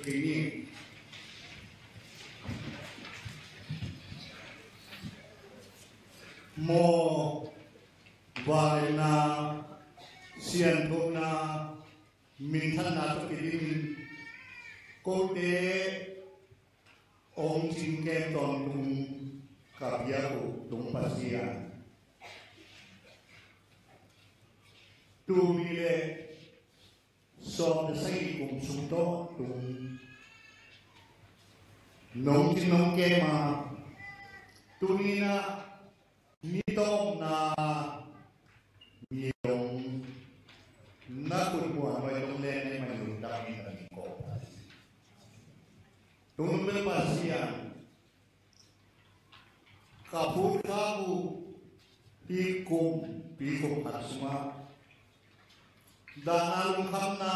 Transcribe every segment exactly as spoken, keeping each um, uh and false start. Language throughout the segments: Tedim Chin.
Kini maw, vangliatna, sianthona, minthanna tawh kidingin kote hong cingkem tawntung ka biak uh tung Pasian, tul nih le sawm le sagih kum sung tawntung nong cing nong kem a, tuni-in ah ni tawpna ni dong na khut muanhuai dong len ahih manin lungdam ing, ka min kong Pasian. Tung bel Pasian, ka phutkhak uh hih kumpi kum khat sungah dahna, lungkhamna,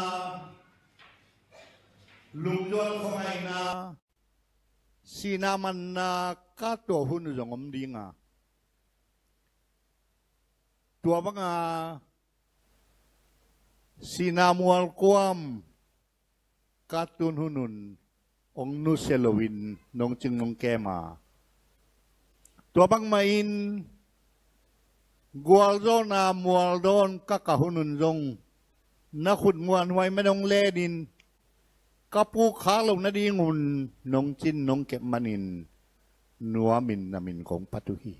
lungzuan khuangaihna, sihna manna ka tuah hun uh zong om ding a, tua banga sihna mualkuam ka tun hun un hong nusia loin nong cing nong kem a, tua bangmahin gualzawhna mualdawn ka kah hun un zong na khut muanhuai mah nong lenin, ka pukkhak loh nadingun nong cin nong kep manin nuamin na min kong phat uh hi.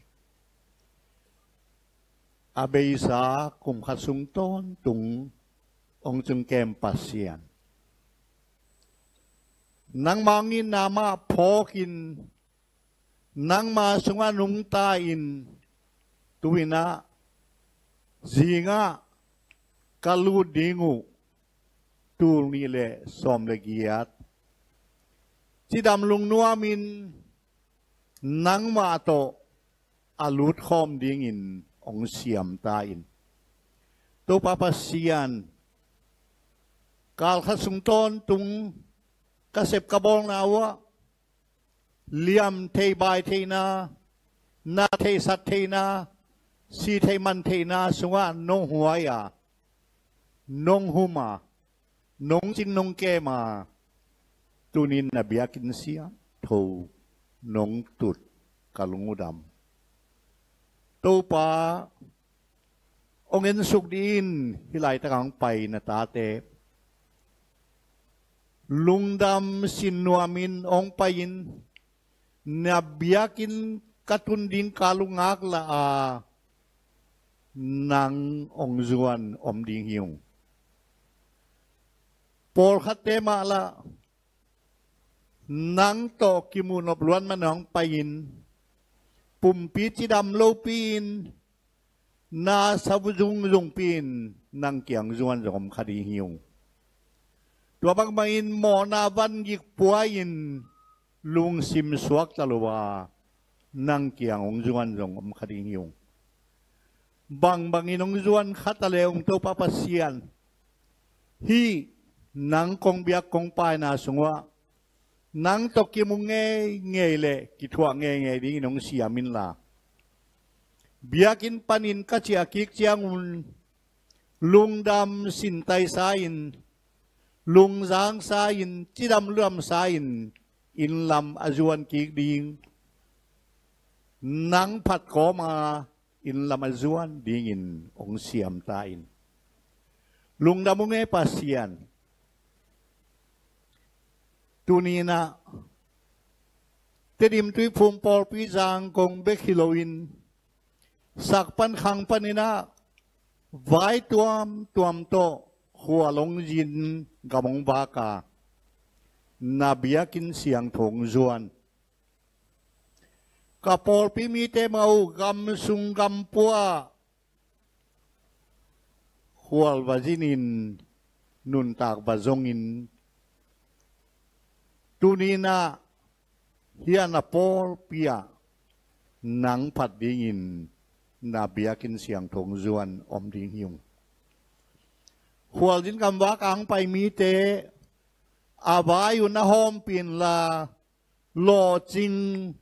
A beisa kum khat sung tawntung hong cing kem Pasian, nangma hong itna mah phawkin, nangma sungah nungta-in, tu-in ah zingah ka lut ding uh tul nih le sawm le giat cidam lungnuamin nangmah tawh a lutkhawm dingin hong siam ta in. Topa Pasian, kal khat sung tawntung ka sep ka bawlna uh ah liam thei bai theihna, na thei sat theihna, si thei man theihna sungah nong huai a, nong hum a, nong cing nong kem a, tunin na biakinn siangtho nong tut ka lung uh dam. Topa, hong ensuk dih in, hih laitak hong pai na tate lungdam sin nuamin hong pai in, na biakinn ka tun ding kal uh ngaklah a, nang hong zuan om ding hi ung. Pawlkhatte mah lah nang tawh kimuh nop luat man hong pai in, pumpi cidam lopi in, na sa zungzungpi in nang kiang zuan zong om kha ding hi ung. Tua bangmahin mawhna vangik puai in lungsim suakta lo a, nang kiang hong zuan zong om kha ding hi ung. Bangbangin hong zuan kha ta le ung, Topa Pasian, hih nang kong biak kong paina sungah nang tawh kimu ngeingei le kithuah ngeingei dingin hong siam inla, biakinn panin ka ciah kik ciangun lungdam sintaisa in, lungzangsa in, cidam ludamsa in, inn lam a zuan kik ding, nang phat kawma inn lam a zuan dingin hong siam ta in. Lungdam ung e Pasian. Tuni-in ah Tedim Tuiphum pawlpi Zangkong bek hi loin, sak pan khang panin ah vai tuamtuam tawh khual hong zin, gam hong vak a, na biakinn siangtho hong zuan, ka pawlpi mite mah uh gam sung gam pua ah khual va zinin, nuntak va zongin, tuni-in ah hih a na pawlpi ah nang phat dingin na biakinn siangtho hong zuan om ding hi ung. Khualzin gam vak a hong pai mite a vai uh na hawmpih inla, lawhcingsa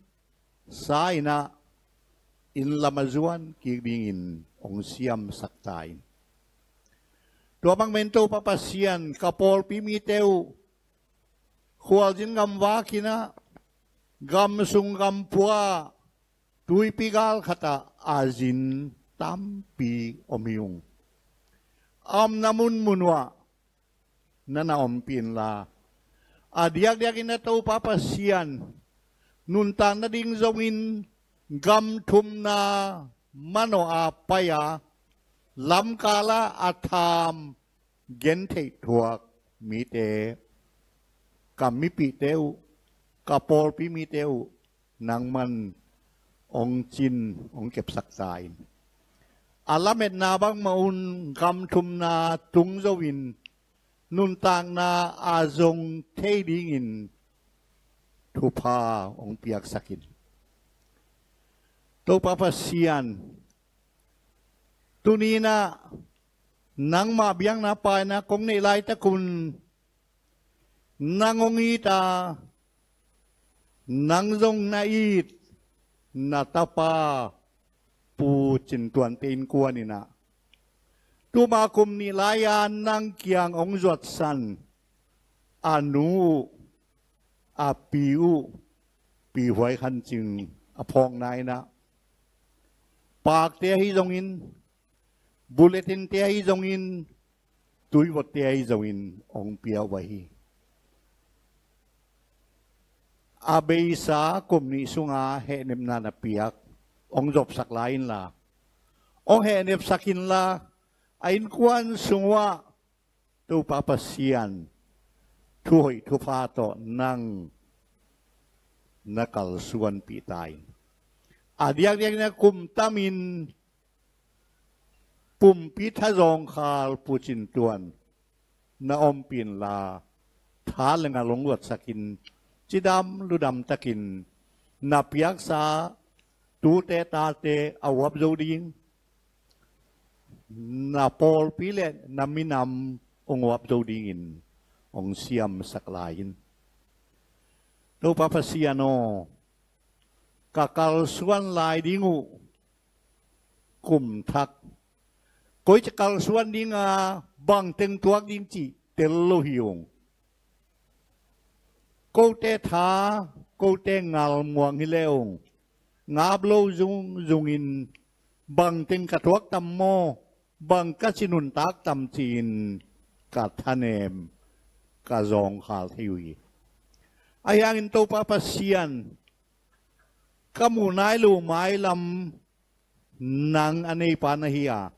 in ah inn lam a zuan kik dingin hong siamsak ta in. Tua bangmahin Topa Pasian, ka pawlpi mite uh khualzin gamvak in ah, gamsung gampua, tuipi gal khatah a zin tampi om hi ung. A omna munmun uah na na ompih inla, a diakdiakin ah Topa Pasian nuntak nading zongin gam thumna manawh a pai a, lamkal ah a tham gentheih thuak mite, ka mipihte uh, ka pawlpi mite uh, nangman hong cin, hong kepsak ta in. A lametna bangmah un gam thumna tung zo in, nuntakna a zong thei dingin thupha hong piaksak in. Topa Pasian, tuni in ah nangmah biakna paina kong neih laitak un, nang hong it a, nang zong na it, na tapa Pu Cin Tuan te innkuan in ah, tuma kum nih lai-a nang kiang hong zuatsan a nu uh, a pi uh, Pi Huai Khan Cing a phawkna in ah, pakte ahi zongin, bulletin te ahi zongin, tuivotte ahi zongin hong pia uh ahi. A beisa kum nih sunga hehnepna na piak, hong zopsak lai inla, hong hehnepsak inla, a innkuan sung uah Topa Pasian, thuhoih thupha tawh nang na kalsuanpih ta in. A diakdiakin ah kum tamin pumpi thazawngkhal Pu Cin Tuan na ompih inla, tha le ngal hong luatsak in, cidam ludam takin na piaksa tute tate a uap zo ding, na pawlpi le na minam hong uap zo dingin hong siamsak lai in. Topa Pasian aw, ka kalsuan lai ding uh kum thak, koici kalsuan ding a, bangteng tuak ding cih tel lo hi ung. Kote tha, kote ngal muang hi le ung, ngap lo zungzungin, bangteng ka tuak tam maw, bang ka ci nuntak tam ci-in ka thanem, ka zawngkhal thei uh hi. Ahi hangin Topa Pasian, ka muh nai lo mailam nang a neipa na hi a,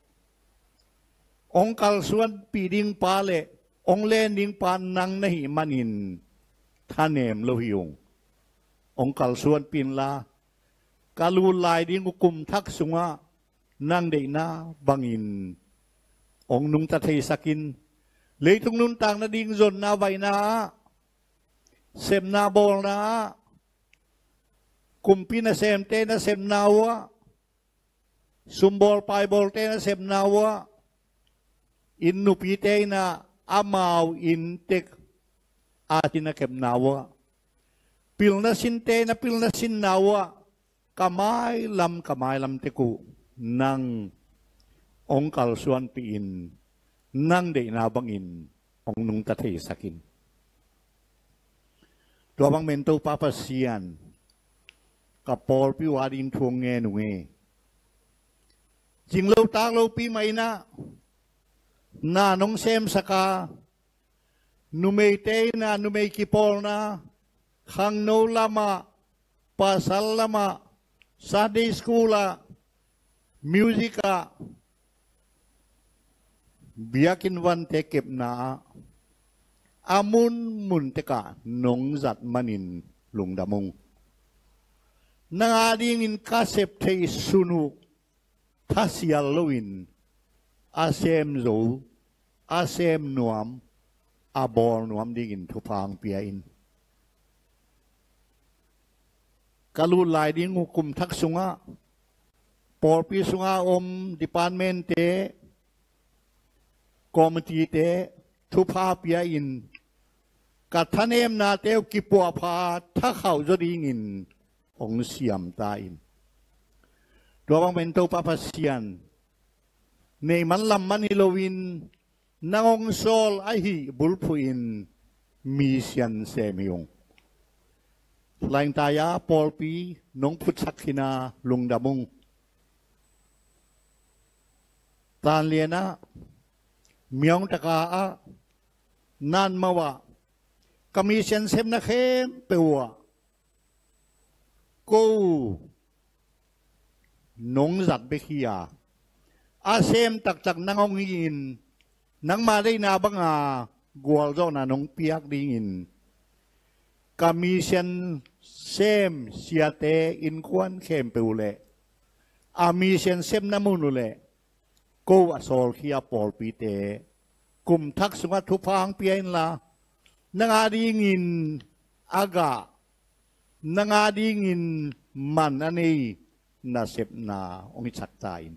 hong kalsuanpih dingpa le hong len dingpa nang na hih manin thanem lo hi ung. Hong kalsuanpih inla, ka lut lai ding uh kum thak sungah nang deihna bangin hong nungta theisak in. Leitung nuntak nading zonna vaihna ah, sepna bawlna ah, kumpi nasemte nasepna uh ah, sumbawl paibawlte nasepna uh ah, inn nupite in ah amau inn tek a ci nakepna uh ah, pilna sinte in ah pilna sinna uh ah, ka mailam, ka mailam tek uh nang hong kalsuanpih in, nang deihna bangin hong nungta theisak in. Tua bang men Topa Pasian, ka pawlpi uh ading thu hong ngen ung e. Zing lo tak lopi mah in ah na nong semsak a, numeite in ah numei kipawlna, khangno lamah, pasal lamah, Sunday school ah, music ah, biakinn vante kepna ah, a munmun tekah nong zat manin lungdam ung. Nang adingin ka sep theih sun uh thasial loin, a sem zo, a sem nuam, a bawl nuam dingin thupha hong pia in. Ka lut lai ding uh kum thak sungah pawlpi sunga om departmentte, committeete thupha pia in, ka thanemnate uh kipuahpha thakhauh zaw dingin hong siam ta in. Tua bang men Topa Pasian, neih man lam man hi loin, nang hong sawl ahih bulphuh in, mission sem hi ung. Laingtai-a pawlpi nong phutsak khin a lungdam ung. Tan lianah, Myaung Taka ah, Nan Mau ah, ka mission semna khempeuh uh ah ko nong zat bek hi a, a sem taktak nang hong hi-in, nangma deihna banga gualzawhna nong piak dingin, ka mission sem siate innkuan khempeuh uh leh a mission semna mun uh leh ko a sawlkhia pawlpite kum thak sungah thupha hong pia inla, nang adingin a gah, nang adingin man a nei nasepna hong hisak ta in.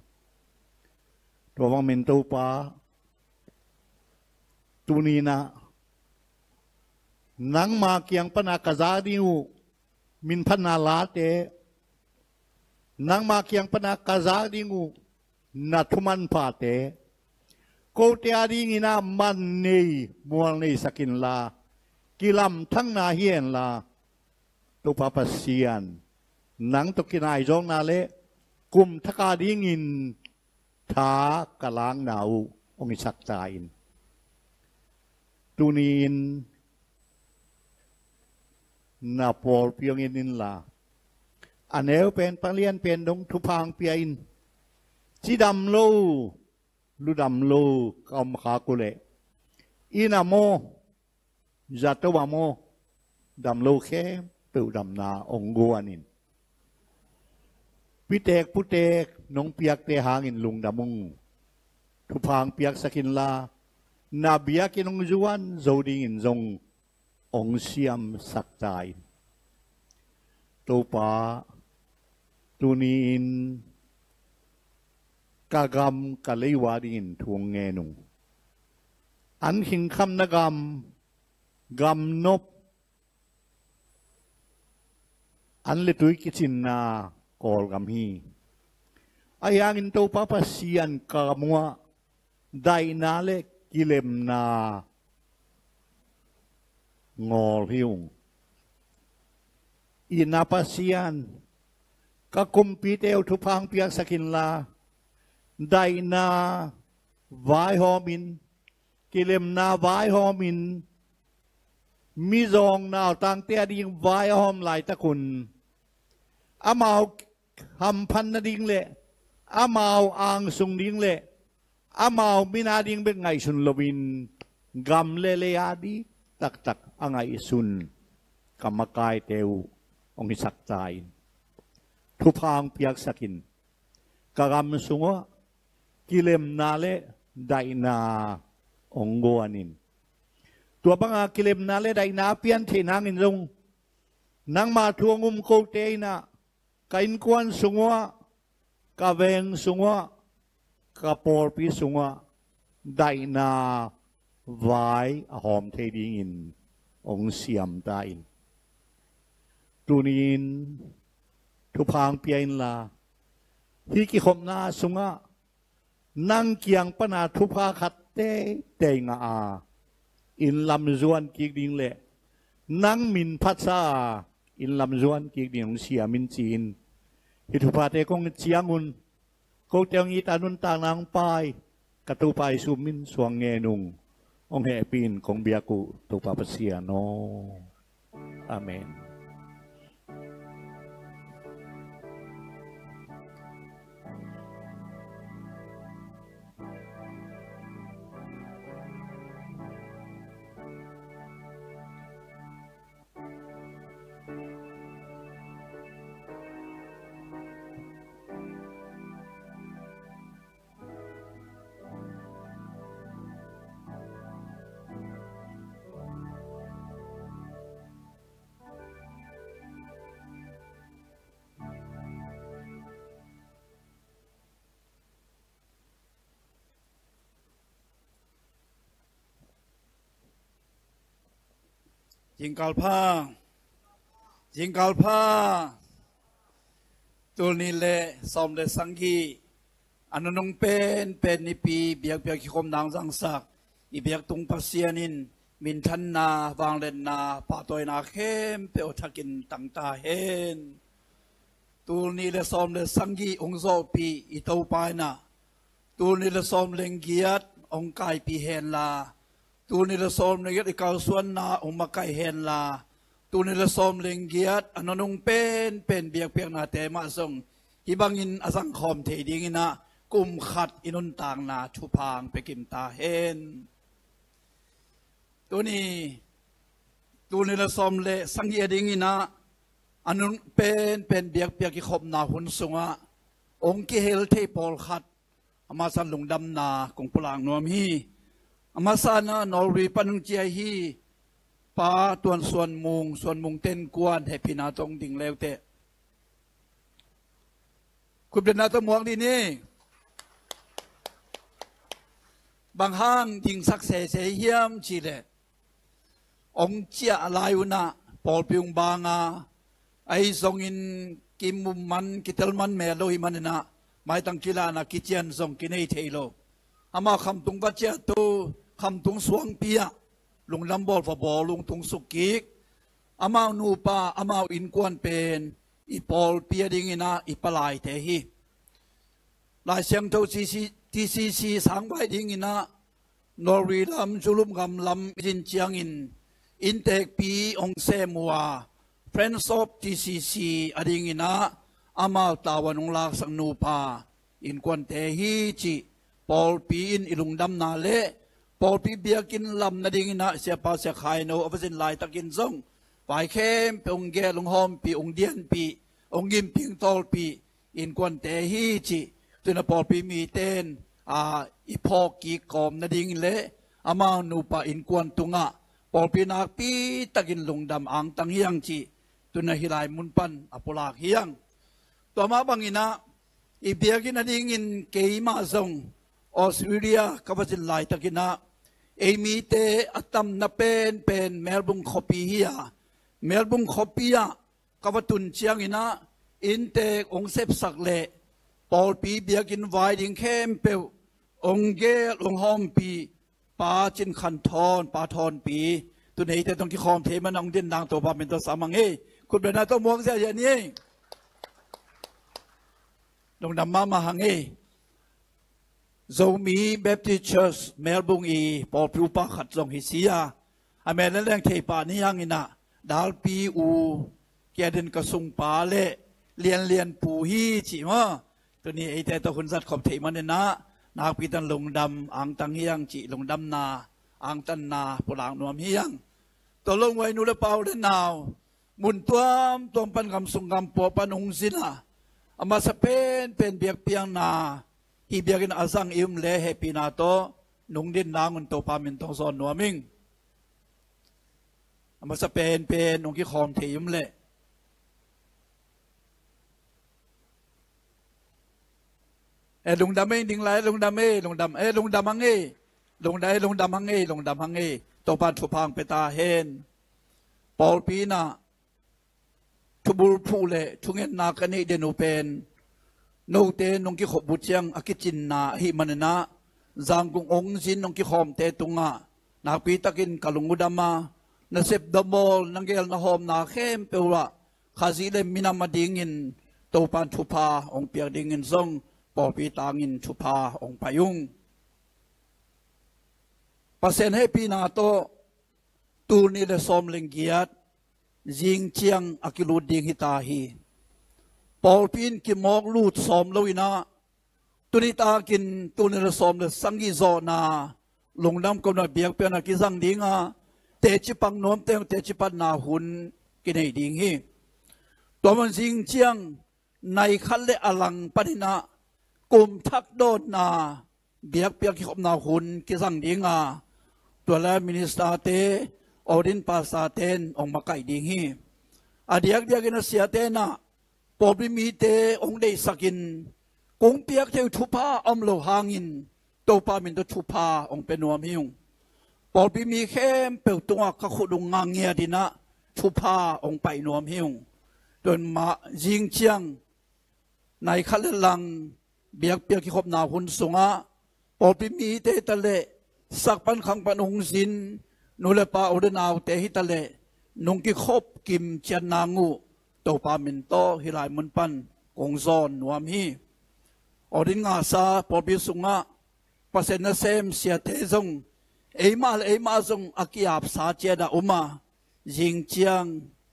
Tua bang min Topa, tuni-in ah nangma kiang pana ka za ding uh minphatna late, nangma kiang pana ka za ding uh na thumanphate, kote adingin ah man nei mual neisak inla, kilamthangna hi henla, Topa Pasian, nang tawh kinaizawkna le kum thak adingin tha ka lakna uh hong hisak ta in. Tuni-in na pawlpi hong en inla, a neu pen, a lian pen dong thupha hong pia in. Cidam lo, ludam lo ka om khak uh leh, inn ah maw, zato ah maw, dam lo khempeuh damna hong guan in. Pitek putek nong piakte hangin lungdam ung. Thupha hong piaksak inla, na biakinn hong zuan zo dingin zong hong siamsak ta in. Topa, tuni-in ka gam ka lei uh adingin thu hong ngen ung. An khingkhamna gam, gamnop, an le tui kicinna Kawlgam hi. Ahi hangin Topa Pasian, ka gam uh ah daihna le kilemna ngawl hi ung. Itna Pasian, ka kumpite uh thupha hong piaksak inla, daihna vaihawmin, kilemna vaihawmin, mizawng nautangte ading vai a hawm laitakun, amau hamphat nading le amau angsung ding le amau min ading bek ngaihsun loin, gam le lei ading taktak a ngaihsun ka makaite uh hong hisak ta in. Thupha hong piaksak in. Ka gam sung uh ah kilemna le daihna hong guan in. Tua banga kilemna le daihna a pian theih nangin zong, nangma thu hong um kote in ah, ka innkuan sung uh ah, ka veng sung uh ah, ka pawlpi sung uh ah daihna vai a hawm thei dingin hong siam ta in. Tuni-in thupha hong pia inla, hih kikhopna sungah nang kiang pana thupha khat teitei ngah a, inn lam zuan kik ding le nang min phatsa a, inn lam zuan kik ding hong siam in, ci-in hih thuphate kong ciang un. Kote hong it a nuntakna hong pai ka Topa Jesu min suang ngen ung. Hong hehpih in kong biak uh Topa Pasian aw. Amen. Zingkal pha. Zingkal pha. Tul nih le sawm le sagih, a nunung penpen Nipi biakpiak kikhopna hong zangsak i biaktung Pasian in minthanna, vangliatna, pahtawina khempeuh thakin tangta hen. Tul nih le sawm le sagih hong zawhpih i Topa in ah, tul nih le sawm le giat hong kaipih henla, tul nih le sawm le giat i kalsuanna hong makaih henla, tul nih le sawm le giat a nunung penpen biakpiaknate mah zong hih bangin a zangkhawm thei dingin ah kum khat i nuntakna thupha hong pia kim ta hen. Tuni tul nih le sawm le sagih a dingin ah a nunung penpen biakpiak kikhopna hun sungah hong kihel thei pawlkhat a masa in lungdamna kong pulak nuam hi. A masa in ah Norway pan hong ciah hi Pa Tuan Suan Mung, Suan Mung Ten Kuan, hehpihna tawh hong ding leuteh. Khutbetna tawh muak dih ni. Bang hang dingsak sese hiam cih leh, hong ciah lai un ah pawlpi hong bang a, ahi zongin kimum man, kitel man mel lo hi manin ah, maitang kilahna kician zong kinei thei lo. Amau khamtung va ciah to, khamtung suangpi ah lungdam bawl va bawl, lungtung suk kik. Amau nupa, amau innkuan pen i pawlpi a dingin ah i palaite hi. Lai Siangtho T C C, T C C sangvai dingin ah Norway lam, Julum gam lam i zin ciangin inntekpi hong sem uh a, Friends of T C C a dingin ah amau tavuan hong laksak nupa innkuante hi cih pawlpi in i lungdamna le pawlpi biakinn lam nadingin ah Siapa Sia Khai No a va zin laitakin zong vai khempeuh hong gel, hong hawmpih, hong dianpih, hong gimpih, hong tawlpih innkuante hi cih tu-in ah pawlpi mite in, aa, i phawk kik kawm nading le amau nupa innkuan tungah pawlpi nakpi takin lungdam angtang hi hang cih tu-in ah hih lai mun pan a pulak hi hang. Tua mah bangin ah i biakinn a dingin keimah zong Australia ka va zin laitakin ah ei mite a tamna penpen Melbourne khuapi hi a, Melbourne khuapi ah ka va tun ciangin ah inntek hong sepsak le pawlpi biakinn vai ding khempeuh hong gel, hong hawmpih Pa Cin Khan Thawn, Pa Thawnpi, tu-in eite tawh hong kikhawm thei man a hong din nang Topa min tawh sam hang ei. Khutbetna tawh muak ziahziah ni ei. Lungdam mahmah hang ei. Zomi Baptist Church Melbourne i pawlpi upa khat zong hi si a, a mel leng thei pah ni hangin ah, Dalpi U, Kiaden ka sungpa le Lianlian Pu hi cih maw. Tuni eite tawh hun zat khop theih manin ah nakpi takin lungdam angtang hi hang cih lungdamna angtanna pulak nuam hi hang. Tua lo-in huai nu le pa u le nau, mun tuamtuam pan, gam sung gam pua pan hong zin a, a masa penpen biakpiakna hih biakinn a zang i om leh hehpihna tawh nungdin nang un Topa min tawh zawn nuam ing. A masa penpen hong kikhawm thei i om leh. E lungdam ei, ding lai lungdam ei, lungdam ei, lungdam hang ei. Lungdam ei, lungdam hang ei, lungdam hang ei. Topa in thupha hong pia ta hen. Pawlpi in ah thubulphuh le thungetna ka neih den uh pen note nong kikhop uh ciang a kicinna ahih manin ah, Zangkong hong zin hong kikhawmte tungah nakpi takin ka lung uh dam a, na sepdam bawl, na gel na hawmna khempeuh ah Khazih le minam a dingin Topa in thupha hong piak dingin zong pawlpi tangin thupha hong pai ung. Pasian hehpihna tawh tul nih le sawm le giat zing ciang a kilut ding hi ta hi. Pawlpi in kimawk lut sawm lo-in ah, tuni takin tul nih le sawm le sagih zawhna lungdam kohna biakpiakna kizang ding a, teci pak nuamte hong teci patna hun kinei ding hi. Tua man zing ciang nai khat le a lang panin ah kum thak dawnna biakpiak kikhopna hun kizang ding a, tua lai-ah minister-te, ordained pastor-te in hong makaih ding hi. A diakdiakin a siate in ah pawlpi mite hong deihsakin, kong piak theih uh thupha a om loh hangin Topa min tawh thupha hong pia nuam hi ung. Pawlpi mi khempeuh tungah ka khut uh ngiat in ah thupha hong pai nuam hi ung. Tua mah zing ciang nai khat le lang biakpiak kikhopna hun sungah pawlpi mite ta le sak pan khang pan hong zin, nu le pa, u le naute hi ta leh, nung kikhop kim ciat nang uh Topa min tawh hih lai mun pan kong zawn nuam hi. Audit ngahsa pawlpi sungah Pasian nasem siate zong, eimah le eimah zong a ki-apsa ciat a om a, zing ciang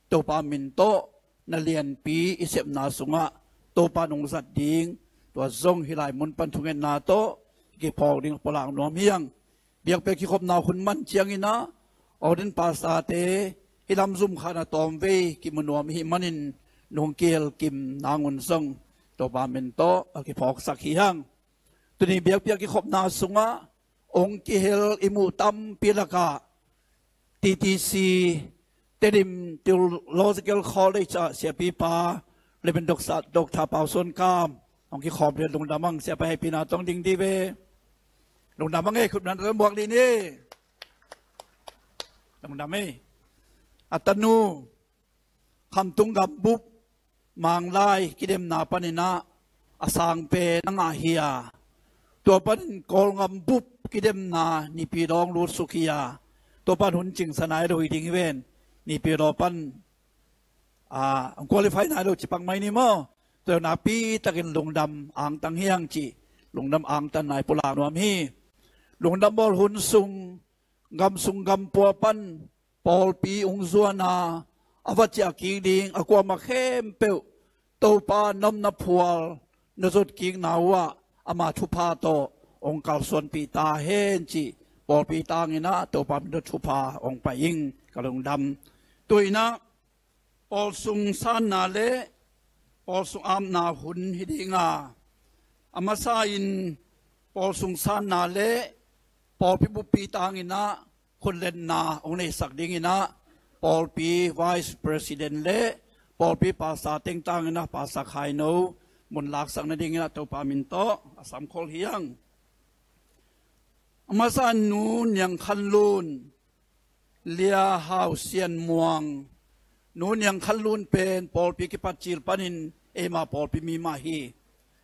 Topa min tawh na lianpi i sepna sungah Topa nong zat ding, tua zong hih lai mun pan thungetna tawh kiphawk ding pulak nuam hi hang. Biakpiak kikhopna hun man ciangin ah, audit pastorte hih lam zum khat a tawmvei kimu nuam ahih manin, nong kihel kim nang un zong Topa min tawh a kiphawksak hi hang. Tuni biakpiak kikhopna sungah hong kihel i muh tampi lakah T T C, Tedim Theological College ah siapipa Reverend Doctor, Doctor Pau Suan Kam hong kikhawm ding, lungdam hang. Siapa hehpihna tawh ding dih ve. Lungdam hang e, khutna tawh muak dih ni. Lungdam e. A tanu Khamtung gambup Manglai kidemna panin ah a sang pen a ngah hi a, tua panin Kawl gambup kidemna Naypyidaw hong lutsuk hi a, tua pan hun cingsa nai lo hi ding hi ven. Naypyidaw pan, ah, hong qualify nai lo ci pak mai ni maw. Tua nakpi takin lungdam angtang hi hang cih lungdam angtan nai pulak nuam hi. Lungdam bawl hun sung, gam sung gam pua pan pawlpi hong zuan a, a va ciah kik ding a kuamah khempeuh Topa na omna phual na zot kikna uh ah ama thupha tawh hong kalsuanpih ta hen cih pawlpi tangin ah Topa min tawh thupha hong pai ing. Ka lungdam. Tu-in ah pawl sung sanna le pawl sung apna hun hi ding a, a masa in pawl sung sanna le pawlpi buppi tangin ah khutletna hong neihsak dingin ah pawlpi vice president le pawlpi pastor teng tangin ah Pastor Khaino mun laksak nadingin ah Topa min tawh a samkhol hi hang. A masa in Nu Niang Khan Lun, Lia Hau Sian Muang, Nu Niang Khan Lun pen pawlpi kipat cil panin eima pawlpi mi mah hi.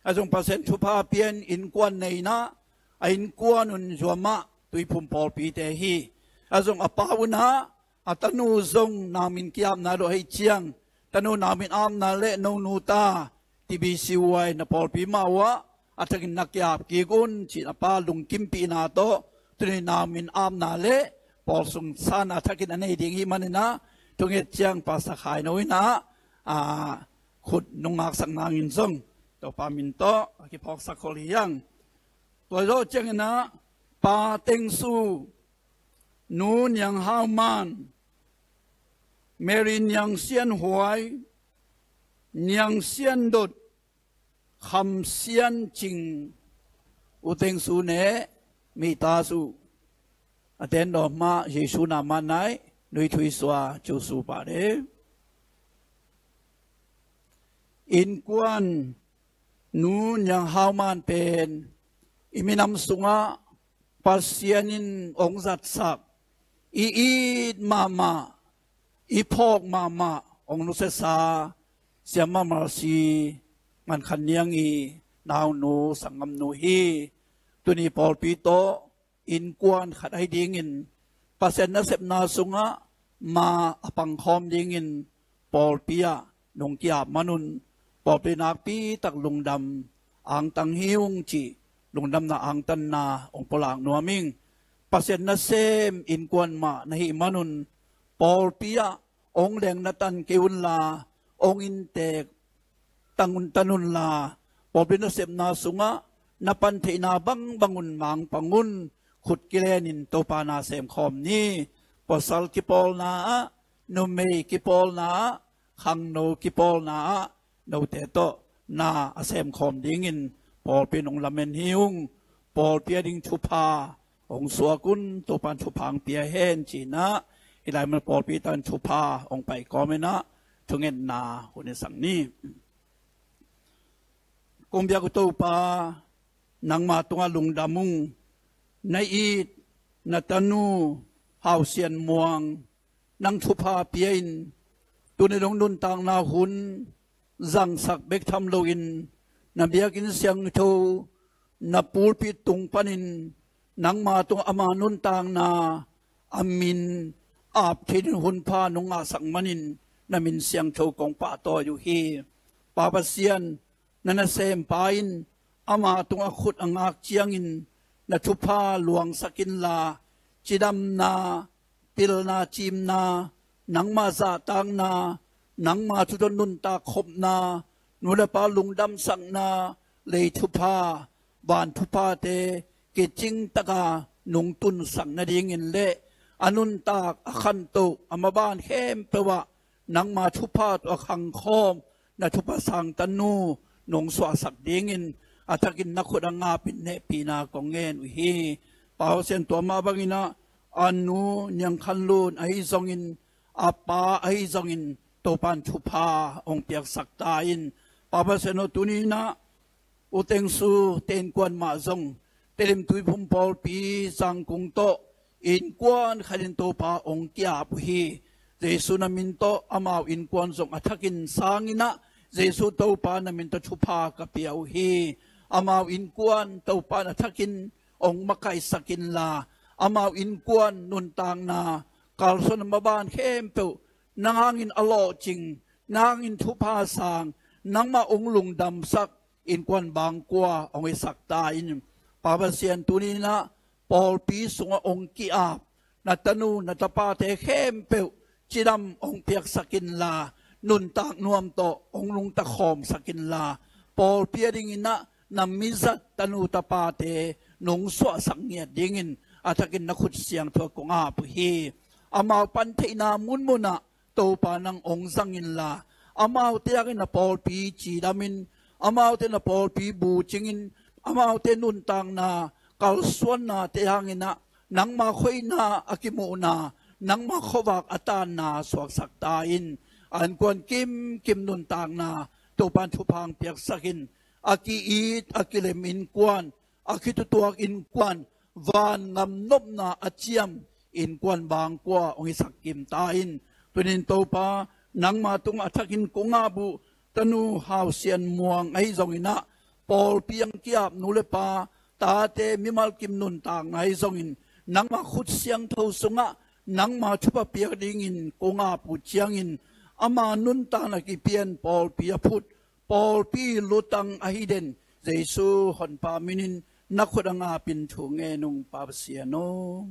A zong Pasian thupha pian innkuan nei in ah, a innkuan un zuamah Tuiphum pawlpite hi. A zong a pa un ah a tanu zong nangmin ki-apna lo ahih ciang, tanu nangmin apna le nonu ta T B C Y na pawlpi mah uh ah a thakin na ki-ap kik un ci-in a pa lungkimpihna tawh tuni nangmin apna le pawl sung sanna thakin a nei ding hi manin ah, thunget ciang Pastor Khaino in ah, ah, khut nong ngaksak nangin zong Topa min tawh a kiphawksak khol hi hang. Tua zawh ciangin ah Pa Teng Su, Nu Niang Hau Man, Mary Niang Sian Huai, Niang Sian Dot, Kham Sian Cing, U Teng Su ne, Mita Su, a ten dawh mah Jesu na man nai, Nui Thui Sua, Cu Su Pa de. Innkuan Nu Niang Hau Man pen i minam sungah Pasian in hong zatsak, i it mahmah, i phawk mahmah, hong nusiasa Siamah Mercy Ngan Khan Niang i naunu sanggamnu hi. Tuni pawlpi tawh innkuan khat ahi dingin Pasian nasepna sungah ma a pangkhawm dingin pawlpi ah nong ki-ap manun pawlpi nakpi tak lungdam angtang hi ung cih lungdamna angtanna hong pulak nuam ing. Pasian nasem innkuan mah na hih manun pawlpi ah hong lengna tan kei unla, hong inntek tang un tan unla, pawlpi nasepna sungah na pan theihna bangbang un mangpang un, khut kilenin Topa na semkhawm ni. Pawsal kipawlna ah, numei kipawlna ah, khangno kipawlna ah note tawh na a semkhawm dingin pawlpi in hong lamen hi ung. Pawlpi a ding thupha hong suak un, Topa in thupha hong pia hen ci-in ah, hih lai mun pawlpi tawh in thupha hong pai kawmin ah thungetna hun i sak ni. Kong biak uh Topa, nangma tungah lungdam ung. Na it na tanu Hau Sian Muang, nang thupha pia in, tuni dong nuntakna hun zangsak bek tham loin, na biakinn siangtho, na pulpit tung panin nangma tungah ama nuntakna, a min ap thei ding hunpha nong ngahsak manin na min siangtho kong pahtawi uh hi. Pa Pasian, na nasempa in ama tungah khut a ngak ciangin na thupha luangsak inla, cidamna, pilna, cimna, nangma zahtakna, nangma thu tawh nuntak khopna, nu le pa lungdamsakna, lei thupha, van thuphate kicing taka nong tunsak nadingin le a nuntak, a khantoh, a maban khempeuh ah nangma thupha tawh a khangkhawm na thupha sang tanu nong suahsak dingin a thakin na khut a ngapin hehpihna kong ngen uh hi. Pa Pasian, tua mah bangin ah a nu Niang Khan Lun ahi zongin, a pa ahi zongin, Topa'n thupha hong piaksak ta in. Pa Pasian aw, tuni-in ah U Teng Su te innkuan mah zong Tedim Tuiphum pawlpi Zangkung tawh innkuan khatin Topa hong ki-ap uh hi. Jesu na min tawh amau innkuan zong a thakin sang in ah, Jesu Topa na min tawh thupha ka pia uh hi. Amau innkuan Topa'n a thakin hong makaihsak inla, amau innkuan nuntakna, kalsuan a maban khempeuh nang hangin a lawhcing, nang hangin thupha sang, nangmah hong lungdamsak innkuan bangkua hong hisak ta in. Pa Pasian, tuni-in ah pawlpi sungah hong ki-ap na tanu na tapate khempeuh cidam hong piaksak inla, nuntak nuam tawh hong nungta khawmsak inla, pawlpi a dingin ah na mizat tanu tapate nong suahsak ngiat dingin a thakin na khut siangtho kong ap uh hi. Amau pantheihna munmun ah Topa nang hong zang inla, amaute hangin na pawlpi cidamin, amaute na pawlpi bucingin, amaute nuntakna, kalsuannate hangin ah nangma khoina a kimuhna, nangma khuavak a tanna suaksak ta in. A innkuan kimkim nuntakna Topa'n thupha hong piaksak in. A ki-it a kilem innkuan, a khitutuak innkuan, vangam nopna a ciam innkuan bangkua hong hisak kim ta in. Tuni-in Topa, nangma tungah a thakin kong ap uh tanu Hau Sian Muang ahi zongin ah, pawlpi hong ki-ap nu le pa, tate, mimal kim nuntakna ahi zongin, nangma khut siangtho sungah nangma thupha piak dingin kong ap uh ciangin, ama nuntakna kipian pawlpi a phut, pawlpi lutang ahi den Jesu honpa minin na khut a ngapin thu ngen ung, Pa Pasian aw.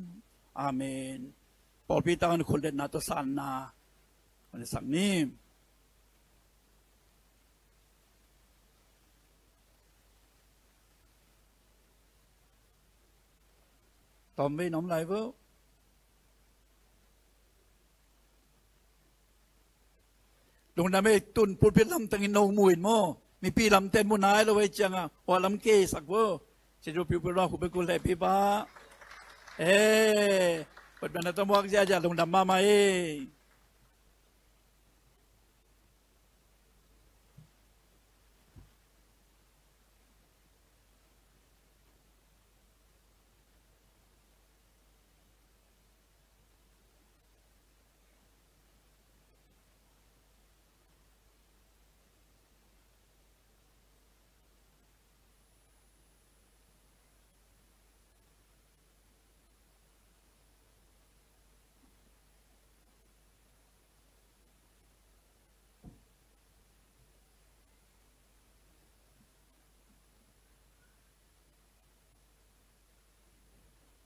Amen. Pawlpi tangin khut letna tawh sanna hong hisak ni. Tawmvei na om lai vo. Lungdam ei, tun pulpit lamtangin no mu in maw. Mipi lamte mu nai lo ei cianga, hua lam keisak vo. Cidu piu piu lo khu be ku le pi ba. Eh, pat bena tamuak zia zia lungdam mama ei.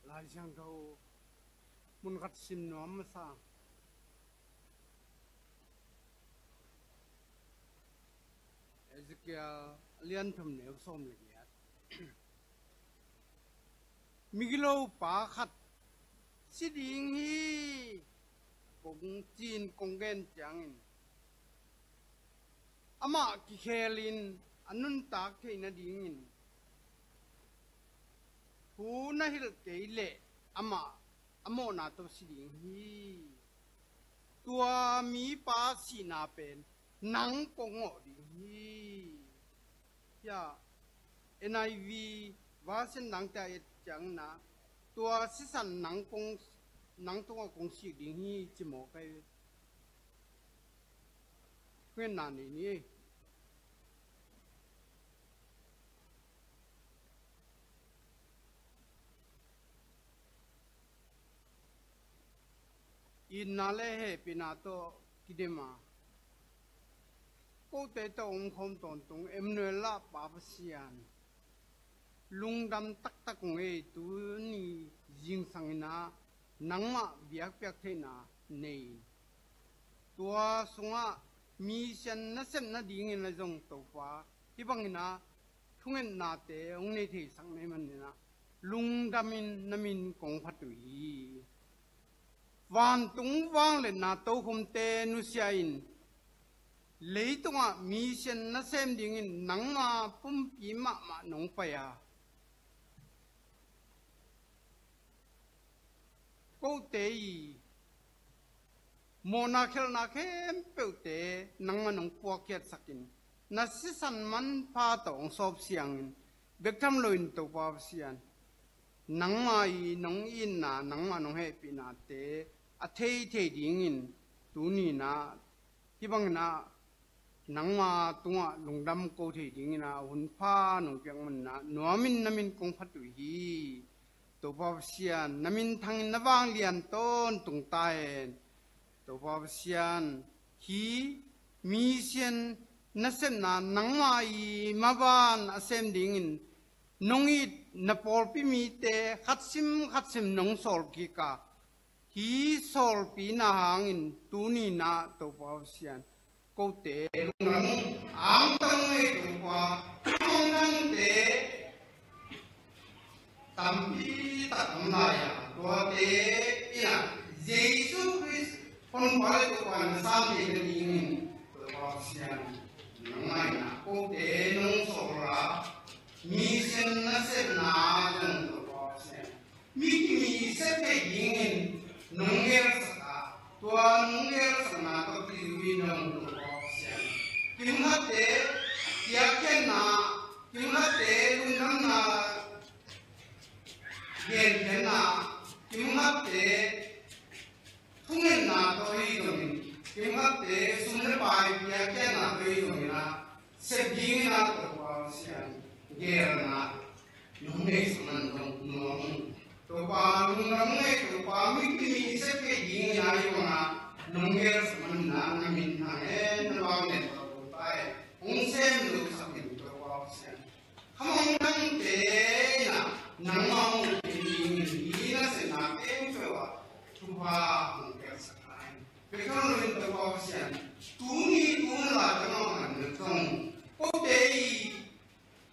Lai Siangtho mun khat sim nuam masa. Ezekiel a lian thum, neu sawm le giat. Migilo pa khat si ding hi, kong ci-in kong gen ciangin, amah kikhelin a nuntak theih nadingin thu na hilh kei leh amah a mawhna tawh si ding hi. Tua mipa sihna pen nang kong ngawh ding hi. Hia, N I V version dangte a et ciangin ah, tua sisan nang kong, nang tungah kong sik ding hi, ci mawk hi. Thugenna nei ni. Itna le hehpihna tawh kidem a, kote tawh omkhawm tawntung Emmanuel, Pa Pasian, lungdam taktak hong ei. Tuni zingsang in ah nangmah biakpiak theihna nei in, tua sungah mission nasep nadingin ah zong Topa, hih bangin ah thungetnate hong nei theisak na hih manin ah lungdamin na min kong phat uh hi. Vantung vangliatna tokhomte nusia in, leitungah mission nasem dingin nangma pumpi mahmah nong pai a, kote i mawhna khelhna khempeuhte nangma nong puakkhiatsak in, na sisan manpha tawh hong sawp siangin, bek tham loin Topa Pasian, nangma i nong itna, nangma nong hehpihnate a theithei dingin, tuni in ah hih bangin ah nangma tungah lungdam ko thei dingin ah hunpha nong piak manin ah nuamin na min kong phat uh hi. Topa Pasian, na minthangin na vanglian tawntung ta hen. Topa Pasian, hih mission nasepna nangma i maban a sem dingin nong it na pawlpi mite khatsim khatsim nong sawl kik a, hih sawlpina hangin tuni in ah Topa Pasian, kote lungdam angtang ei Topa, lungdamte tampi tak om lai a, tuate in ah Jesu Khrist Honpa le Topa na sam theihna dingin Topa Pasian, nangmah in ah kote nong sawl a, mission nasepna zong Topa Pasian, mi kimi sep theih dingin nong gelsak a, tua nong gelsakna tawh kizui in nong Topa Pasian, kimkhatte piakkhiatna, kimkhatte lungdamna genkhiatna, kimkhatte thungetna tawh hi zongin, kimkhatte sum le pai piakkhiatna tawh hi zongin ah, sep dingin ah Topa Pasian, gelna nong neihsak man zong nuam ung. Topa, lungdam ung ei Topa, mi kimi sep kei dingin ah hih bangah nong gelsak manin ah na minthang hen, na vanglian tawh Topa e, hong sem losak in Topa Pasian. Khamangthangte in ah nangmah hong muh kei dingin hih nasepna khempeuh ah thupha hong piaksak ta hen. Bek tham loin Topa Pasian, tuni tu hun lai tawh nangmah na zong kote i,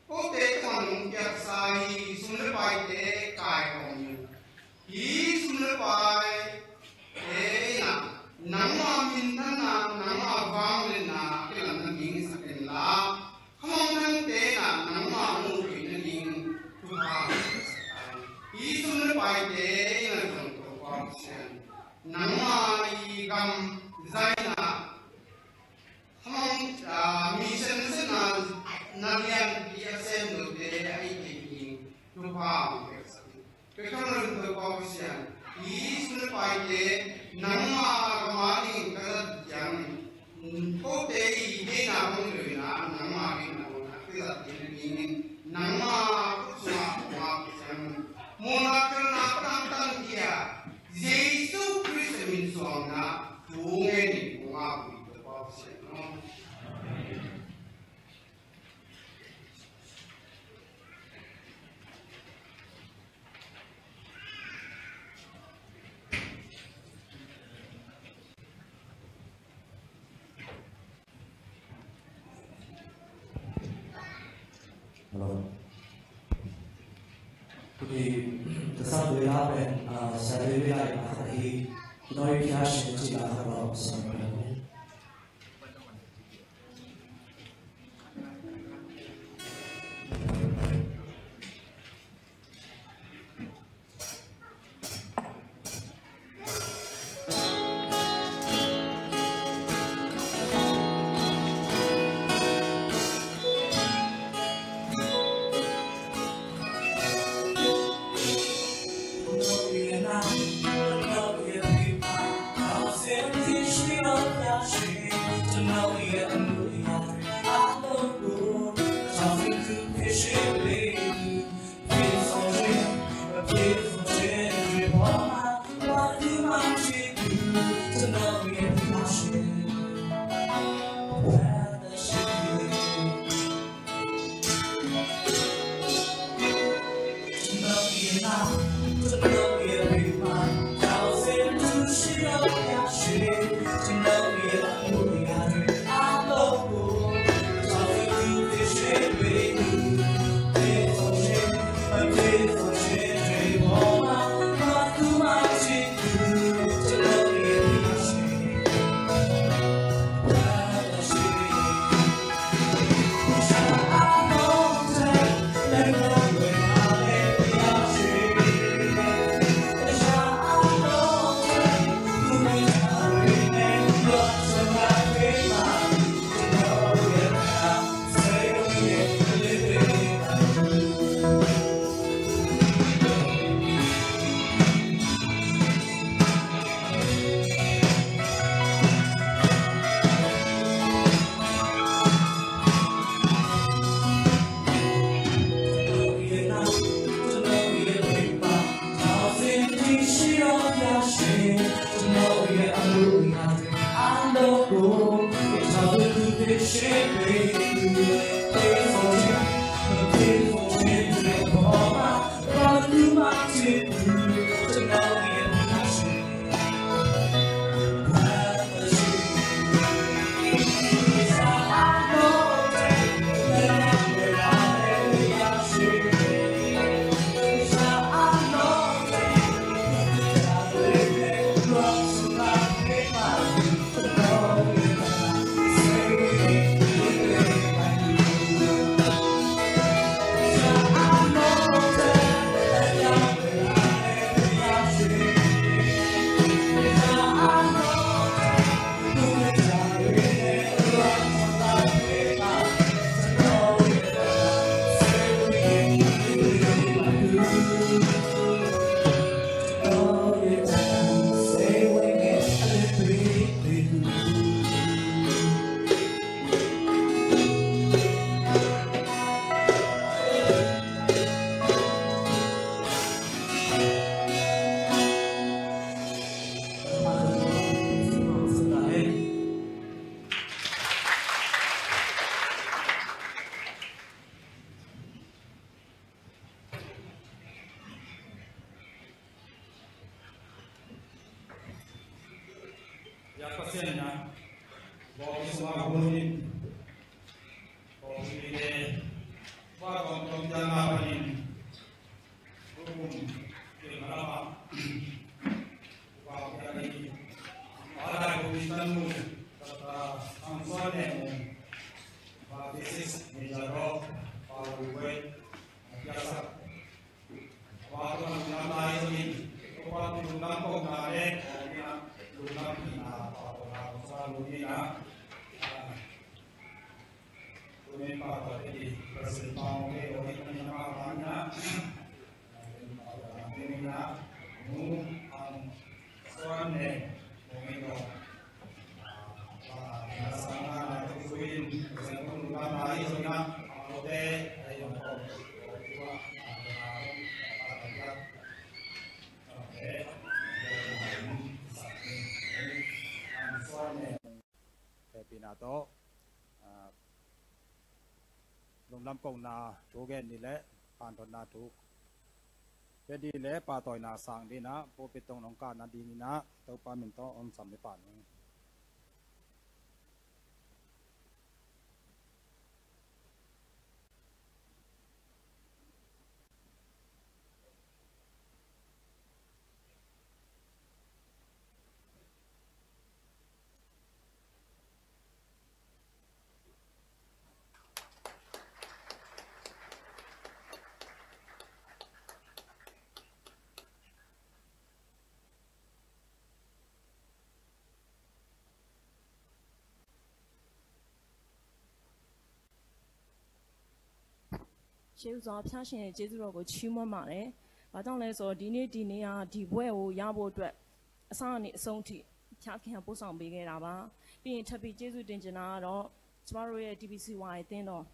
kote tungah nong piaksa hih sum le paite kaikhawm in, hih sum le paite in ah nangmah minthanna, nangmah vangliatna kilamna ding sak inla, khamangthangte in ah nangmah hong muh theihna ding thupha hong piaksak ta hen. Hih sum le paite in ah zong Topa Pasian, nangmah i gam zai in ah, khamang, ah, mission nasepna na lianpi a sem lote a it theih ding thupha hong piaksak in. Bek tham loin Topa Pasian, hih sum le paite nangmah gam a dingin ka zat ciangin, kote i deihna hong hi lo in ah nangmah deihna hong a ka zat theihna dingin nangmah khut sungah hong ap ciangin, mawhna khelhna tangtan hi a, Jesu Khrist min suang in ah thu ngen in hong ap uh hi Topa Pasian aw. Hello. Tuni, ka sangpui la pen, ah, Saturday la in a khat hi, Noi Pia Shin ci la khat lo, sangpui la pen. Yak Pasian na, bawk sung a hun in, bawk sung in, bawk sung in, bawk sung in, Hehpihna tawh, ah, lungdam kohna thu gen ni le, panthotna thu gen ni le, pahtawina sang ding in ah, pulpit tawh nong kah nading in ah, Topa min tawh hong sam ni pah ni. Sheu zua pya shin ne jezu ro ko chiu ma ma ne. Ba tang le so di ne di ne ya di bwe wo ya bo dwe. Asa ni song ti pya kin ya bo sang be ge la ba. Bi yin ta bi jezu din jin na ro. Chuma ro ye D B C Y tin do.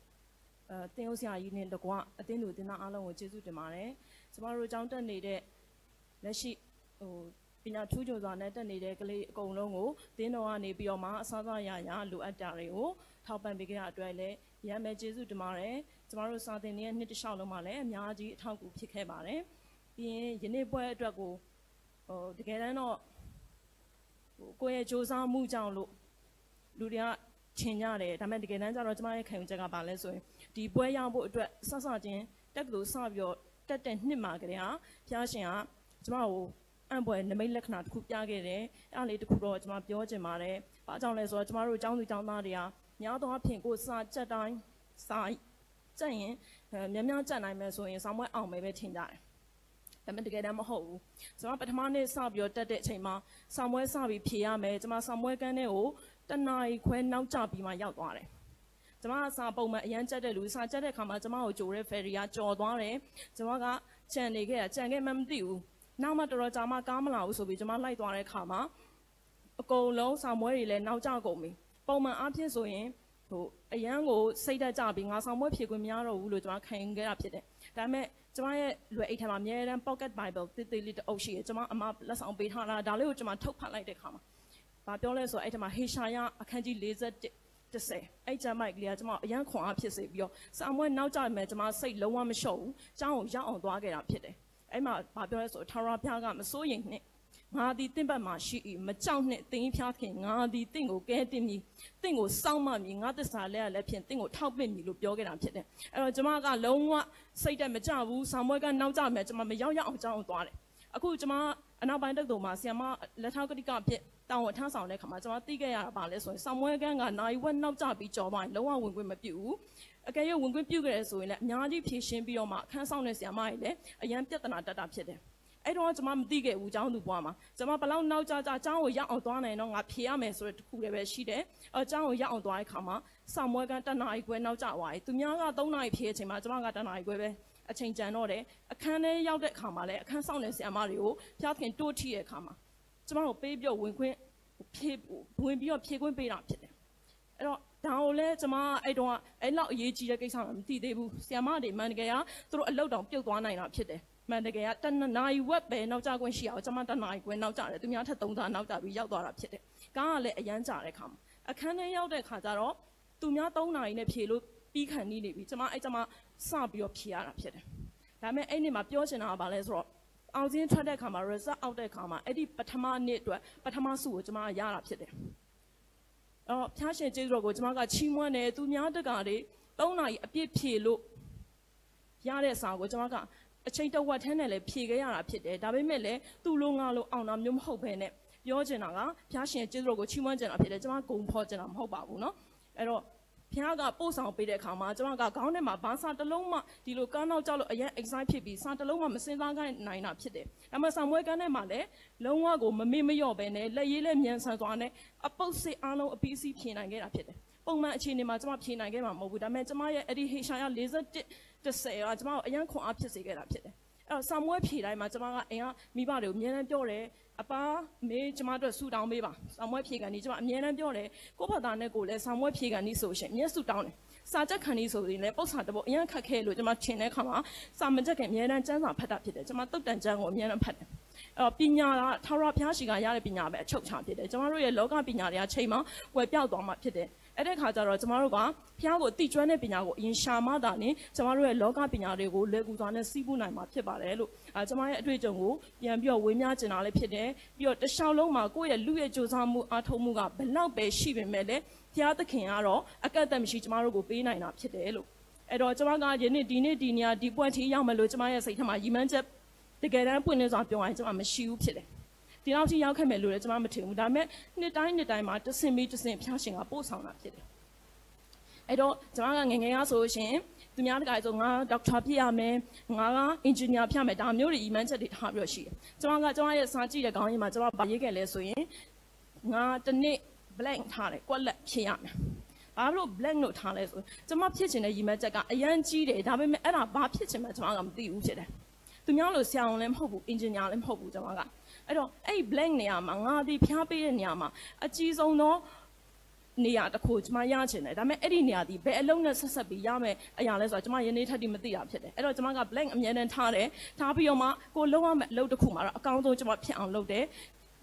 Eh, tin o sia yi ne do kwa. A tin do tin na a long wo jezu din ma ne. Chuma ro jang tan ne de. လက်ရှိ ဟို ပညာထူးချွန်စွာနဲ့ တက်နေတဲ့ကလေးအကုန်လုံးကို သင်းတော်ကနေပြီးတော့မှ အစားအသောက်ရရ လိုအပ်တာတွေကို ထောက်ပံ့ပေးခဲ့တာအတွက်လည်း အရမ်းပဲကျေးဇူးတင်ပါတယ်။ ကျမတို့ စာသင်တဲ့နှစ်တစ်လျှောက်လုံးမှာလည်း အများကြီးအထောက်အကူဖြစ်ခဲ့ပါတယ်။ ပြီးရင် ယနေ့ပွဲအတွက်ကို ဟို တကယ်တမ်းတော့ ဟို ကိုယ့်ရဲ့ကြိုးစားမှုကြောင့်လို့ လူတွေကထင်ကြတယ်။ ဒါပေမဲ့ တကယ်တမ်းကျတော့ ကျမရဲ့ခံယူချက်က ဘာလဲဆိုရင် ဒီပွဲရဖို့အတွက် စစချင်း တက္ကသိုလ်စပြီးတော့ တက်တဲ့နှစ်မှာကတည်းက ဘုရားရှင်က ကျမကို အံ့ဖွယ်နမိတ်လက္ခဏာတစ်ခုပြခဲ့တယ်။ အဲ့ဒါလေးတစ်ခုတော့ကျွန်မပြောချင်ပါတယ်။ ဘာကြောင့်လဲဆိုတော့ ကျွန်မတို့ကျောင်းသူကျောင်းသားတွေကများသောအားဖြင့်ကိုယ်စာကြက်တိုင်းစာကြက်ရင်အဲများများကြက်နိုင်မယ်ဆိုရင်စာမွဲအောင်မယ်ပဲထင်ကြတယ်။ ဒါပေမဲ့တကယ်တမ်းမဟုတ်ဘူး။ ကျွန်မပထမနေ့စပြီးတော့တက်တဲ့အချိန်မှာစာမွဲစပြီးဖြေရမယ်။ ကျွန်မစာမွဲကန်းထဲကိုတစ်နာရီခွဲနောက်ကျပြီးမှရောက်သွားတယ်။ ကျွန်မကစာပုံမှန်အရမ်းကြက်တဲ့လူ၊ စာကြက်တဲ့အခါမှာကျွန်မကိုကြိုတဲ့ ferry ကကျော်သွားတယ်။ ကျွန်မကကြံနေခဲ့တာ၊ ကြံခဲ့မှန်းမသိဘူး။ နောက်မှတော်တော်ကြာမှကားမလာဘူးဆိုပြီးကျွန်မလိုက်သွားတဲ့အခါမှာ အကုန်လုံးစာမွဲတွေလည်းနောက်ကျကုန်ပြီ။ ပုံမှန်အားဖြင့်ဆိုရင်ဟိုအရမ်းကိုစိတ်ဓာတ်ကျပြီးငါစာမွဲဖြေခွင့်မရတော့ဘူးလို့ကျွန်မခံယူခဲ့တာဖြစ်တယ်။ ဒါပေမဲ့ကျွန်မရဲ့လွယ်အိတ်ထဲမှာအမြဲတမ်း pocket Bible သေးသေးလေးတစ်အုပ်ရှိတယ်။ ကျွန်မအမလက်ဆောင်ပေးထားတာ၊ ဒါလေးကိုကျွန်မထုတ်ဖတ်လိုက်တဲ့အခါမှာဘာပြောလဲဆိုတော့၊ အဲ့ထဲမှာဟေရှာယအခန်းကြီးလေးဆယ့်တစ်၊ တစ်ဆယ်၊ အဲ့ကျမ်းပိုဒ်ကလေးကကျွန်မကိုအရမ်းခွန်အားဖြစ်စေပြီးတော့၊ စာမွဲနောက်ကျပေမဲ့ကျွန်မစိတ်လုံးဝမလျှော့ဘူး။ ကျောင်းကိုရောက်အောင်သွားခဲ့တာဖြစ်တယ်။ အဲ့မှာဘာပြောလဲဆိုတော့၊ ထာဝရဘုရားကမစိုးရိမ်နှင့်၊ ငါသည်သင့်ဘက်မှာရှိ၏၊ မကြောက်နှင့်၊ သင်၏ဘုရားသခင်၊ ငါသည်သင့်ကိုကယ်တင်မည်၊ သင့်ကိုစောင့်မမည်၊ ငါသစ္စာလက်အားလည်းဖြင့်သင့်ကိုထောက်ပံ့မည်လို့ပြောခဲ့တာဖြစ်တယ်။ အဲ့တော့ကျွန်မကလုံးဝစိတ်ဓာတ်မကျဘူး။ စာမွဲကန်းနောက်ကျပေမဲ့ကျွန်မမရောက်ရောက်အောင်ကျောင်းကိုသွားတယ်။ အခုကျွန်မအနောက်ပိုင်းတက္ကသိုလ်မှာဆရာမလက်ထောက်ကတိကအဖြစ်တာဝန်ထမ်းဆောင်တဲ့အခါမှာကျွန်မသိခဲ့ရတာဘာလဲဆိုရင်၊ စာမွဲကန်းကနာရီဝက်နောက်ကျပြီးကျော်သွားရင်လုံးဝဝင်ခွင့်မပြုဘူး။ အကယ်၍ဝင်ခွင့်ပြုခဲ့တယ်ဆိုရင်လည်းအများကြီးဖြေရှင်းပြီးတော့မှအခန်းစောင့်တဲ့ဆရာမကြီးလည်းအရမ်းပြဿနာတက်တာဖြစ်တယ်။ အဲ့တော့ကျွန်မမသိခဲ့ဘူးကျောင်းသူဘဝမှာကျွန်မဘယ်လောက်နောက်ကျကျကျောင်းကိုရောက်အောင်သွားနိုင်တော့ငါဖြေရမယ်ဆိုတဲ့တစ်ခုတည်းပဲရှိတယ်။ အဲ့တော့ကျောင်းကိုရောက်အောင်သွားတဲ့အခါမှာစာမွဲကန်းတစ်နာရီခွဲနောက်ကျသွားပြီ။ သူများကသုံးနာရီဖြေတဲ့အချိန်မှာကျွန်မကတစ်နာရီခွဲပဲအချိန်ကျန်တော့တယ်။ အခန်းထဲရောက်တဲ့အခါမှာလည်းအခန်းစောင့်တဲ့ဆရာမတွေကိုဘုရားသခင်တို့ထီးတဲ့အခါမှာကျွန်မကိုပေးပြီးတော့ဝင်ခွင့်ဖြေဝင်ပြီးတော့ဖြေခွင့်ပေးတာဖြစ်တယ်။ အဲ့တော့ဒါကိုလည်းကျွန်မအဲ့တော့အဲ့လောက်အရေးကြီးတဲ့ကိစ္စမှမသိသေးဘူး။ ဆရာမတွေမှန်တကယ်ကသူတို့အလုပ်တောင်ပြုတ်သွားနိုင်တာဖြစ်တယ်။ မှန်တကယ်ကတစ်နာရီဝက်ပဲနောက်ကျခွင့်ရှိအောင်ကျွန်မတစ်နာရီခွဲနောက်ကျတယ်။ သူများထက်သုံးဆနောက်ကျပြီးရောက်သွားတာဖြစ်တယ်။ ကားကလည်းအရမ်းကြာတဲ့အခါမှာအခန်းထဲရောက်တဲ့အခါကျတော့သူများသုံးနာရီနဲ့ဖြေလို့ပြီးခါနီးနေပြီ။ ကျွန်မအဲ့ကျမှစပြီးတော့ဖြေရတာဖြစ်တယ်။ ဒါပေမဲ့အဲ့နေ့မှာပြောချင်တာကဘာလဲဆိုတော့အောင်စာရင်းထွက်တဲ့အခါမှာ result အောက်တဲ့အခါမှာအဲ့ဒီပထမနေ့အတွက်ပထမဆုကိုကျွန်မရတာဖြစ်တယ်။ အော်ဖျားရှင်ကျေးဇူးတော်ကိုကျွန်မကချီးမွမ်းတယ်။ သူများတကာတွေသုံးနာရီအပြည့်ဖြေလို့ရတဲ့အစာကိုကျွန်မကအချိန်တစ်ဝက်ထဲနဲ့လည်းဖြေခဲ့ရတာဖြစ်တယ်။ ဒါပေမဲ့လည်းသူ့လိုငါလိုအောင်တာမျိုးမဟုတ်ဘဲနဲ့ပြောချင်တာကဖျားရှင်ကျေးဇူးတော်ကိုချီးမွမ်းချင်တာဖြစ်တယ်။ ကျွန်မဂုဏ်ဖော်ချင်တာမဟုတ်ပါဘူးနော်။ အဲ့တော့ဖျားကပို့ဆောင်ပေးတဲ့အခါမှာကျွန်မကခေါင်းထဲမှာဘာစာတစ်လုံးမှဒီလိုကန်းနောက်ကျလို့အရမ်း excite ဖြစ်ပြီးစာတစ်လုံးမှမစဉ်းစားနိုင်တာဖြစ်တယ်။ ဒါပေမဲ့စာမွဲကန်းထဲမှာလည်းလုံးဝကိုမမေ့မလျော့ဘဲနဲ့လက်ရေးလည်းမြန်ဆန်စွာနဲ့အပုပ်စစ်အားလုံးအပြီးအစီးဖြေနိုင်ခဲ့တာဖြစ်တယ်။ ပုံမှန်အခြေအနေမှာကျွန်မဖြေနိုင်ခဲ့မှာမဟုတ်ဘူး။ ဒါပေမဲ့ကျွန်မရဲ့အဲ့ဒီဟေရှာယလေးဆယ့်တစ်တစ်ဆယ်ကကျွန်မကိုအရမ်းခွန်အားဖြစ်စေခဲ့တာဖြစ်တယ်။ အဲ့တော့စာမွဲဖြေတိုင်းမှာကျွန်မကအိမ်ကမိဘတွေကိုအမြဲတမ်းပြောတယ်။ အပါမေးကျွန်မအတွက်ဆူတောင်းပေးပါ။ စာမွဲဖြေခံဒီကျွန်မအမြဲတမ်းပြောတယ်။ ကိုယ့်ဘာသာနဲ့ကိုယ်လည်းစာမွဲဖြေခံဒီဆိုရှင်မျက်ဆူတောင်းတယ်။ စာချက်ခံဒီဆိုရင်လည်းပု္ပ္ပာ်တပုတ်အရမ်းခက်ခဲလို့ကျွန်မထင်တဲ့အခါမှာစာမချက်ခင်အမြဲတမ်းစံစာဖတ်တာဖြစ်တယ်။ ကျွန်မသုတ်တန်ကျမ်းကိုအမြဲတမ်းဖတ်တယ်။ အဲ့တော့ပညာကထာဝရဘုရားရှိခိုးရတဲ့ပညာပဲအချုပ်အခြာဖြစ်တယ်။ ကျွန်မတို့ရဲ့လောကပညာတွေအချိန်မှာကွယ်ပြောက်သွားမှာဖြစ်တယ်။ အဲ့တဲ့ခါကျတော့ကျွန်မတို့ကဘုရားကိုအသိကျွမ်းတဲ့ပညာကိုအရင်ရှာမှသာလျှင်ကျွန်မတို့ရဲ့လောကပညာတွေကိုလွယ်ကူစွာနဲ့စည်းပူးနိုင်မှာဖြစ်ပါတယ်လို့အာကျွန်မရဲ့အတွေ့အကြုံကိုပြန်ပြီးတော့ဝေမျှချင်တာလည်းဖြစ်တယ်။ ပြီးတော့တလျှောက်လုံးမှာကိုယ့်ရဲ့လူရဲ့စူးစမ်းမှုအားထုတ်မှုကဘယ်လောက်ပဲရှိပေမဲ့လည်းဘုရားသခင်ကတော့အကန့်အသတ်မရှိကျွန်မတို့ကိုပေးနိုင်တာဖြစ်တယ်လို့အဲ့တော့ကျွန်မကယနေ့ဒီနေ့ဒီနေရာဒီပွင့်ထိရောက်မယ်လို့ကျွန်မရဲ့စိတ်ထဲမှာရည်မှန်းချက်တကယ်တမ်းပွင့်လင်းစွာပြောရရင်ကျွန်မမရှိဘူးဖြစ်တယ်။ ဒီလောက်ထိရောက်ခဲ့မယ်လို့လည်းကျွန်မမထင်ဘူး။ ဒါပေမဲ့နှစ်တိုင်းနှစ်တိုင်းမှာတဆင့်ပြီးတဆင့်ဘုရားရှင်ကပို့ဆောင်တာဖြစ်တယ်။ အဲ့တော့ကျွန်မကငယ်ငယ်ကဆိုလို့ရှိရင်သူများတကာဆိုငါဒေါက်တာဖြစ်ရမယ်ငါက engineer ဖြစ်ရမယ်ဒါမျိုးတွေရည်မှန်းချက်တွေထားပြီးတော့ရှိတယ်။ ကျွန်မကကျွန်မရဲ့စာကြည့်တဲ့ခေါင်းကြီးမှာကျွန်မဘာရေးခဲ့လဲဆိုရင်ငါတစ်နေ့ blank ထားတယ်ကွက်လက်ဖြစ်ရမယ်။ ဘာလို့ blank လို့ထားလဲဆိုကျွန်မဖြစ်ချင်တဲ့ရည်မှန်းချက်ကအရမ်းကြီးတယ်ဒါပေမဲ့အဲ့ဒါဘာဖြစ်ချင်မှကျွန်မကမသိဘူးဖြစ်တယ်။ သူများလိုဆရာဝန်လည်းမဟုတ်ဘူး engineer လည်းမဟုတ်ဘူးကျွန်မကအဲ့တော့အဲ့ blank နေရာမှာငါဒီဖျားပေးတဲ့နေရာမှာအကြီးဆုံးသောနေရာတစ်ခုကျွန်မရချင်တယ်ဒါပေမဲ့အဲ့ဒီနေရာဒီဘယ်အလုပ်နဲ့ဆက်ဆက်ပြီးရမယ်အရာလဲဆိုတော့ကျွန်မယနေ့ထက်ဒီမသိတာဖြစ်တယ်အဲ့တော့ကျွန်မက blank အမြဲတမ်းထားတယ်ထားပြီးတော့မှကိုလုံးဝမဲ့အလုပ်တစ်ခုမှာတော့အကောင်းဆုံးကျွန်မဖြစ်အောင်လုပ်တယ်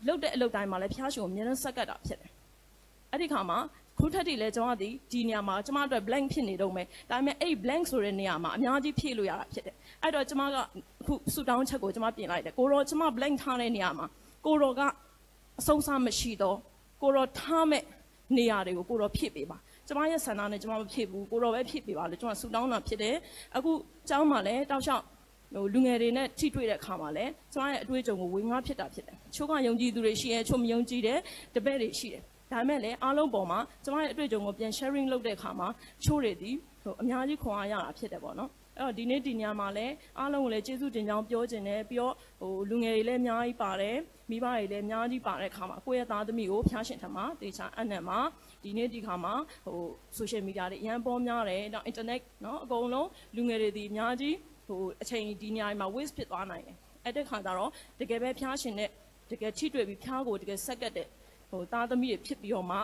လုပ်တဲ့အလုပ်တိုင်းမှာလည်းဖျားရှင်ကိုအမြဲတမ်းဆက်ကပ်တာဖြစ်တယ်အဲ့ဒီခါမှာခုထက်ထိလည်းကျွန်မဒီဒီနေရာမှာကျွန်မအတွက် blank ဖြစ်နေတော့မယ်ဒါပေမဲ့အဲ့ blank ဆိုတဲ့နေရာမှာအများကြီးဖြည့်လို့ရတာဖြစ်တယ်အဲ့တော့ကျွန်မကအခုဆူတောင်းချက်ကိုကျွန်မပြင်လိုက်တယ်ကိုတော့ကျွန်မ blank ထားတဲ့နေရာမှာကိုတော့ကအဆုံးအစမရှိတော့ကိုတော့ထားမဲ့နေရာတွေကိုကိုတော့ဖြည့်ပေးပါကျွန်မရဲ့ဆန္ဒနဲ့ကျွန်မမဖြည့်ဘူးကိုတော့ပဲဖြည့်ပေးပါလို့ကျွန်မဆူတောင်းတာဖြစ်တယ်အခုကျောင်းမှာလည်းတောက်လျှောက် ဟိုလူငယ်တွေနဲ့ထိတွေ့တဲ့အခါမှာလည်းကျမရဲ့အတွေ့အကြုံကိုဝေငှဖြစ်တာဖြစ်တယ်။တချို့ကယုံကြည်သူတွေရှိတယ်။တချို့မယုံကြည်တဲ့တပည့်တွေရှိတယ်။ဒါပေမဲ့လည်းအားလုံးပေါ်မှာကျမရဲ့အတွေ့အကြုံကိုပြန် sharing လုပ်တဲ့အခါမှာတချို့တွေဒီဟိုအများကြီးခွန်အားရတာဖြစ်တယ်ပေါ့နော်။အဲ့တော့ဒီနေ့ဒီညမှာလည်းအားလုံးကိုလည်းကျေးဇူးတင်ကြောင်းပြောချင်တယ်။ပြီးတော့ဟိုလူငယ်တွေလည်းအများကြီးပါတယ်။မိဘတွေလည်းအများကြီးပါတဲ့အခါမှာကိုယ့်ရဲ့သားသမီးကိုဖျားရှင်ထံမှာသေချာအနံ့မှာဒီနေ့ဒီခါမှာဟို social media တွေအရမ်းပေါများတယ်။နောက် internet နော်အကုန်လုံးလူငယ်တွေဒီအများကြီးဟိုအချိန်ဒီနေရာမှာ waste ဖြစ်သွားနိုင်တယ်။အဲ့တဲ့ခါကျတော့တကယ်ပဲဖျားရှင်နဲ့တကယ်ထိတွေ့ပြီးဖျားကိုတကယ်ဆက်ကပ်တဲ့ဟိုသားသမီးတွေဖြစ်ပြီးတော့မှ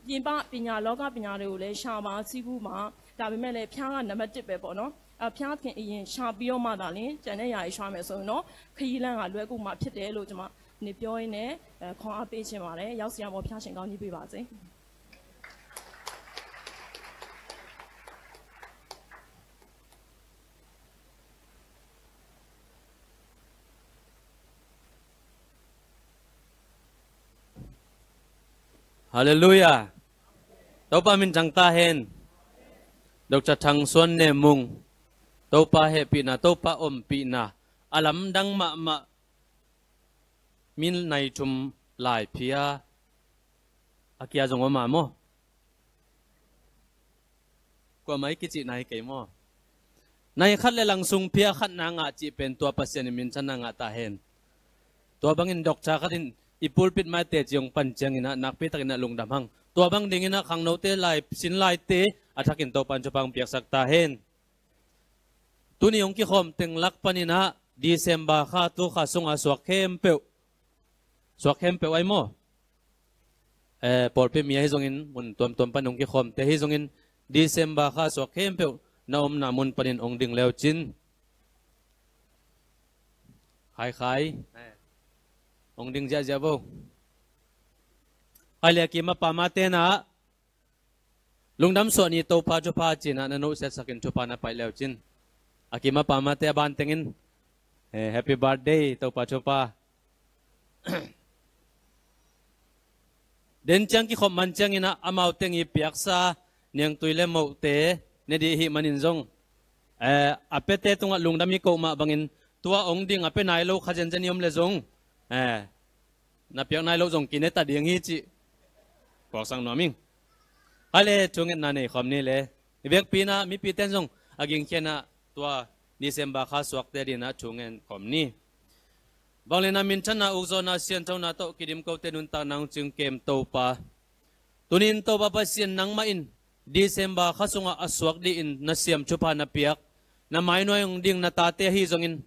ပြင်ပပညာလောကပညာတွေကိုလည်းရှာပါစီးပူးမှာဒါပေမဲ့လည်းဖျားကနံပါတ်တစ်ပဲပေါ့နော်။အဖျားခင်အရင်ရှာပြီးတော့မှသာလျှင်ကျန်တဲ့ຢာတွေရှာမယ်ဆိုရင်တော့ခရီးလမ်းကလွဲကူမှာဖြစ်တယ်လို့ကျွန်မနေပြောရင်းနဲ့အဲခွန်အားပေးချင်ပါတယ်။ရောက်စီရမောဖျားရှင်ကောင်းကြီးပေးပါစေ။ Halleluiah. Topa min thang ta hen. Dr. Thang Suan Ne Mung. Topa hehpihna, Topa ompihna a lamdang mahmah. Min nai thum lai phia a kia zong om a maw? Kuamah i kicihna hi kei maw? Nai khat le langsung phia khatna ngah cih pen tua Pasian in minthanna ngah ta hen. Tua bangin doctor khat in i pulpit mai teci hong pan ciangin ah nakpi takin ah lungdam hang. Tua bang dingin ah khangnote lai sin laite a thakin Topan thupha hong piaksak ta hen. Tuni hong kikhawm teng lak panin ah December kha tu kha sungah suak khempeuh suak khempeuh ai maw? Eh, pawlpi mi ahi zongin mun tuamtuam pan hong kikhawmte ahi zongin December kha suak khempeuh na omna mun panin hong ding leucin. Khaikhai hong ding ziahziah vo. Khai le a kim a pam a tenah lungdam suah ni Topa thupha cinah na nuhsiatsakin thupha na paih leucin. A kim a pam a te a ban tengin eh, happy birthday Topa thupha. Den ciang kikhop man ciangin ah amau teng i piaksa niangtui le mohte ne dih hih manin zong eh, a pete tungah lungdam i koh mah bangin tua ong ding a pe nai lo kha zenzen i om le zong eh, na piak nai lo zong kine ta ding hi cih puaksak nuam ing. Hai le thungetna nei khawm ni le i vekpi inah mipi ten zong a gingkhianah tua December kha suakte dinah thungen khawm ni. Vangliatna minthanna ukzawhna sianthona tawh kidim kote nuntakna hong cingkem Topa. Tunin Topa Pasian nangmah in December kha sungah a suak dihin na siam thupha na piak na mainuai hong ding na tate ahi zongin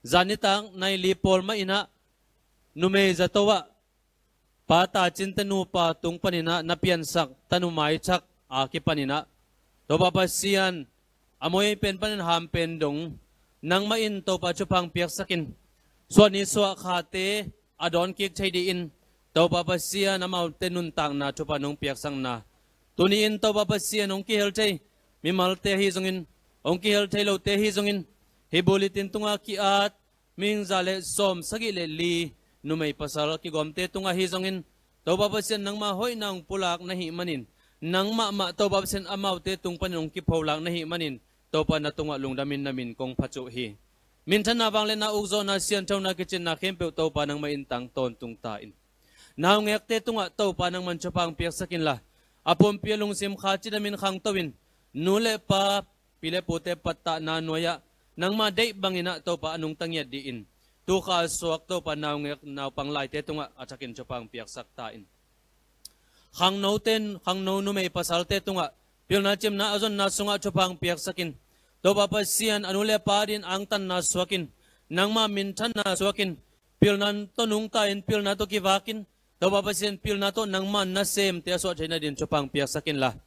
zan nitak nai li pawl mah inah numei zato ah pa tacinte nupa tung paninah na piansak tanu maithak a kipaninah Topa Pasian a moi pen panin ham pen dong nangmah in Topa thupha hong piaksakin suahni suahkhate a dawn kik thei dihin Topa Pasian amaute nuntakna thupha nong piaksakna tuni in Topa Pasian hong kihel thei mimalte ahi zongin hong kihel thei lote ahi zongin hih bulletin tungah ki-at mihing za le sawm sagih le li numei pasal kigawmte tungah ahi zongin Topa Pasian nangmah hoihna hong pulak na hih manin nangmah mah Topa Pasian amaute tung panin hong kipholak na hih manin Topa na tungah lungdamin na min kong phacuh hi. Minthanna vangliatna ukzawhna sianthona kicinna khempeuh Topa nangmah in tang tawntung ta in. Naungekte tungah Topa nangman thupha hong piaksak inla a pumpi a lungsim kha cidamin khangto in nu le pa pi le pute pattahna nuai-ah nangmah deih banginah Topa a nungta ngiat dihin tukha a suak Topa naungek naupang laite tungah a thakin thupha hong piaksak ta in. Khangnote khangno numei pasalte tungah pilna cimna a zonna sungah thupha hong piaksakin Topa Pasian a nu le pa din angtanna suakin nangmah minthanna suakin pilna tawh nungta in pilna tawh kivakin Topa Pasian pilna tawh nangmah nasemte a suah theihna din thupha hong piaksak inla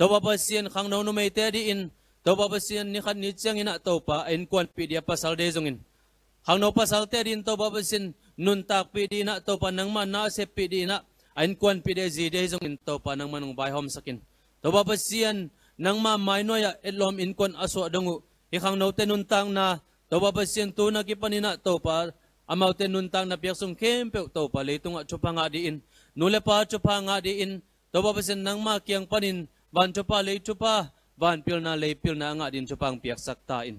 Topa Pasian khangno numeite a dihin Topa Pasian nikhat ni cianginah Topa a innkuanpih dih a pasal dei zongin khangno pasalte a dihin Topa Pasian nuntakpih dihinah Topa nangmah na a seppih dihinah a innkuanpih dih a zi dei zongin Topa nangmah nong vaihawmsakin Topa Pasian nangmah mainuai-ah etlawm innkuan a suah dong uh hih khangnote nuntakna Topa Pasian tuna kipaninah Topa amaute nuntakna piaksung khempeuh Topa leitungah thupha ngah dihin nu le pa thupha ngah dihin Topa Pasian nangmah kiang panin van thupha lei thupha van pilna lei pilna a ngah din thupha hong piaksak ta in.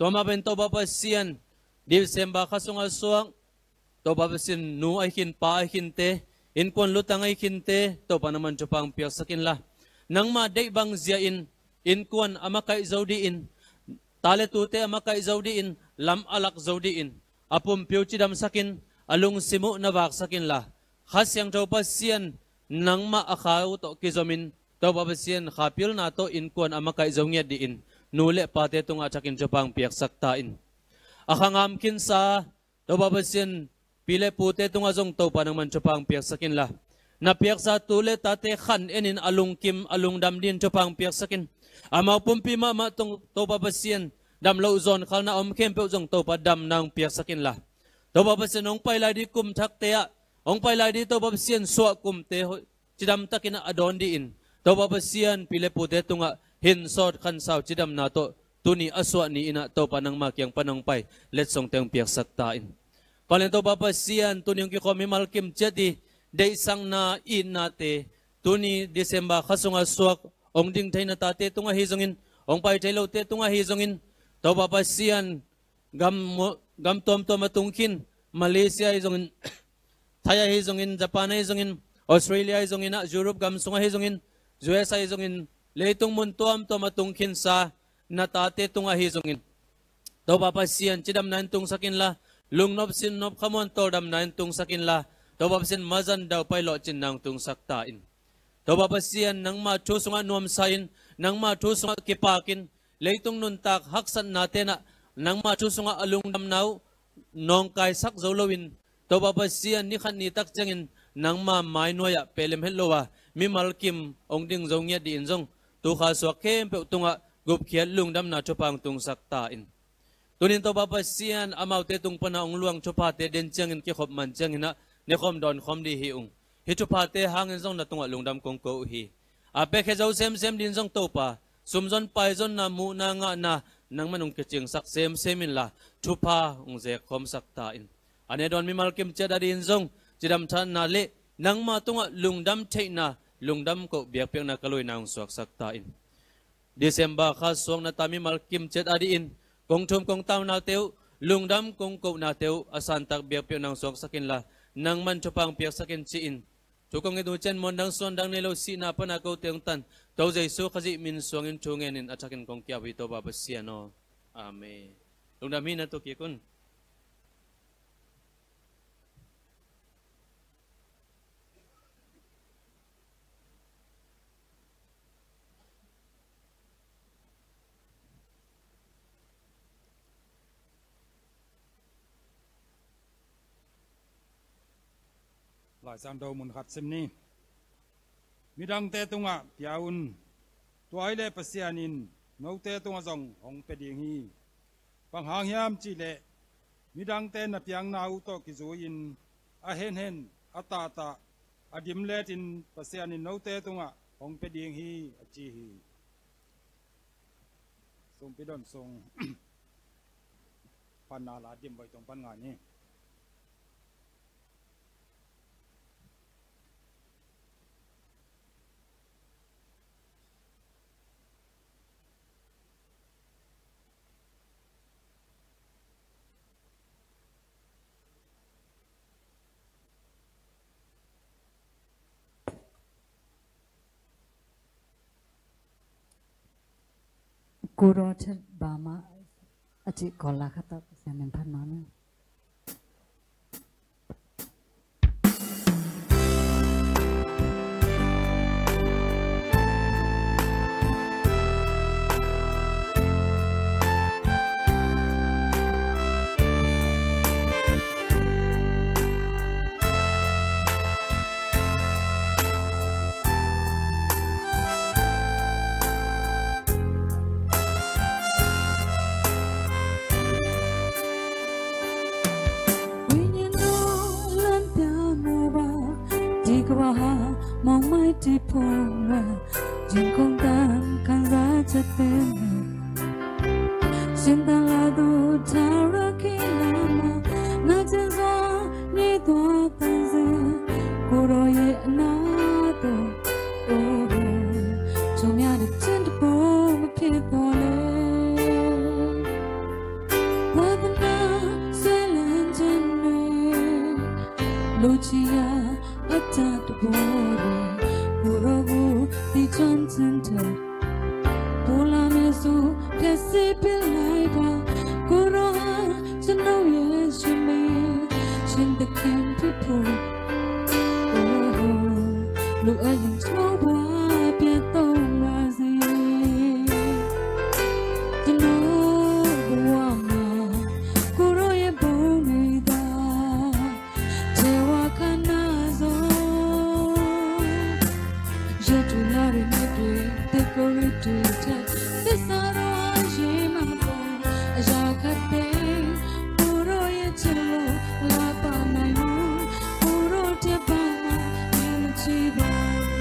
Tua mah bangin Topa Pasian, December kha sungah suak, Topa Pasian nu ahi khin pa ahi khinte, innkuan lutang ahi khinte, Topa nangman thupha hong piaksak inla. Nangma deih bang zia-in innkuan a makaih zo dih in, ta le tute a makaih zo dih in, lam a lak zo dih in, a pumpi uh cidamsak in, a lungsim uh na vaksak inla, Kha Siangtho Pasian nangmah a kha uh tawh kizomin, Topa Pasian kha pilna tawh innkuan a makaih zo ngiat dih in, nu le pate tungah thakin thupha hong piaksak ta in. A kha ngam khinsa Topa Pasian pi le pute tungah zong Topa nangman thupha hong piaksak inla, na piaksa tu le tate khan enin a lungkim a lungdam dingin thupha hong piaksak in. Amau pumpi mahmah tawh Topa Pasian damloh zawnkhalna a om khempeuh zong Topa damna hong piaksak inla, Topa Pasian hong pai lai ding kum thakte ah, hong pai lai ding Topa Pasian suah kumte hoih cidamtakin a dawn dih in, Topa Pasian pi le pute tungah hinsawt khansau cidamna tawh tuni a suah ni in ah Topa nangma kiang pan hong pai letsongte hong piaksak ta in. Vanglian Topa Pasian, tuni hong kikhawm mimal kim ciat i deihsakna itnate, tuni December kha sungah suak hong ding theina tate tungah hi zongin, hong pai thei lote tungah hi zongin, Topa Pasian gam, gam tuamtuam a tung khin, Malaysia ahi zongin, Thai ahi zongin, Japan ahi zongin, Australia ahi zongin ah, Europe gam sungah ahi zongin, U S ahi zongin, leitung mun tuamtuam a tung khinsa na tate tungah ahi zongin, Topa Pasian cidamna in tungsak inla, lungnop sinnop khamuan tawldamna in tungsak inla, Topa Pasian mazan daupai lawhcinna in tungsak ta in. Topa Pasian nangma thu sungah nuamsa in, nangma thu sungah kipakin, leitung nuntak haksatna tenah nangma thu sungah a lungdamna uh nawngkaisak zo loin, Topa Pasian ni khat ni tak ciangin nangma mai nuai-ah pehlem het lo a mimal kim hong ding zo ngiat dih in zong, tu kha suak khempeuh tungah gupkhiat lungdamna thupha hong tungsak ta in. Tunin Topa Pasian amaute tung pana hong luang thuphate den ciangin kikhop man ciangin ah nekhawm dawnkhawm dih hi ung. Hih thuphate hangin zong na tungah lungdam kong ko uh hi. A piakhia zo semsem dingin zong Topa, sumzon paizonna muhna ngahna nangman hong kicingsak semsem inla, thupha hong zekkhawmsak ta in. A ne dawn mimal kim ciat adingin zong cidamthatna le nangma tungah lungdam theihna, lungdam koh biakpiakna ka luina hong suaksak ta in. December kha suakna ta mimal kim ciat adingin kong thum kong taunaute uh, lungdam kong kohnate uh a santak biakpiakna hong suaksak inla, nangman thupha hong piaksak in ci-in, thu kong nget uh ciang muan dang suan dang nei lo sihna pana kote hong tan Topa Jesu Khazih min suangin thu ngenin a thakin kong kiau hi Topa Pasian aw. Amen. Lungdam hi, na tu kik un. Laisiangtho mun khat sim ni. Midangte tungah pia un. Tua ahih leh Pasian in note tungah zong hong pia ding hi. Bang hang hiam cih leh midangte na piakna uh tawh kizui-in a henhen, a tahtah, a dimletin Pasian in note tungah hong pia ding hi, a ci hi. Sungpi don sung phatna la dim voi tong pan ngai ni. Kuro Thit Bama a cih kawl la khat tawh Pasian min phat nawn ni. အတတ်တဘောရီ ကိုယ်တော်ကို သိချင်တဲ့ ပိုလာမဲ့ဆို ဖျက်ဆီးပစ်လိုက်ပါ ကိုယ်တော်ဟာ ကျွန်ုပ်ရဲ့ ရှင်မင်း ရှင်သခင်ဖြစ်ဖို့ အိုး လိုအပ်ရင် ကျွန်ုပ်ဘဝ ပြန်သုံးပါစေ ကျွန်ုပ်ဘဝမှာ ကိုယ်တော်ရဲ့ ဘုန်းတွေသာ ထဲဝါခဏစော ရတူလာတဲ့ မြစ်တွေ သစ်ကိုယ်တွေထက် သစ္စာတော်အရေးမှန်ပေါ် အရာခတ်သိမ်း ကိုယ်တော်ရဲ့ ချစ်လို့ လာပါနိုင်လို့ ကိုယ်တော်ထက် ဘာမှ မကြည့်ပါဘူး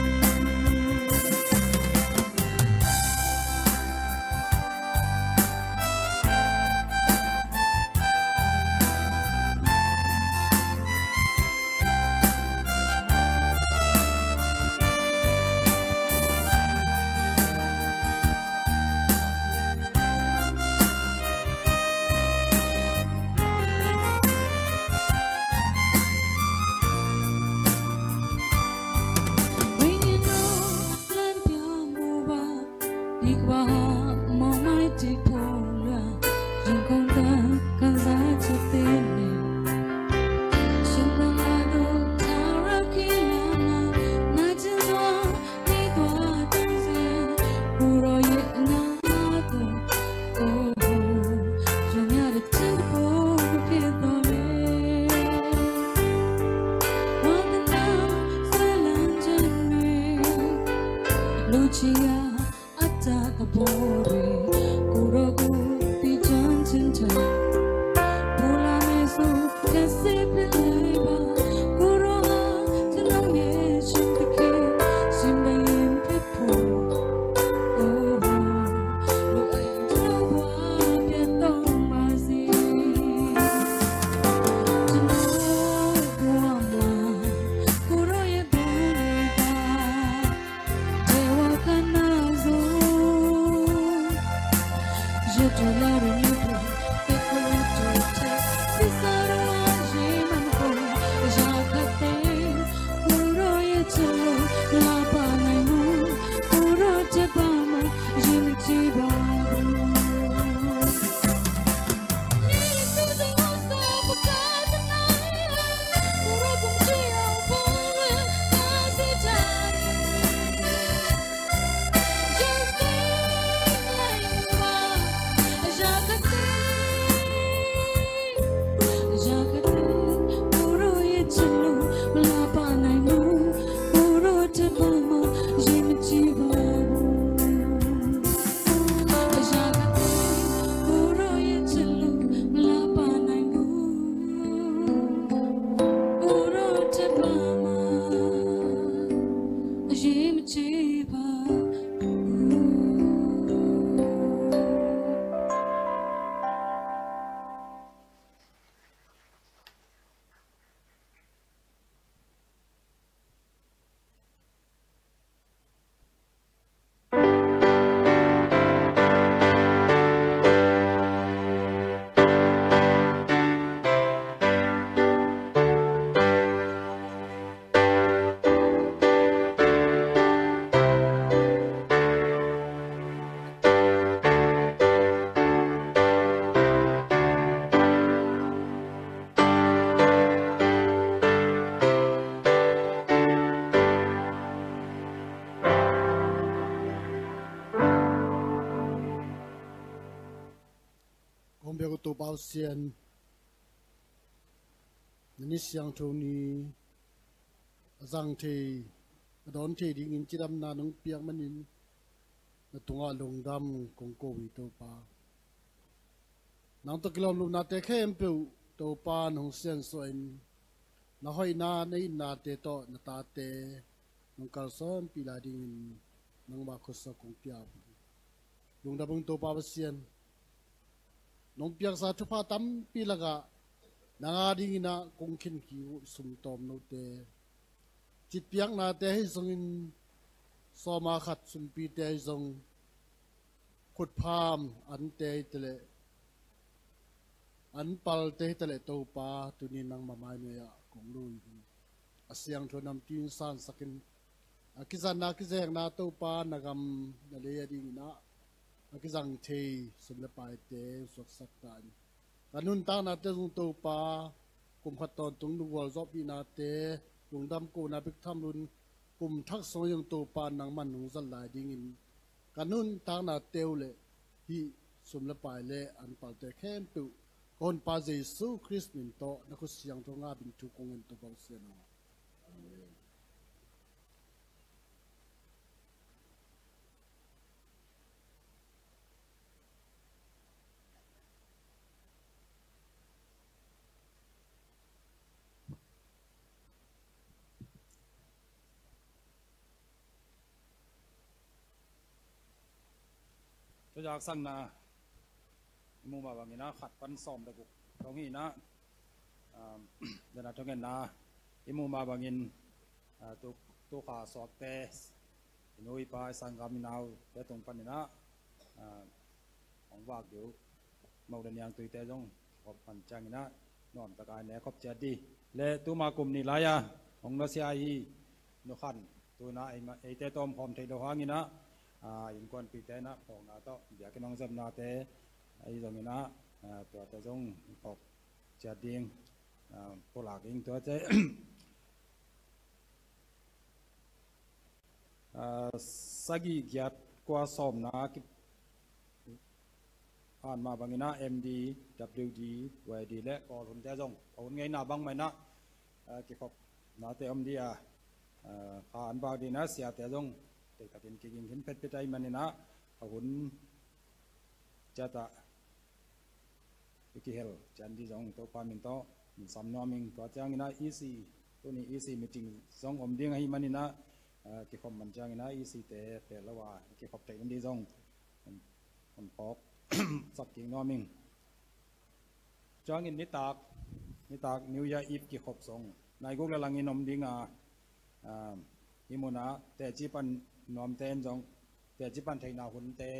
ဝိညာဉ်တော် လမ်းပြမှုပါ ဒီကမ္ဘာဟာ မုန်တိုင်းကျိုင်းတွေ ရင်ခုန်သံ ခံစားချက်သစ်နဲ့ ရှင်သန်လာသော ထာဝရခီးလမ်းမှာ နာကျင်စွာ နှေးသွားတဲ့ ကိုယ်တော်ရဲ့ အနာကို အိုး ပြောင်ရတဲ့ ချစ်ဖို့ မဖြစ်တော့လေ ဝါသနာ ဆွဲလန်းခြင်းတွေ လူချစ်ရာ အတတ်သဘောတွေ ကိုယ်တော်ကို သိချင်တဲ့ ပိုလာမဲ့ဆို ဖျက်ဆီးပစ်လိုက်ပါ ကိုယ်တော်ဟာ ကျွန်ုပ်ရဲ့ ရှင်သခင် ရှင်ဘုရင်ဖြစ်ဖို့ အိုး လိုအပ်ရင် ကျွန်ုပ်ဘဝ ပြန်သုံးပါစေ ကျွန်ုပ်ဘဝမှာ ကိုယ်တော်ရဲ့ ဘုန်းတွေသာ ထဲဝါခဏစော ရတူလာတဲ့ မြစ်တွေ သစ်ကိုယ်တွေထက် သစ္စာတော်အရေးမှန်ပေါ် အရာခတ်သိမ်း ကိုယ်တော်ရဲ့ ချစ်လို့ လာပါနိုင်လို့ ကိုယ်တော်ထက် ဘာမှ အရေးမကြီးပါဘူး အရေးမကြီးပါဘူး။ Kong biak uh Topa Pasian, na ni siangtho ni a zang thei, a dawn thei dingin cidamna nong piak manin na tungah lungdam kong ko hi Topa. Nang tawh kilawm lohnate khempeuh Topa nong siansuah in, na hoihna, na itnate tawh na tate nong kalsuanpih lai dingin nangmah khuasak kong pia uh hi. Lungdam ung Topa Pasian, nong piaksa thupha tampi lakah nang a dingin ah kong khinkhih uh sumtawm note, citpiaknate ahi zongin, sawma khat sumpite ahi zong, khutpham ante hi taleh, an palte hi taleh Topa, tuni nangmah mai nuai-ah kong lui hi. a siangtho namtui in sansakin, a kizanna kizekna Topa na gam na lei a dingin ah a kizang thei sum le paite suaksak ta in. Ka nuntaknate zong Topa, kum khat tawntung lunggual zawhpihnate, lungdam kohna bek tham loin kum thak sung zong Topa nangman hong zat lai dingin ka nuntaknate uh le hih sum le pai le an palte khempeuh ka Honpa Jesu Khrist min tawh na khut siangtho ngapin thu kong ngen, Topa Pasian aw. Amen. Thuzaksakna i muh mah bangin ah khat pan sawm le guk dong hi in ah, um, dena thungetna i muh mah bangin, ah, tu, tu kha suakte, i nu i pa, i sanggam i naute tung panin ah, ah, hong vak ding uh, moh le niangtuite zong kikhop man ciangin ah nuamtak a i nek khop ciat ding. Le tuma kum nih lai-a hong nusia i Nu Khan, tu-in ah ei ma, eite tawh om khawm thei lo hangin ah, ah, innkuanpihte in ah phawkna tawh biakinn hong zepnate ahi zongin ah, ah, tuate zong phawk ciat ding, ah, pulak ding tuate. Ah, sagih, giat, kua, sawmna ki, an mah bangin ah M D, W D, Y D le Kawl hunte zong a hun ngeina bangmah in ah, ah, kikhopnate om ding a, ah, kha an vak ding in ah siate zong deihtakin kiging khin phetphet ahih manin ah a hun ciat ah i kihel ciat ding zong Topa min tawh min sam nuam ing. Tua ciangin ah E C, tuni E C meeting zong om ding ahih manin ah, ah, kikhop man ciangin ah E C te pel lo a i kikhop theih ding zong hong, hong phawk sak kik nuam ing. Ciangin nitak, nitak New Year Eve kikhop zong nai guk le langin om ding a, ah, hih munah teci pan nuamte in zong teci pan theihna hunte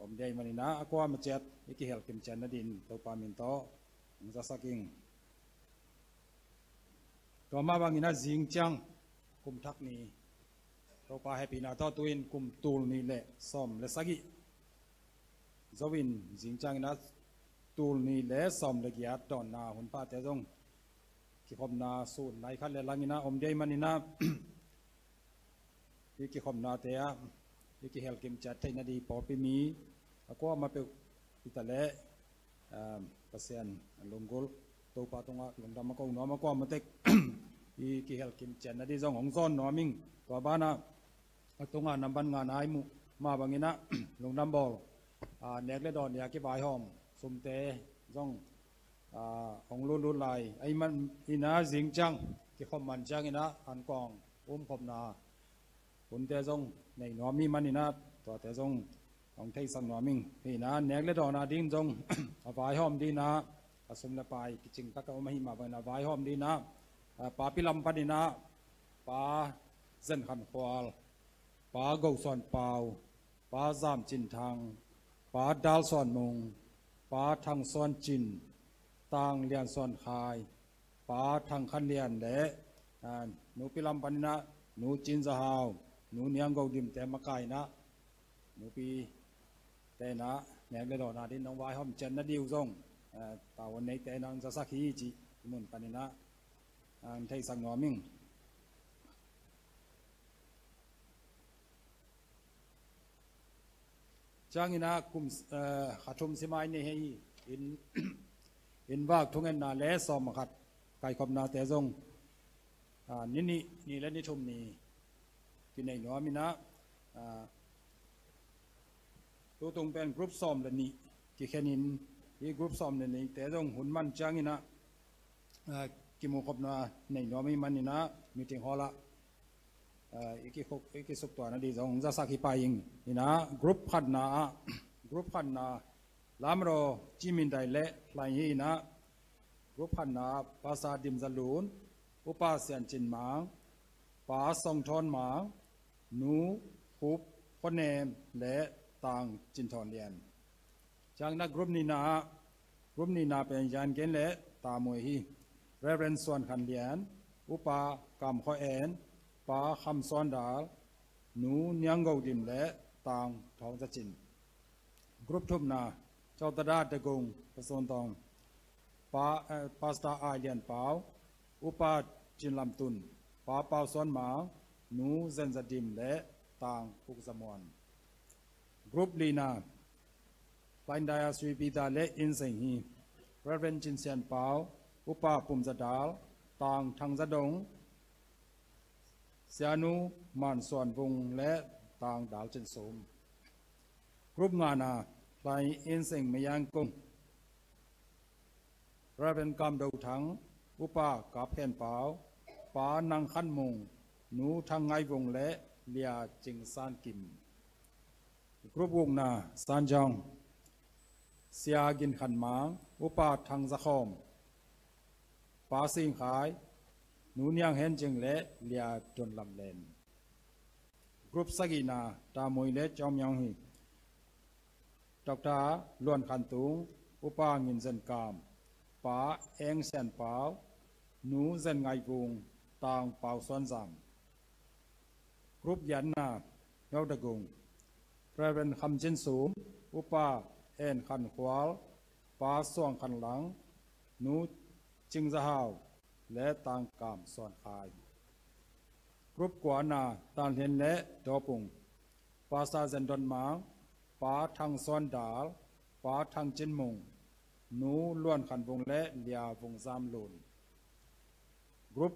om ding ahih manin ah a kuamah ciat i kihel kim ciat nadingin Topa min tawh hong zasak ing. Tua mah bangin ah zing ciang kum thak ni, Topa hehpihna tawh tu-in kum tul nih le sawm le sagih zo-in zing ciangin ah tul nih le sawm le giat dawnna hun pahte zong kikhopna sun nai khat le langin ah om ding ahih manin ah hih kikhopnate ah hih kihel kim ciat theih nading pawlpi mi a kuamah peuh hi ta leh, um, Pasian lunggulh, Topa tungah lungdam a ko nuam a kuamah tek hih kihel kim ciat nading zong hong zawn nuam ing. Tua banah a tungah nambat ngana i muh mah bangin ah lungdam bawl, ah, nek le dawn ding a kivaihawm sumte zong, ah, hong lutlut lai ahih manin ah zing ciang kikhop man ciangin ah ankuang umkhopna hunte zong nei nuam ahih manin ah tuate zong hong theisak nuam ing. Hi in ah nek le dawn a ding zong a vaihawm dingin ah a sum le pai kicing tak a om ahih mah bangin a vaihawm dingin ah, ah, Pa Pi Lam panin ah Pa Zen Khan Khual, Pa Go Suan Pau, Pa Zam Cin Thang, Pa Dal Suan Mung, Pa Thang Suan Cin, Tang Lian Suan Khai, Pa Thang Khan Lian le, ah, Nu Pi Lam panin ah Nu Cin Za Hau, Nu Niang Go Dim te makaih in ah Nu Pi te in ah nek le dawn a dingin hong vaihawm ciat nading uh zong, ah, tavuan neite in ah hong zasak hi cih i mun panin ah, ah, hong theisak nuam ing. Ciangin ah kum, eh, kha thum sim a i nei hi. Inn, inn vak thungetna le sawm khat kaikhopnate zong, ah, ni nih ni le ni thum ni kinei nuam in ah, ah, tutung pen group sawm le nih kikhen in, hih group sawm le nihte zong hun man ciangin ah, ah, kimuhkhopna nei nuam ahih manin ah meeting hall ah, ah, i kikhuk, i kisuktuahna ding zong zasak hi pah ing. Hi in ah group khatna ah, group khatna Lamro Ci Min Dai le Hlai hi in ah, group khatna ah Pastor Dim Za Lun, Upa Sian Cin Mang, Pa Song Thawn Mang, Nu Khup Khuan Nem le Tang Cin Thawn Lian. Ciangin ah group nihna ah, group nihna pen Yan Gen le Ta Muai hi. Reverend Suan Khan Lian, Upa Kam Khua En, Pa Kham Suan Dal, Nu Niang Go Dim le Tang Thawng Za Cin. Group thumna, Cawtada Dagung, Pasun Tawng, Pa, eh, Pastor Ai Lian Pau, Upa Cin Lam Tun, Pa Pau Suan Mang, Nu Zen Za Dim le Tang Uk Za Muan. Group lina, Hlaing Diocese Peter le Inn Seng Hi, Reverend Cin Sian Pau, Upa Pum Za Dal, Tang Thang Za Dong, Sianu Man Suan Vung le Tang Dal Cin Sum. Group ngana, Hlaing Inn Seng Mayang Kung, Reverend Kam Do Thang, Upa Kap Khen Pau, Pa Nang Khan Mung, Nu Thang Ngai Vung le Lia Cing San Kim. Group gukna, Sanjong, Sia Gin Khan Mang, Upa Thang Za Khawm, Pa Sing Khai, Nu Niang Hen Cing le Lia Don Lam Len. Group sagihna, Tamui le Cawm Yong Hi, Doctor Luan Khan Tung, Upa Ngin Zen Kam, Pa Eng Sian Pau, Nu Zen Ngai Vung, Tang Pau Suan Zam. Group giatna, Nau Dagung, Reverend Kham Cin Sum, Upa En Khan Khual, Pa Suang Khan Lang, Nu Cing Za Hau le Tang Kam Suan Khai. Group kuana, Tan Hlen le Dawpung, Pastor Zen Don Mang, Pa Thang Suan Dal, Pa Thang Cin Mung, Nu Luan Khan Vung le Lia Vung Zam Lun. Group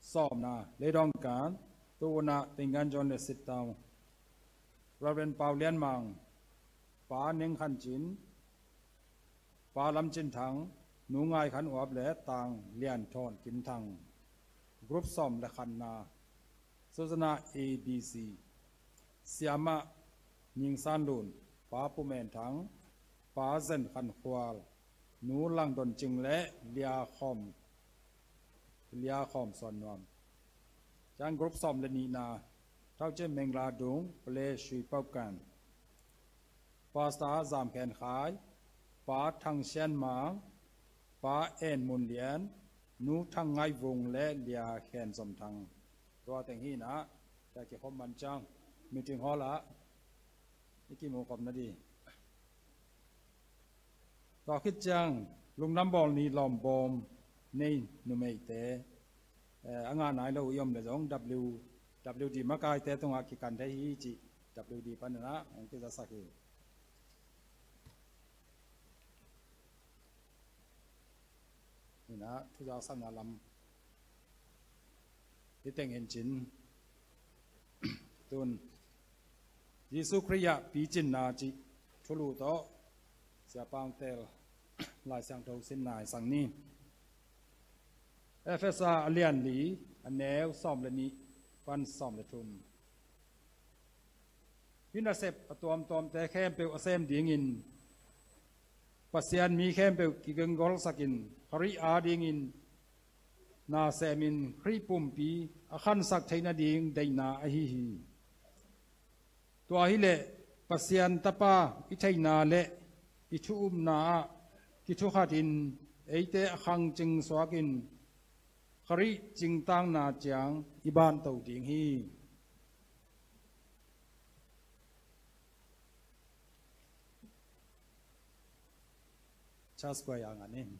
sawmna, Leidong Kan, Tuna Tinggan John le Sittau, Reverend Pau Lian Mang, Pa Neng Khan Cin, Pa Lam Cin Thang, Nu Ngai Khan Uap le Tang Lian Thawn Kim Thang. Group sawm le khatna, Suzana A B C, Siamah Ning San Lun, Pa Pu Men Thang, Pa Zen Khan Khual, Nu Lang Don Cing le Lia Khawm, Lia Khawm Suan Nuam. Ciang group sawm le nihna, Thau Cin Meng La Dung, Pale Shui Pau Kan, Pastor Zam Khen Khai, Pa Thang Sian Mang, Pa En Mun Lian, Nu Thang Ngai Vung le Lia Khen Zom Thang. Tua teng hi na, tua kikhop man ciang, meeting hall ah i kimu khop na di. Tua khit ciang, lungdam bawl ni lawmbawm nei numeite, eh, a ngah nai lo i om le zong W, W D makaite tungah kikan thei hi cih W D panin ah hong kizasak hi. Hi na, thuzaksakna lam hi teng hi cin. Tun Jesu Khrih ah picinna cih thulu tawh Sia Pang Tel Lai Siangtho sinna i sang ni. Efesa a lian li, a neu sawm le nih pan sawm le thum. Hih nasep a tuamtuamte khempeuh a sem dingin Pasian mi khempeuh kigenggolsakin Khrih adingin na semin Khrih pumpi a khansak theih nading deihna ahi hi. Tua hileh Pasian Tapa i theihna le i thu-upna ah kithukhatin eite a khangcing suakin Khrih cingtakna ciang i banto ding hi. Charles Kuai a ngan in.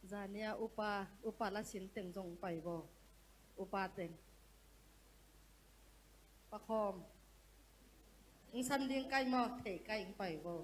Zania upa, upa la sin teng zong pai bo. Upa teng. Pakhawm. Ing san ding kai maw, thei kai ing pai bo.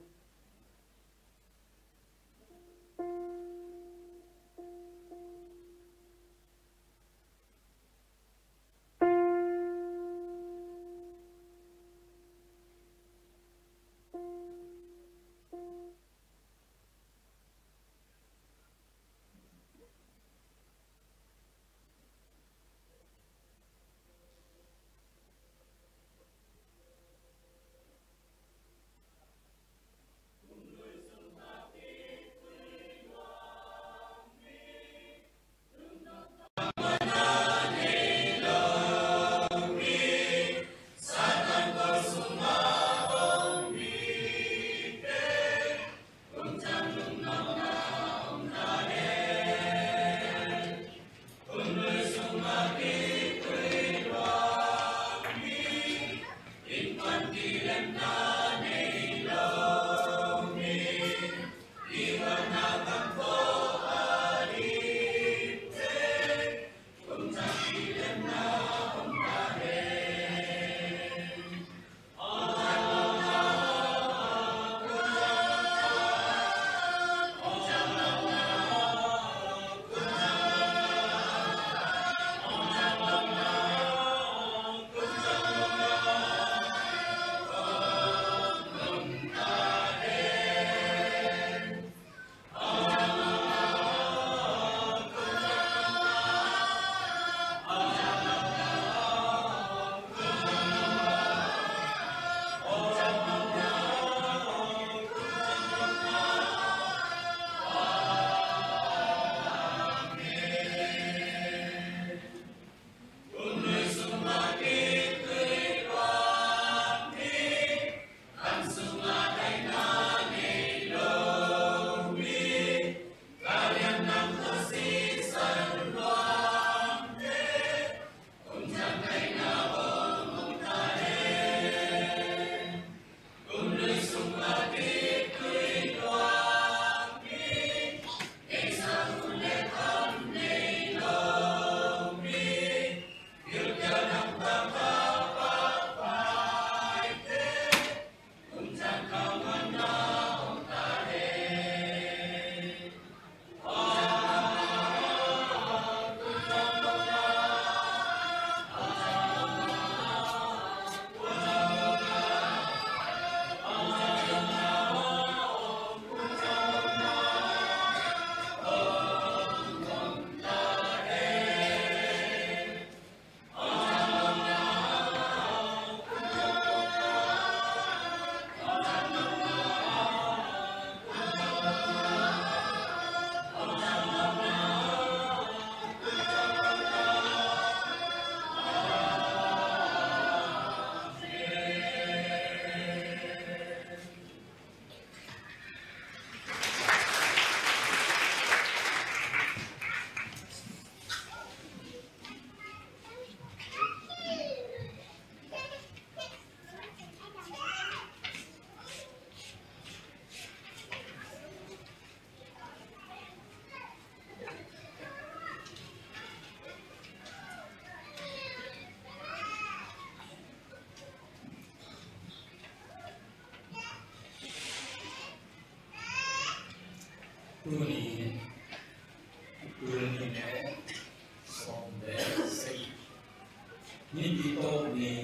Nipi tawh ni,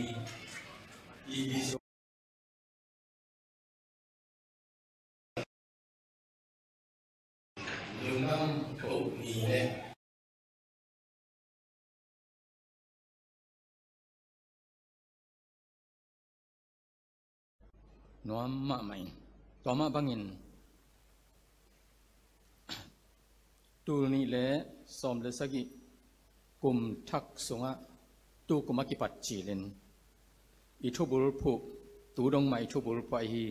i bi lungdam koh ni le nuam mahmah in, tua mah bangin tul nih le sawm le sagih kum thak sungah tu kum a kipat cilin i thubulphuh, tu dong mah i thubulphuh ahi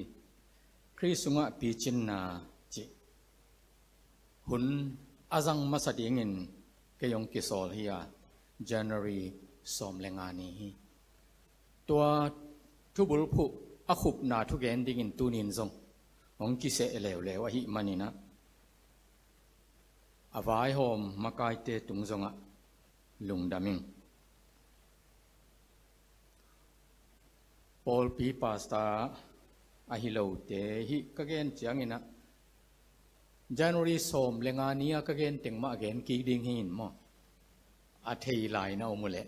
Khrih sungah picinna cih hun a zang masa dingin kei hong kisawl hi a, January sawm le nga ni hi. Tua thubulphuh a khupna thugen dingin tunin zong hong kiseh leuleu ahih maninah a vaihawm makaite tung zongah lungdam ing. Pawlpi pastor ahi lote hih ka gen cianginah January sawm le nga ni-a ka gen teng mah a gen kik ding hi in maw? A thei lai na om uh leh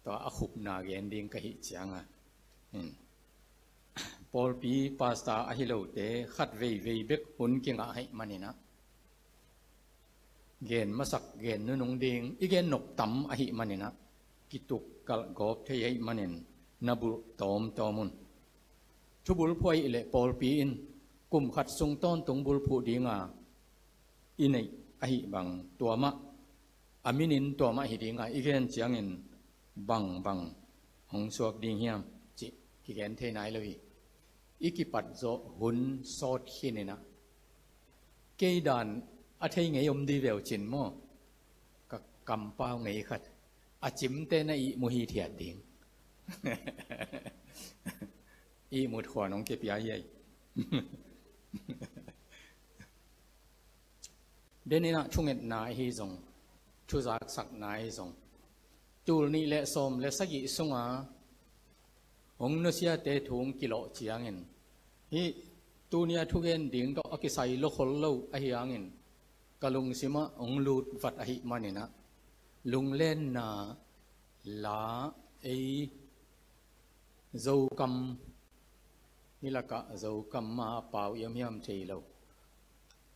tua a khupna gen ding ka hih cianga, pawlpi pastor ahi lote khat veivei bek hun kingah ahih maninah gen masak, gen nunung ding, i gen nop tam ahih maninah kituk kalh gawp thei ahih manin na bulh tawmtawm un. Thubulphuh ahih leh pawlpi in kum khat sung tawntung bulphuh dinga i neih ahih bang tua mah, a minin tua mah hi dinga i gen ciangin bangbang hong suak ding hiam cih kigen thei nai lo hi. I kipat zawh hun sawt khininah kei dan a thei ngei om di veu cin maw? Ka kampau ngei khat a cimte na ihmu hithiat ding. Ihmut khuan hong kipia hi ei. Deninah thungetna ahi zong, thuzaksakna ahi zong, tul nih le sawm le sagih sunga hong nusiate thu hong kilawh ciangin, hih tunia thugen ding tawh a kisai lo khol lo ahi hangin ka lungsimah hong lut vat ahih maninah lunglenna la ei Zokam, hih lakah Zokam mah a pau iamhiam thei lo.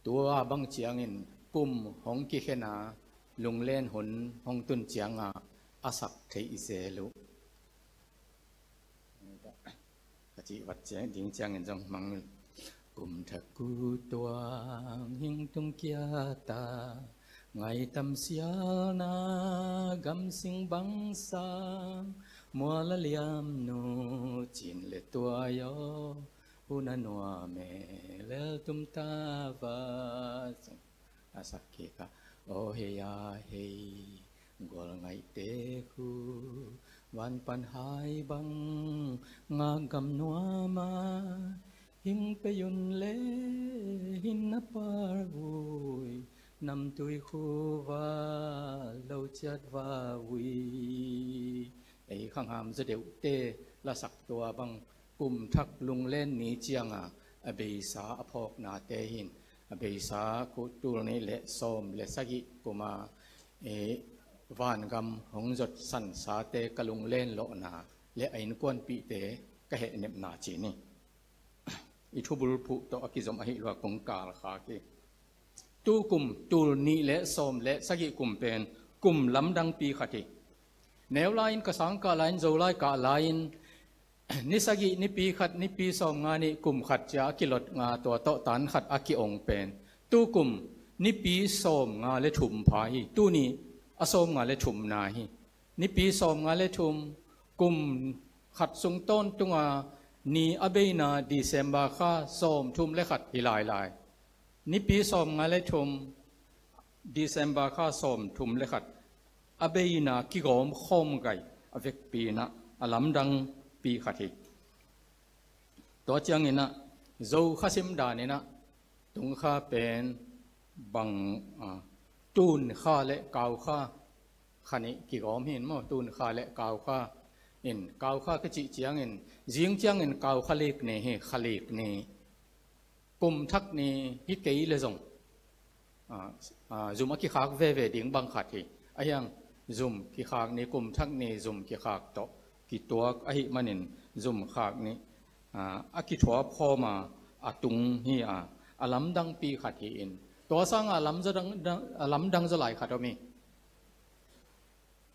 Tua bang ciangin kum hong kikhena lunglen hun hong tun cianga a sak theih zel uh. Ka cih vat ciang, ding ciangin zong mang. Kum thak ku tuang hing tung kiata, ngaitam sialna gamsing bangsa, mual a liam nu cin le tuai aw, hun a nuam e lel tum ta va. A sak kik a, aw hei a hei, gual ngaihte khu van pan hai bang, ngak gam nuam a hing pei un le hin a par vui, namtui khu va lo ciat va vui. Ei khangham za deuhte lasak tua bang kum thak lunglen ni cianga a beisa a phawknate hin, a beisa tul nih le sawm le sagih kuma, eh, vangam hong zot sansate ka lunglen lawhna le a innkuanpihte ka hehnepna ci ni. I thubulphuh tawh a kizom ahi lua kong kalkhak hi. Tu kum tul nih le sawm le sagih kum pen kum lamdangpi khat hi. Neu lai-in ka sang kah lai-in, Zolai kah lai-in, ni sagih, nipi khat, nipi sawmnga nih, kum khat cia a kilot nga, tua tawh tan khat a ki-ong pen tu kum nipi sawmnga le thum pha hi. Tuni a sawmnga le thumna hi. Nipi sawmnga le thum, kum khat sung tawntunga ni a beina December kha sawmthum le khat hi lailai. Nipi sawmnga le thum, December kha sawmthum le khat a beina kigawm khawm gai a vekpi inah a lamdangpi khat hi. Tua cianginah Zo kha sim daninah tungkha pen bang, a, tunkha le kaukha kha nih kigawm hi in maw, tunkha le kaukha in, kaukha ka cih ciangin, zing ciangin kaukha lik ni hi, kha lik ni. Kum thak ni hi kei le zong, a, a, zum a kikhak veve ding bang khat hi. A hiang zum kikhak ni, kum thak ni zum kikhak tawh kituak ahih manin zum khak ni, aa, a kithuap khawm a, a tung hi a, a lamdangpi khat hi in. Tua sanga lamza dang, dang, a lamdang zaw lai khat om hi.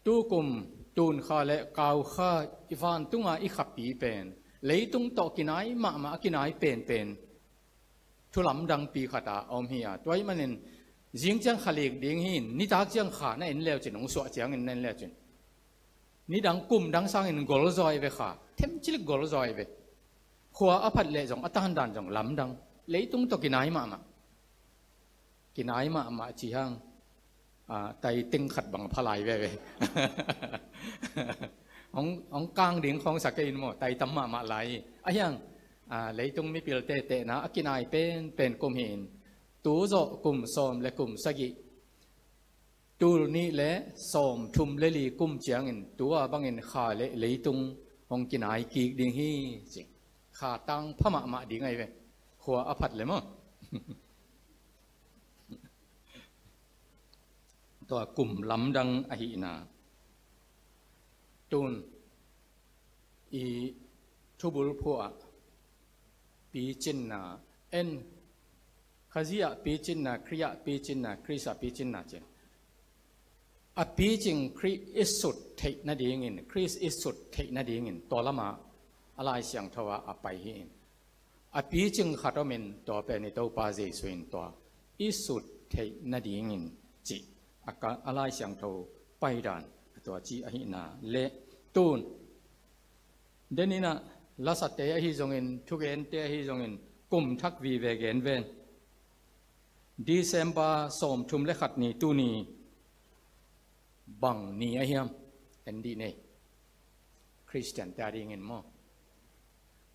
Tukum, tunkha le kaukha i vantunga i khapi pen, leitung tawh kinai mahmah, a kinai penpen thu lamdangpi khat a om hi a. Tua ahih manin zing ciang kha lik ding hi in, nitak ciang kha na en leu cin, hong suah ciangin na en leu cin, nidang kum dang sangin gol zaw hi ve kha, themcilik gol zaw hi ve. Khua a phat leh zong a tandan zong lamdang, leitung tawh kinai mahmah. Kinai mahmah ci hang, aa, tai teng khat bang pha lai veve. Hong, hong kang ding khawng sa kei in maw, tai tam mahmah lai. A hiang, aa, leitung mipil tetehna a kinai penpen kum hi in, tu zawh kum sawm le kum sagih, tul nih le sawm thum le li kum ciangin tua bangin kha le leitung hong kinai kik ding hi ci. Kha tang pha mahmah ding ahi ve. Khua a phat le maw. Tua kum lamdang ahihna. Tun i thubul phuah picinna en, Khazih ah picinna, Khrih ah picinna, Khrist ah picinna ci. A picing Khrih i sut theih nadingin, Khrist i sut theih nadingin tua lamah a Lai Siangtho ah a pai hi in. A picing khat om in, tua pen i Topa Jesuh in tua i sut theih nadingin ci. A ka, a Lai Siangtho paidan a tua ci ahihna le tun. Denin ah lasate ahi zongin, thugente ahi zongin, kum thak vive gen ven. December sawmthum le khat ni, tuni bang ni ahiam? En dih nei. Khristiante a dingin maw.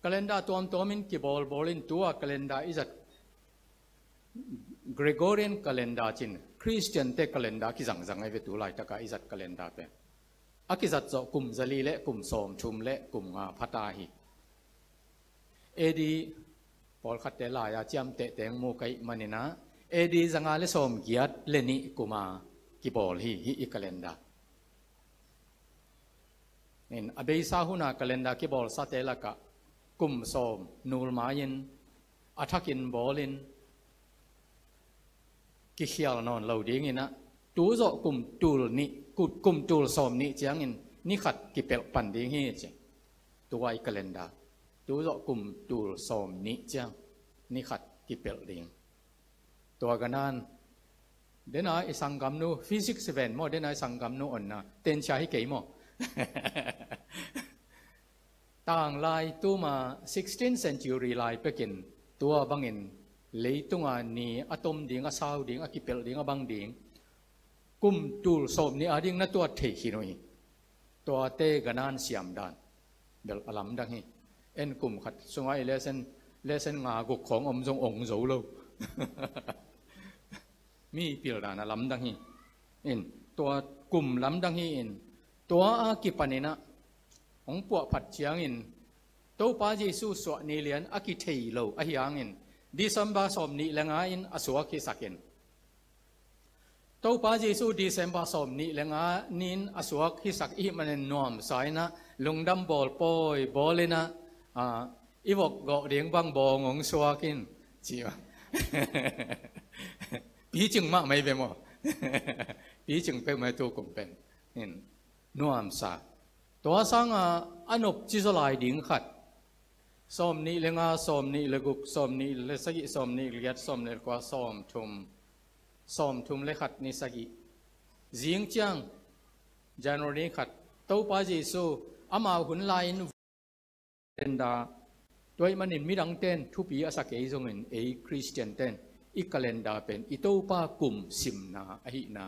Calendar tuamtuamin kibawlbawl in, tua calendar i zat Gregorian calendar cin, Khristiante calendar kizangzang ahi ve tu laitaka i zat calendar pen. A kizat zawh kum zali le kum sawmthum le kum nga phata hi. A D pawlkhatte lai-a ciamteh teng mu ka hih manin ah, A D zanga le sawmgiat le nih kuma kibawl hi, hih i calendar. In, a beisa huna calendar kibawlsate lakah kum sawm nulmai-in, a thakin bawlin, kikhial nawn lo dingin ah, tu zawh kum tul nih, ku-, kum tul sawm nih ciangin ni khat kipelh pan ding hi ci. Tua i calendar. Tu zawh kum tul sawm nih ciang ni khat kipelh ding. Tua ganan, dena i sanggamnu, physics ven maw, dena i sanggamnu onna tensia hi kei maw. Tanglai tuma sixteenth century lai pekin tua bangin leitunga ni a tom ding, a sau ding, a kipelh ding, a bang ding kum tul sawm nih a ding na tuat thei khin uh hi. Tuate ganan siam dan bel a lamdang hi. En kum khat sunga i lesson, lesson nga guk khawng om zong ong zo lo. Mi pil dan a lamdang hi. In, tua kum lamdang hi in, tua a kipanin ah hong puahphat ciangin Topa Jesu suah ni lian a kithei lo ahi hangin December sawm nih le nga in a suak hisakin, Topa Jesu December sawm nih le nga nin a suak hisak ihih manin nuamsa in ah lungdam bawl pawi bawl in ah, ah, i vok gawh ding bang bawng hong suak in ci. Picing mahmah hi ve maw. Picing peuhmah hi tu kum pen. In, nuamsa. Tua sanga a nopci zaw lai ding khat. Sawm nih le nga, sawm nih le guk, sawm nih le sagih, sawm nih le giat, sawm nih le kua, sawm thum. Sawm thum le khat ni sagih. Zing ciang January khat, Topa Jesu amau hun lai-in calendar, tua ahih manin midangten thupi a sa kei zongin ei Khristianten i calendar pen i Topa kum simna ahihna.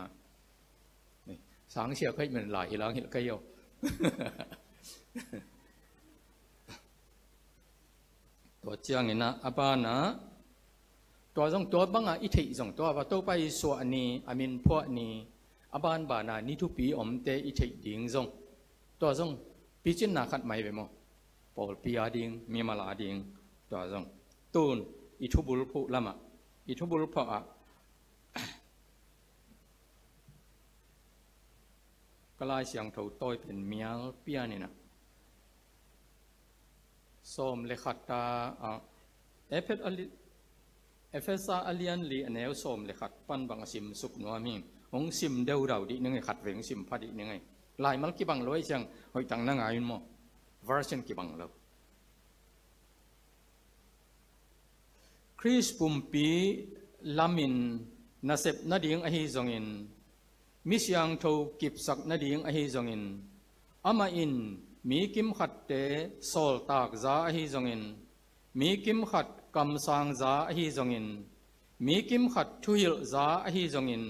Sangsia ka hih manin lai hi lang hilh ka hi aw. Tua ciangin ah a banah, tua zong tua banga i theih zong, tua va Topa i suah ni, a min phuah ni, a banbana ni thupi omte i theih ding zong, tua zong picinna khat mai ve maw. Pawlpi a ding, mimal a ding, tua zong. Tun i thubul phuh lamah, i thubul phuah ah, Ka Lai Siangtho tawi pen mial pian in ah, sawm le khat ta, ah, Ephet a li-, Efesa a lian li a neu sawm le khat pan bang a sim suk nuam hi. Hong sim deudau dih ning ei, khat vei hong sim pha dih ning ei. Laimal kibang lo ei ciang hoih tak na ngai un maw. Version kibang lo. Khrist pumpi lamin nasep nading ahi zongin, mi siangtho kipsak nading ahi zongin, amah in mi kimkhatte sawltakza ahi zongin, mi kimkhat kamsangza ahi zongin, mi kimkhat thuhilhza ahi zongin,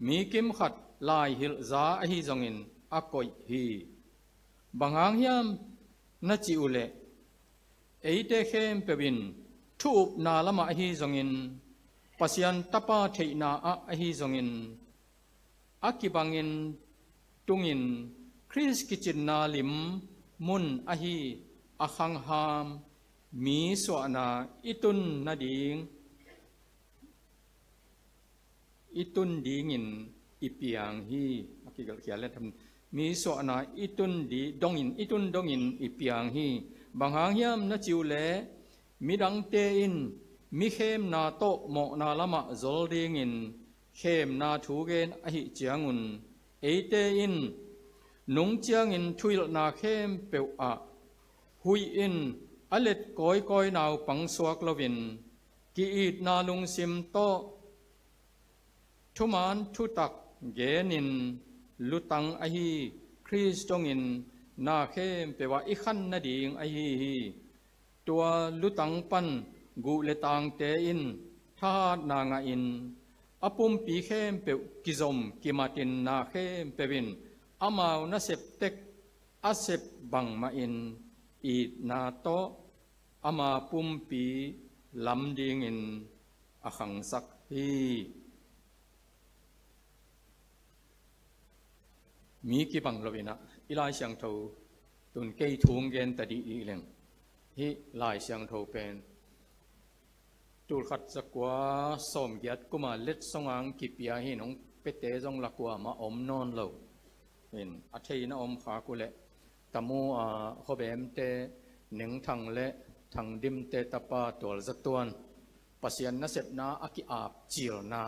mi kimkhat laihilhza ahi zongin a koih hi. Bang hang hiam na cih uh leh, eite khempeuh in thu upna lamah ahi zongin, Pasian Tapa theihna ah ahi zongin, a kibangin tungin Khrist kicinna lim mun ahi a khangham mi suahna i tun nading, i tun dingin i piang hi. A kigelh khial le tham, mi suahna i tun di-, dongin, i tun dongin i piang hi. Bang hang hiam na cih uh leh, midangte in mi khemna tawh mawhna lamah zol dingin khemna thu gen ahih ciangun, eite in nung ciangin thuhilhna khempeuh ah huih in a let kawikawi naupang suak loin, ki-itna lungsim tawh thuman thutak genin, lutang ahi Khrist dongin na khempeuh ah i khan nading ahi hi. Tua lutang pan guh le tangte in thahatna ngahin, a pumpi khempeuh kizom kimatin, na khempeuh in amau nasep tek a sep bangmahin itna tawh ama pumpi lam dingin a khangsak hi. Mi kibang lo in ah, i Lai Siangtho tun kei thu hong gen ta dih dih leng, hih Lai Siangtho pen tulkhat zakua sawmgiat kuma letsong ang kipia hi in, hong piate zong la kuamah om nawn lo. In a theina om khak uh leh, Tamu a Khuabemte Nengthang le Thangdimte tapa Tual Za Tuan, Pasian nasepna a ki-ap cilna,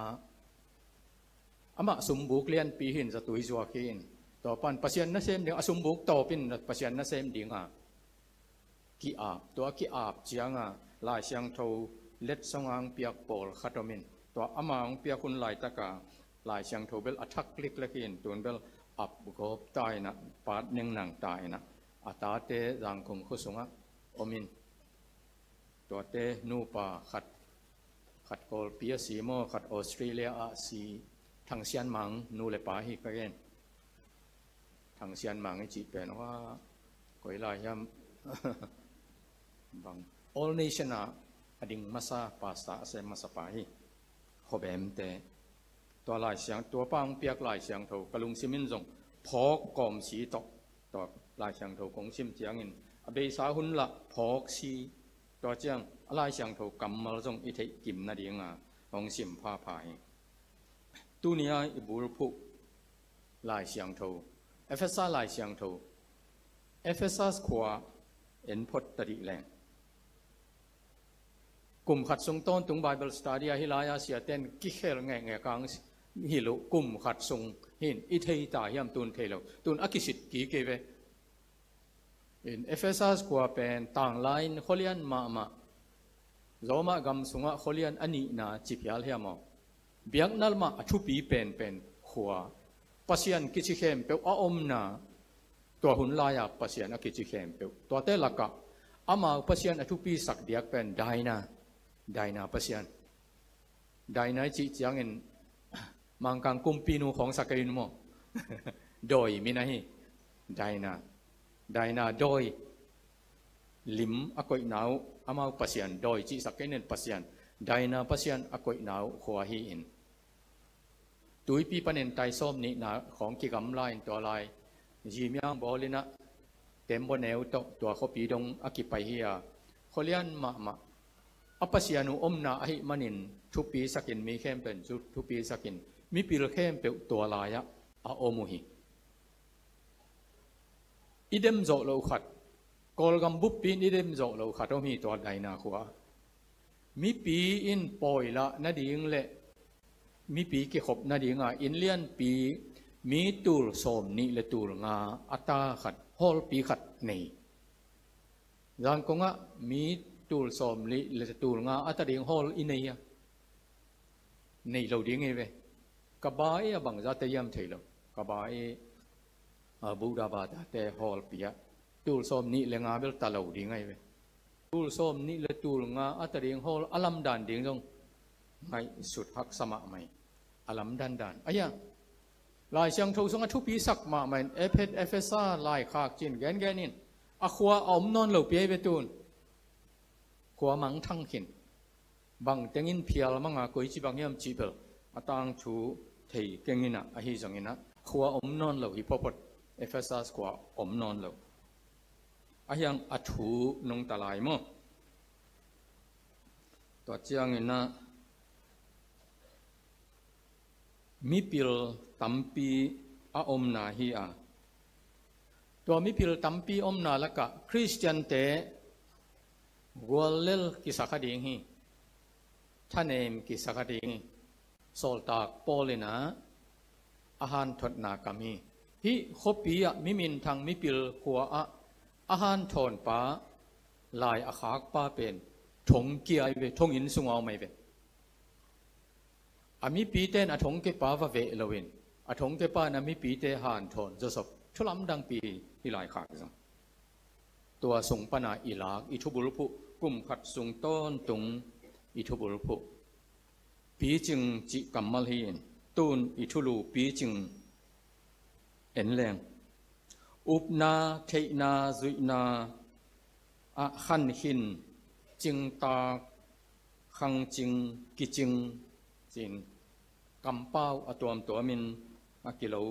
amah sumbuk lianpi hi in, zatui zuak hi in, tua pan Pasian nasem ding a sumbuk tawp in Pasian nasem ding a ki-ap, tua ki-ap cianga Lai Siangtho letsong ang piak pawlkhat om in, tua ama hong piak hun laitaka Lai Siangtho bel a thak liklek hi in, tun bel ap gawp ta in ah, pat nengnang ta in ah, a tate Zangkhum khua sungah om in, tuate nupa khat, khat Kawlpi a si maw, khat Australia ah si, Thang Sian Mang nu le pa hi ka gen. Thang Sian Mang i cih pen, wa, koi lai hiam? Bang, All Nation ah a ding masa, pastor a sem masa pa hi. Khuabemte. Tua Lai Siang, tua pa hong piak Lai Siangtho ka lungsim in zong phawk kawm si tawh, tua Lai Siangtho kong sim ciangin a beisa hun lah phawk si, tua ciang a Lai Siangtho kammal zong i theih kim nadinga hong sim phapha hi. Tuni-a i bulphuh Lai Siangtho, Efesa Lai Siangtho, Efesas khua en phot ta dih leng. Kum khat sung tawntung Bible study ah hih lai-a siaten kikhel ngekngek ang hi lo, kum khat sung hi in, i thei ta hiam, tun thei lo, tun a kisit kik kei ve. In Efesas khua pen tanglai in khualian mahmah, Roma gam sungah khualian a nihna ci phial hiam aw? Biakna mah a thupi penpen khua, Pasian kici khempeuh a omna, tua hun lai-a Pasian a kici khempeuh. Tuate lakah amau Pasian a thupisak diak pen Daina, Daina Pasian. Daina i cih ciangin Mangkang kumpinu khawng sa kei un maw? Dawi min ahi. Daina, Daina dawi. Lim a koihna uh, amau Pasian dawi cihsak kei nen, Pasian, Daina Pasian a koihna uh khua hi in. Tuipi panin tai sawm nihna khawng kigamla in, tua lai Zimiang bawl in ah, Tembaw neu tawh tua khuapi dong a kipai hi a, khualian mahmah, a Pasian uh omna ahih manin thupisakin, mi khempeuh in thupisakin, mipil khempeuh tua lai-ah a om uh hi. i dem zawh loh khat, Kawlgam buppi in i dem zawh loh khat om hi, tua Daina khua. Mipi in pawi lah nading le mipi kikhop nadinga inn lianpi mi tul sawm nih le tul nga a ta khat, hallpi khat nei. Zangkong ah mi tul sawm nih le tul nga a ta ding hall i nei a, nei lo ding hi ve. Ka ba e, a bangzah te hiam thei lo. Ka ba e, a, Buddha bata te hallpi ah tul sawm nih le nga bel ta lo ding ahi ve. Tul sawm nih le tul nga a ta ding hall a lamdan ding zong ngaihsut haksa mahmah hi. A lamdan dan ahi a, Lai Siangtho sungah thupi sak mahmah in, Ephet, Efesa, Laikhak ci-in gengen in, a khua a om nawn lo pi ahi ve tun. Khua mangthang khin. Bang tengin phial manga koici bang hiam cih bel a tangthu thei keng in ah, ahi zongin ah khua om nawn lo hi phawtphawt. Efesas khua om nawn lo. Ahi hang a thu nungta lai maw? Tua ciangin ah mipil tampi a omna hi a, tua mipil tampi omna lakah Khristiante guallel kisa kha ding hi. Thanem kisa kha ding hi. Sawltak Paul in ah a hanthotna kam hi. Hih khuapi ah mi minthang mipil khua ah a hanthawnpa, lai a khakpa pen thongkia ahi ve, thonginn sunga om ahi ve. A mipite in a thongkiapa va veh loin, a thongkiapa in a mipite hanthawn zawsop, thu lamdangpi hi. Hih Laikhak zong tua sung pana i lak, i thubulphuh, kum khat sung tawntung i thubulphuh. Picing cih kammal hi-in, tun i thulu picing en leng, upna, theihna, zuihna ah khankhin, cingtak, khangcing, kicing, ci-in kampau a tuamtuamin a kilo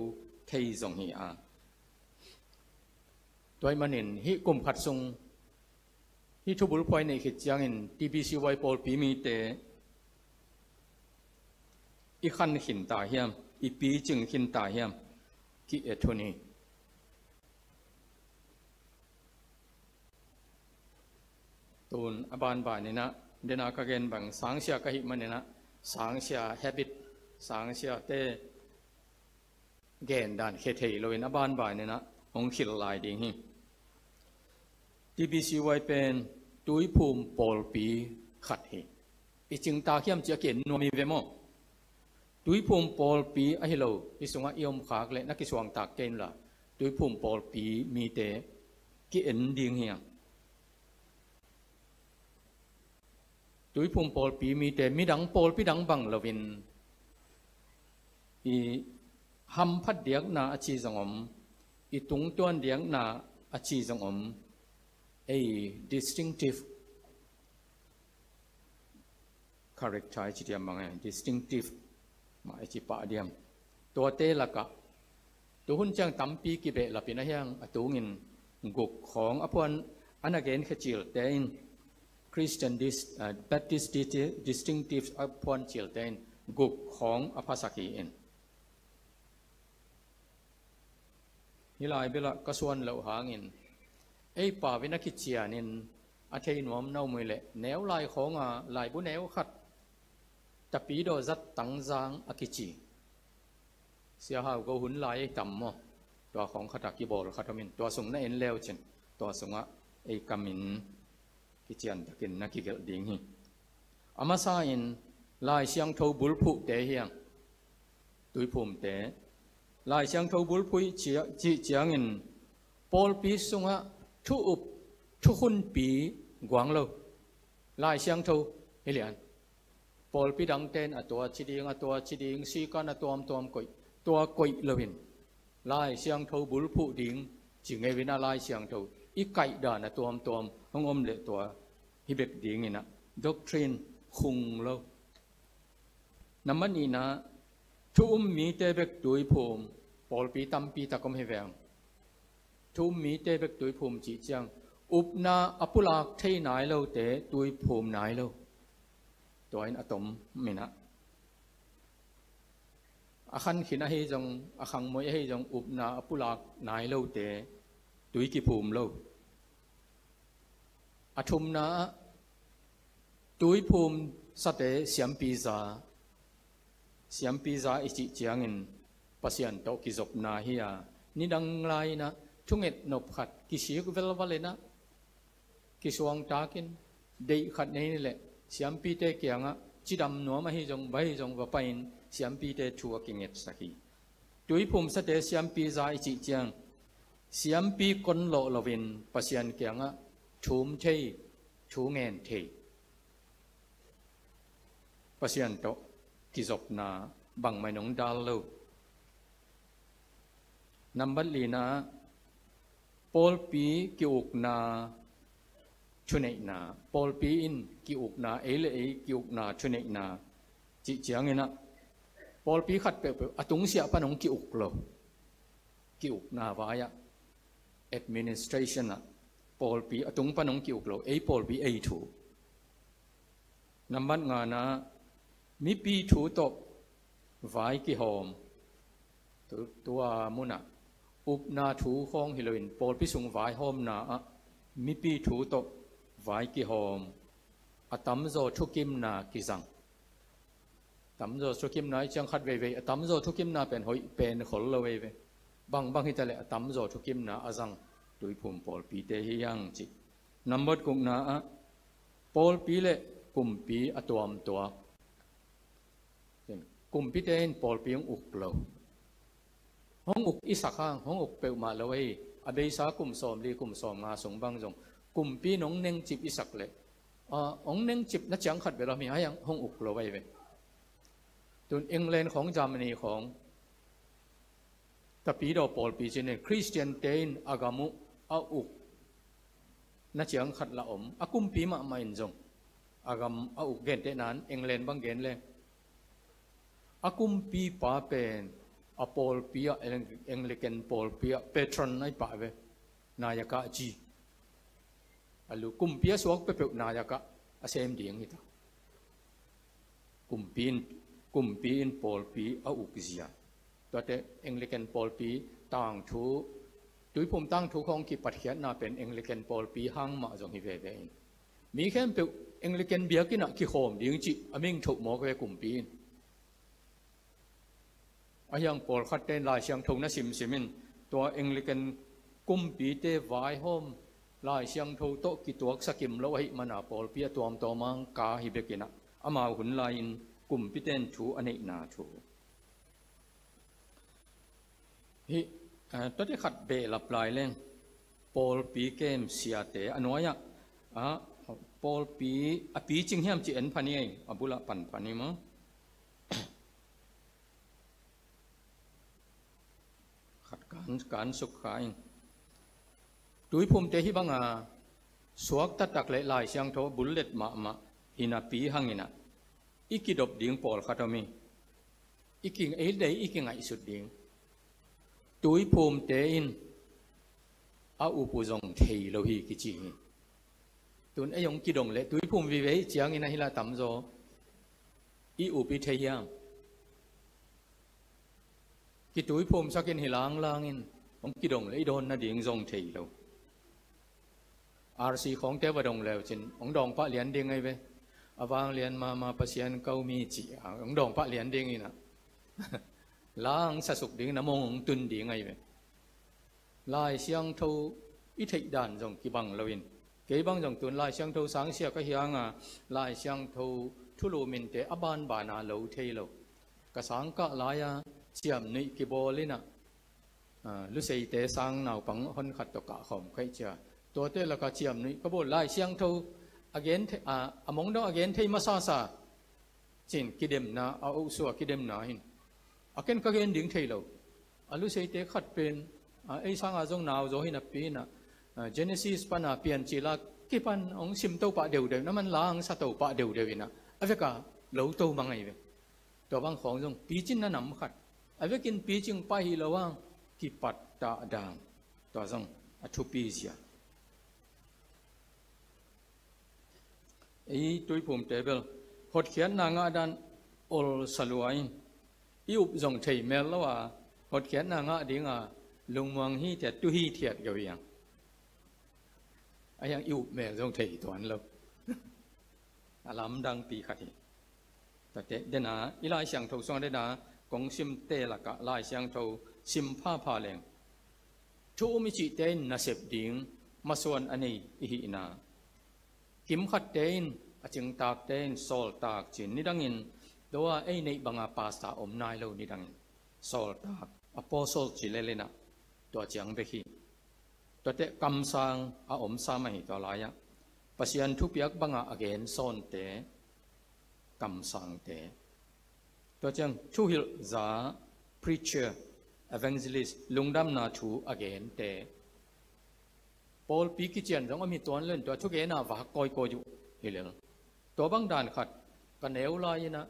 thei zong hi a. Tua ahih manin hih kum khat sung hih thubulphuh i neih khit ciangin T B C Y pawlpi mite i khankhin ta hiam, i picing khin ta hiam, ki-et hun hi. Tun a banbanin ah, dena ka gen bang sangsia ka hih manin ah, sangsia habit, sangsiate gen dan khia thei loin a banbanin ah hong khil lai ding hi. T B C Y pen Tuiphum pawlpi khat hi. I cingtak hiam ci-a ki-en nuam hi ve maw? Tuiphum pawlpi ahi lo, hih sungah i omkhak leh na kisuangtak kei inla, Tuiphum pawlpi mite ki-en ding hi a. Tuiphum pawlpi mite midang pawlpi dang bang loin i hamphat diakna a ci zong om, i tungtuan diakna a ci zong om, ei distinctive character i ci diam bang e, distinctive mah i ci pah diam. Tuate lakah tuhun ciang tampi kibehlapin ahi hang, a tungin guk khawng a phuan, a na genkhia cilte in Christian dis-, ah, Baptist di-, distinctive a phuan cilte in guk khawng a phasak hi in. Hih lai belah ka suan loh hangin ei pau in a kicianin a thei nuam na om uh hi leh, neu lai khawnga laibu neu khat, Tapidaw Zat Tangzang a kici, Sia Hau Go hun lai ei tam maw? Tua khawng khatah kibawl khat om in, tua sung na en leu cin, tua sungah ei kamin kiciantakin na kigelh ding hi. A masa in Lai Siangtho bulphuhte hi hang, Tuiphumte. Lai Siangtho bulphuh cih ciangin pawlpi sungah thu up, thukhunpi guang lo. Lai Siangtho hi lian. Pawlpi dangte in a tua ci ding, a tua ci ding, sikan a tuamtuam koih, tua koih loin Lai Siangtho bulphuh ding ci ngei-in a, Lai Siangtho i kaihdan a tuamtuam hong om leh tua hi bek dingin a, doctrine khung lo. Nambat nihna, thu um mite bek Tuiphum, pawlpi tampi tak om hi veng. Thu um mite bek Tuiphum cih ciang, upna a pulak thei nai lote Tuiphum nai lo. Tua in a tom minah, a khankhin ahi zong, a khangmoi ahi zong, upna a pulak nai lote tui kiphum lo. A thumna ah tuiphum sate siampiza, siampiza i cih ciangin Pasian tawh kizopna hi a, nidang lai-in ah thunget nop khat kisik velval in ah kisuangtakin deih khat nei ni leh siampite kiangah cidam nuam ahi zong, vai zong va pai-in siampite thu a kingetsak hi. Tuiphumsate siampiza i cih ciang siampi kon lawh loin Pasian kiangah thum thei, thu ngen thei, Pasian tawh kizopna bangmah in hong dal lo. Nambat lina ah pawlpi ki-ukna thuneihna, pawlpi in ki-ukna, ei le ei ki-ukna thuneihna cih ciangin ah pawlpi khat peuhpeuh a tungsiah pan hong ki-uk lo. Ki-ukna vai-ah administration ah pawlpi a tung pan hong ki-uk lo, ei pawlpi ei thu. Nambat ngana ah mipi thu tawh vai kihawm. Tu, tua munah upna thu khawng hi loin pawlpi sung vaihawmna ah mipi thu tawh vai kihawm. A tamzaw thukimna kizang. Tamzaw thukimna i ciang khat veivei, a tamzaw thukimna pen hoih pen khol lo veve. Bangbang hitaleh a tamzaw thukimna a zang tuiphum pawlpite hi hang cih. Nambat gukna ah pawlpi le kumpi a tuamtuak. Kumpite in pawlpi hong uk lo. Hong uk i sak hang, hong uk peuhmah lo ahi. A beisa kum sawmli, kum sawmnga sung bang zong kumpi in hong nengcip i sak leh, a, hong nengcip na ciang khat bel om hi, ahi hang hong uk lo ahi ve. Tun England khawng, Germany khawng, Tapidaw pawlpi cih in Khristiante in a gam uh a uk na ciang khat lah om. A kumpi mahmah in zong a gam a uk, gentehna in England bang gen leng, a kumpipa pen a pawlpi ah, Ang-, Anglican pawlpi ah patron ahi pah ve. Nayak ah ci. A lu kumpi a suak peuhpeuh nayak ah a sem ding hi ta. Kumpi in, kumpi in pawlpi a ukzia. Tuate Anglican pawlpi tangthu, tuiphum tangthu khawng kipatkhiatna pen Anglican pawlpi hang mah zong hi veve in. Mi khempeuh Anglican biakinn ah kikhawm ding cih a ming thoh mawk ve kumpi in. Ahi hang pawlkhatte in Lai Siangtho na simsim in, tua Anglican kumpite vaihawm Lai Siangtho tawh kituaksak kim lo ahih mana pawlpi a tuamtuam hang ka hi bek in ah, amau hun lai-in kumpite in thu a neihna thu. Hih, ah, tuate khat behlap lai leng pawlpi kem siate a nuai-ah, ah, pawlpi a picing hiam ci en pha ni ei, a bulah pan pha ni maw. Khat kan, kan suk kha ing. Tuiphumte hih banga suak taktak le Lai Siangtho bullet mahmah hi napi hangin ah i kidop ding pawlkhat om hi. I ki, ei le ei i kingaihsut ding. Tuiphumte in a up uh zong thei lo hi kici hi. Tun ei hong kidong leh tuiphum vive i ciangin ahi lah tamzaw i up i thei hiam? Kituiphumsak in hi langlang in hong kidong leh i dawn nading zong thei lo. R C khawngte va dong leu cin hong dawng pah lian ding ahi ve. A vanglian mahmah Pasian ko mi ci a hong dawng pah lian ding in ah, la hong sa suk ding in ah mong hong tun ding ahi ve. Lai Siangtho i theih dan zong kibang loin, kei bang zong tun Lai Siangtho sangsia ka hi hang a, Lai Siangtho thulu minte a banbana lo thei lo. Ka sangkah lai-a ciamnuih kibawl in ah, ah, Luseite sang naupang honkhat tawh kah khawm ka hih cia, tuate lakah ciamnuih ka bawl. Lai Siangtho a gen thei, ah, a mong dong a gen thei masasa cin kidemna, a ohsua kidemna hin a ken ka gen ding thei lo. A Luseite khat pen, a, ei sanga zong nau zaw hi napi in ah, a, Genesis pana Piancil a kipan hong sim to pah deudeu in ah, man la hong sa to pah deudeu in ah, a veka lo to mang ahi ve. Tua bang khawng zong picin na nam khat, a vekin picing pah hi lo hang kipat tahdam. Tua zong a thupi zia. Ei tuiphumte bel hotkhiatna ngah dan olsa lua in, i up zong thei mel lo a, hotkhiatna ngah dinga lungmuang hithiat, tu hithiat go hi hang. A hiang i up mel zong thei tuan lo. A lamdangpi khat hi. Tate dena i Lai Siangtho sungah dena kong simte lakah Lai Siangtho sim phapha leng thu um i cihte in nasep ding masuan a nei i hihna. Kimkhatte in, a cingtakte in sawltak cin nidangin, tua ei neih banga pastor om nai lo nidangin sawltak apostle ci lelinah tua ciang bek hi. Tuate kamsang a om sam ahi tua lai-ah Pasian thupiak banga a gen sawnte, kamsangte. Tua ciang thuhilhza, preacher, evangelist, lungdamna thu a gente. Pawlpi kician zong a mi tuan len tua thugena vak kawikawi uh hi lel. Tua bang dan khat ka neu lai-inah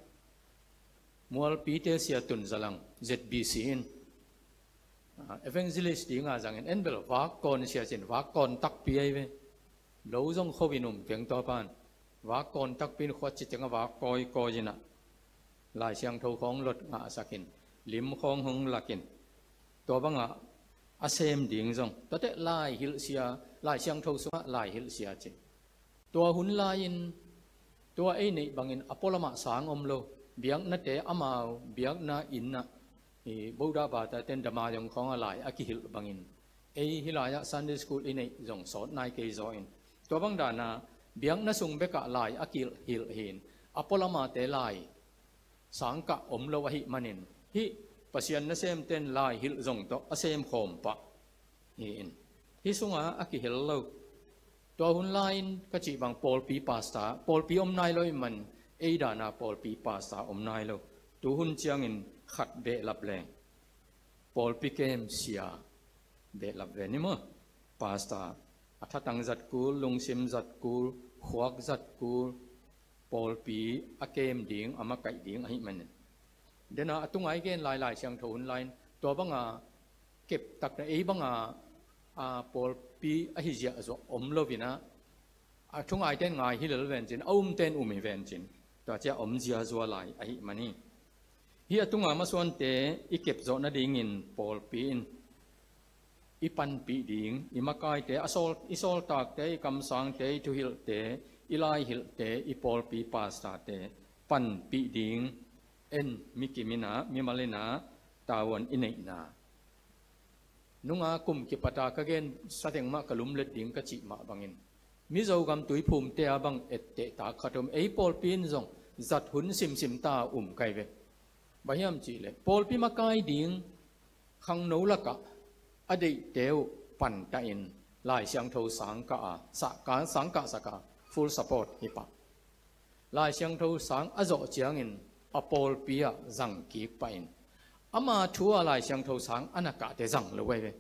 Mualpite sia Tun Za Lang Z B C in, ah, evangelist dinga zangin en bel vak kawn sia cin vak kawn takpi ahi ve. Lo zong kho in um keng tua pan vak kawn takpi in khuat ci tengah vak kawikawi inah Lai Siangtho khawng lot ngahsakin, lim khawng hong lakin, tua bangah a sem ding zong tuate lai hilhsia, Lai Siangtho sungah lai hilhsia ci. Tua hun lai-in tua ei neih bangin a pualamah sang om lo. Biaknate amau biakna innah i Buddha bata ten dama zong khawngah lai a kihilh bangin ei hih lai-ah Sunday school i neih zong sawt nai kei zaw in, tua bang dana biakna sung bekah lai a kihilh hi-in a pualamate lai sangkah om lo ahih manin hih Pasian nasemten lai hilh zong tawh a sem khawm pah hi-in hih sunga a kihel lo. Tua hun lai-in ka cih bang pawlpi pastor, pawlpi om nai lo ih man ei dana pawlpi pastor om nai lo. Tu hun ciangin khat behlap leng pawlpi kem sia behlap ve ni maw? Pastor a thatang zat kul, lungsim zat kul, khuak zat kul, pawlpi a kem ding, a makaih ding ahih manin. Dena a tunga i gen lai Lai Siangtho hun lai-in tua banga keptakna ei banga, a, pawlpi ahi ziahzuah om loinah a thungaiten ngai hi lel vencin, a umten um hi vencin, tua cia om ziazua lai ahih man hi. Hih a tunga masuante i kepzawh nadingin pawlpi in i panpih ding, i makaite, a sawl, i sawltakte, i kamsangte, i thuhilhte, i laihilhte, i pawlpi pastorte panpih ding en mikim inah, mimal inah tavuan i neihna. Nunga kum kipata ka gen sateng mah ka lumlet ding ka cih mah bangin Mizo gam tuiphumte a bang ettehtak khat om, ei pawlpi in zong zat hun simsim ta um kai ve. Bang hiam cihleh pawlpi makai ding khangno lakah a deihte uh pantah in Lai Siangtho sangkah a, sangkahsak a, full support hi pah. Lai Siangtho sang a zawh ciangin a pawlpi ah zang kik pah in ama thu a Lai Siangtho sang a na kahte zang lo ahi ve.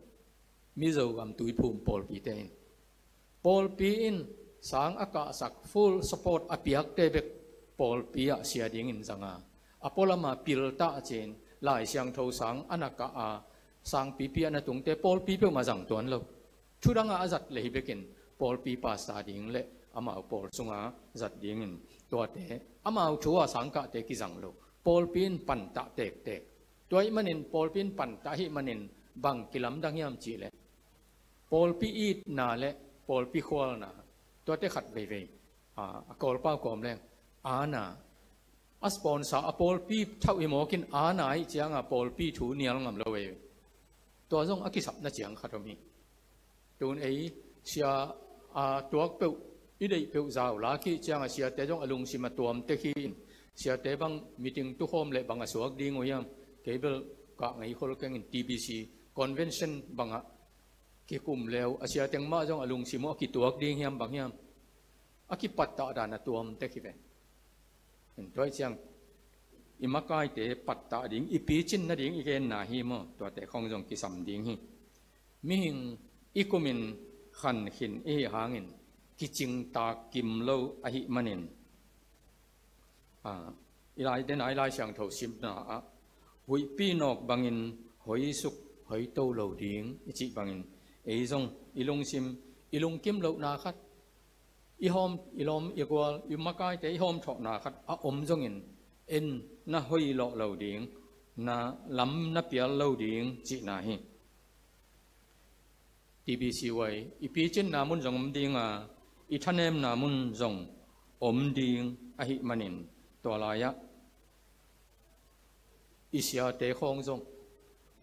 Mizo gam tuiphum pawlpite in, pawlpi in sang a kahsak full support a piakte bek pawlpi ah sia dingin zanga, a pualama piltah cin Lai Siangtho sang a na kah a, sangpipi a na tungte pawlpi peuhmah zang tuan lo. Thudanga a zat lei bekin pawlpi pastor ding le amau pawl sunga zat dingin tuate amau thu a sangkahte kizang lo. Pawlpi in pantah tektek. Tua ahih manin pawlpi in pantah ahih manin bang kilamdang hiam cihleh pawlpi itna le pawlpi khualna, tuate khat veivei, a, a Kawlpau kawm leng aana, a sponsor a pawlpi thauh hi mawkin aana ih cianga pawlpi thu nial ngam lo ei. Tua zong a kisapna ciang khat om hi. Tun ei sia a tuak peuh, i deih peuh zau la khih cianga siate zong a lungsim a tuam tek hi in, siate bang meeting tukhawm le bang a suak ding uh hiam? Kei bel kah ngei khol kengin T B C convention bangah kikum leu a siateng mah zong a lungsim uh a kituak ding hiam bang hiam? A kipattah dan a tuam tek hi ve. Tua ih ciang i makaite pattah ding, i picin nading i genna hi maw? Tuate khong zong kisam ding hi. Mihing i kumin khankhin i hi hangin kicingtak kim lo ahih manin, a, i lai, dena i Lai Siangtho simna ah huihpi nawk bangin hoisuk hoito lo ding i cih bangin ei zong i lungsim, i lungkim lohna khat, i hawm, i lawm, i gual, i makaite i hawmthawhna khat a om zongin en na hoih lawh lo ding, na lam na pial lo ding cihna hi. T B C Y i picinna mun zong om ding a, i thanemna mun zong om ding ahih manin, tua lai-ah i siate khawng zong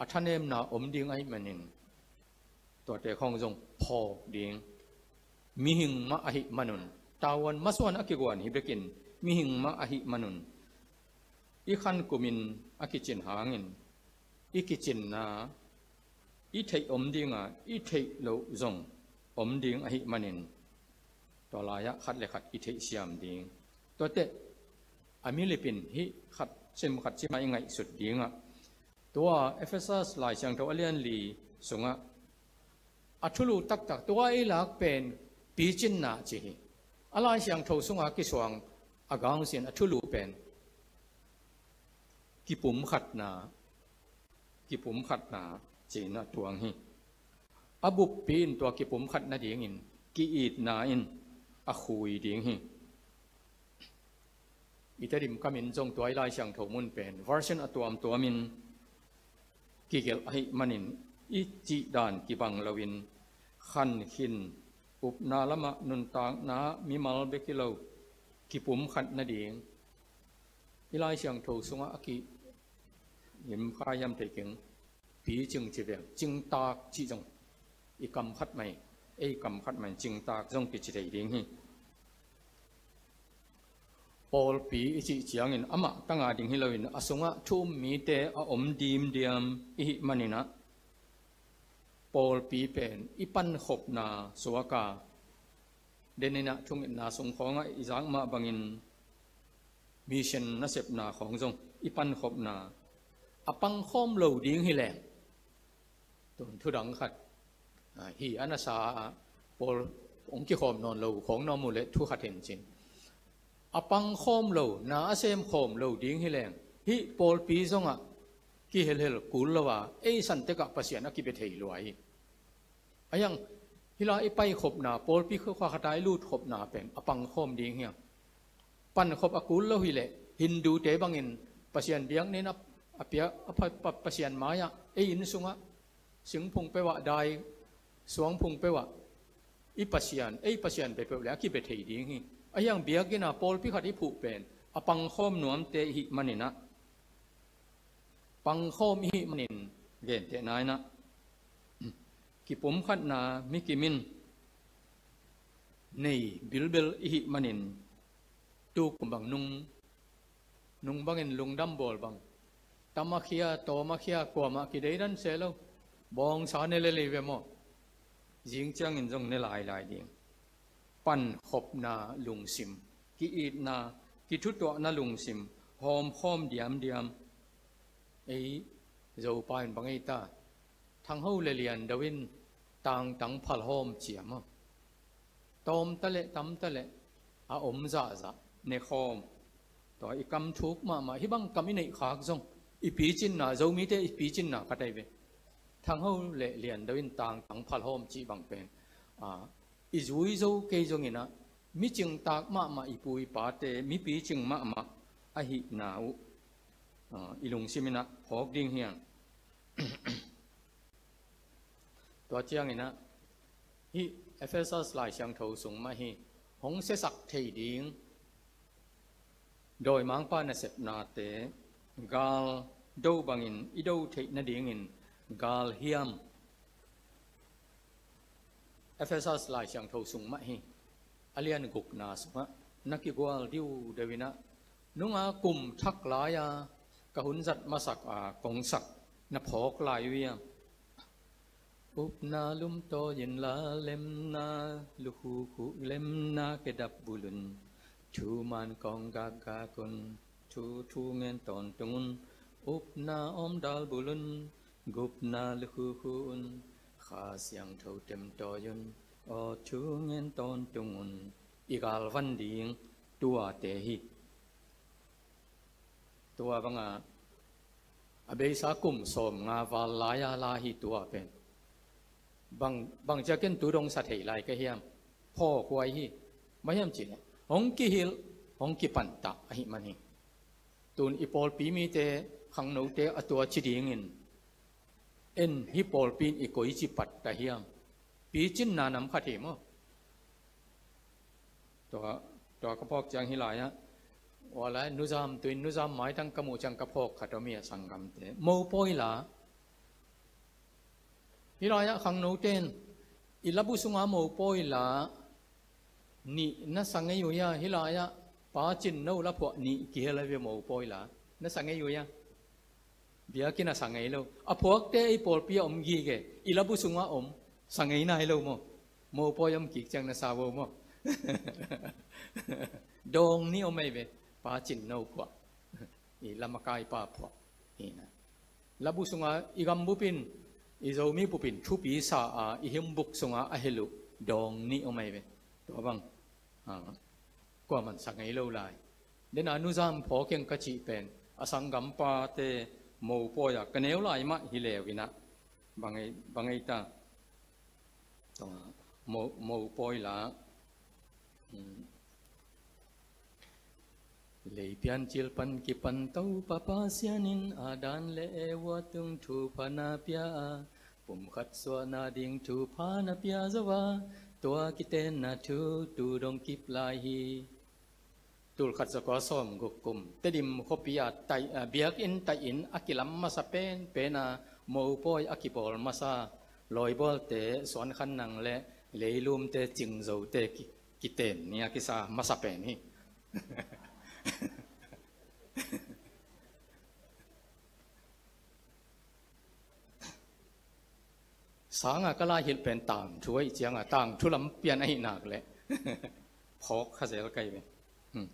a thanemna om ding ahih manin, tuate khawng zong phawk ding. Mihing mah ahih manun, tavuan masuan a kiguan hi bekin, mihing mah ahih manun, i khan kumin a kicin hangin, i kicinna i theih om ding a, i theih loh zong om ding ahih manin, tua lai-ah khat le khat i theihsiam ding. Tuate a milip in hih khat sim khat sim ah i ngaihsut ding a, tua Efesa Lai Siangtho a lian li sungah a thulu taktak, tua i lak pen picinna ci hi. A Lai Siangtho sungah kisuang a gangsian a thulu pen kipumkhatna, kipumkhatna ci-in a tuang hi. A buppi in tua kipumkhat nadingin ki-itna in a khui ding hi. I Tedim kamin zong tua i Lai Siangtho mun pen version a tuamtuamin kigelh ahih manin, i cihdan kibang loin, khan khin, upna lamah nuntakna mimal bek hi lo, kipumkhat nading. I Lai Siangtho sungah a ki, lim kha hiam thei keng, picing ci veng, cingtak cih zong i kam khat mah, ei kam khat mah in cingtak zong kici thei ding hi. Pawlpi i cih ciangin amah tanga ding hi loin, a sungah thu um mite a om dimdiam i hih manin ah, pawlpi pen i pankhopna suak a, den in ah thungetna sung khawngah i zak mah bangin, mission nasepna khawng zong i pankhopna a pangkhawm lo ding hi leng, tun thudang khat, a, hi a nasa a, pawl hong kikhawm nawn lo khawng na om uh leh thu khat hen cin. A pangkhawm lo, na a semkhawm lo ding hi leng, hih pawlpi zongah kihelhel kul lo a, ei san tekah Pasian a kibia thei lua hi. A hiang, hih lai i paikhopna, pawlpi khua khata i lutkhopna pen a pangkhawm ding hiam? Pankhop a kul lo hi leh, Hindute bangin Pasian biakna in a, a pia, a pa, pa, Pasian mai-ah, ei inn sungah, singphung peuhah, dai suangphung peuhah, i Pasian, ei Pasian peuhpeuh le a kibia thei ding hi. A hiang, biakinn a pawlpi khat i phuh pen a pangkhawm nuamte i hih manin ah, pangkhawm i hih manin, gentehna in ah, kipumkhatna mi kim in nei bilbel i hih manin, tu kum bang nung, nung bangin lungdam bawl bang, tam a khia, tawm a khia, kuamah kideidan se lo, bawngsa ne lel hi ve maw? Zing ciangin zong ne lailai ding. Pankhopna lungsim, ki-itna, kithutuahna lungsim hawmkhawm diamdiam. Ei Zopa in bang ei ta, thangho le liando in tangtang phalhawm ci a maw? Tawm ta leh, tam ta leh, a om zahzah nekhawm. Tua i kam thuk mahmah, hih bang kam i neih khak zong, i picinna, Zomite i picinna khat ahi ve. Thangho le liando in tangtang phalhawm cih bang pen, a, i zui zo kei zongin ah, mi cingtak mahmah, i pu i pate mi picing mahmah ahihna uh, a, i lungsim in ah phawk ding hi hang. Tua ciangin ah, hih Efesa Lai Siangtho sung mah hi, hong siasak thei ding dawimangpa nasepnate, gal do bangin i do theih nadingin, galhiam, Efesa Lai Siangtho sung mah hi, a lian gukna sungah, na kigual diudeu in ah, nunga kum thak lai-a ka hun zat masak a kong sak na phawk lai uh hiam? Upna lumtawi in la lemna, lukhukhu lemna kedap bulun, thuman kong gakgakun, thuthu ngen tawntungun, upna awmdal bulun, gupna lukhukhu un, Kha Siangtho temtawi un, aw thu ngen tawntungun, i galvan ding tuate hi. Tua banga a beisa kum sawmnga val lai-a la hi tua pen. Bang, bang ciakin tu dong sa thei lai ka hiam? Phawk huai hi. Bang hiam cih leh, hong kihilh, hong kipantah ahih man hi. Tun i pawlpi mite, khangnote a tua ci dingin, en hih pawlpi in i koici patta hiam? Picinna nam khat hi maw. Tua, tua ka phawk ciang hih lai-ah, ua lai nuzam, tuin nuzam maitang ka muh ciang ka phawk khat om hi a, sanggamte. Mopawi la. Hih lai-ah khangnote in i labu sunga mopawi la nih na sa ngei uh hia? Hih lai-ah pacin no la phuah nih kihel a ve, mopawi la na sa ngei uh hia? Biakinn ah sa ngei lo. A phuakte ei pawlpi ah om gige, i labu sungah om. Sa ngei nai lo maw. Mopawi om kik ciang na sa vo maw. Dawng nih om ei ve. Pacin no phuah, i lamakaipa phuah. Hi na. Labu sunga i gambup in, i Zomi bup in thupi sa a, i himbuk sunga a hel uh dawng nih om ei ve. Tua bang, ah, kuaman sa ngei lo lai. Dena nuzam phawk ing ka cih pen a sanggampate mopawi a ka neu lai mah hi leu inah. Bang ei, bang ei ta. Tua mo, mopawi la. Hmm. Leipian cil pan kipan Topa Pasian in Adam le Eva tung thupha na pia a, pumkhat suahna ding thupha na pia zo a, tua kitenna thu tu dong kip lai hi. Tulkhat zakua sawmguk kum Tedim khuapi a taih, a, biakinn taihin a kilam masa penpen a, mopawi a kibawl masa, lawibawlte Suan Khan Nang le Lei Lum te, Cing Zo te ki, kiten ni a kisa masa pen hi. Sanga ka lai hilh pen tangthu ahih cianga tangthu lam pian ahih nak leh phawk kha zel kai ve. Hmm.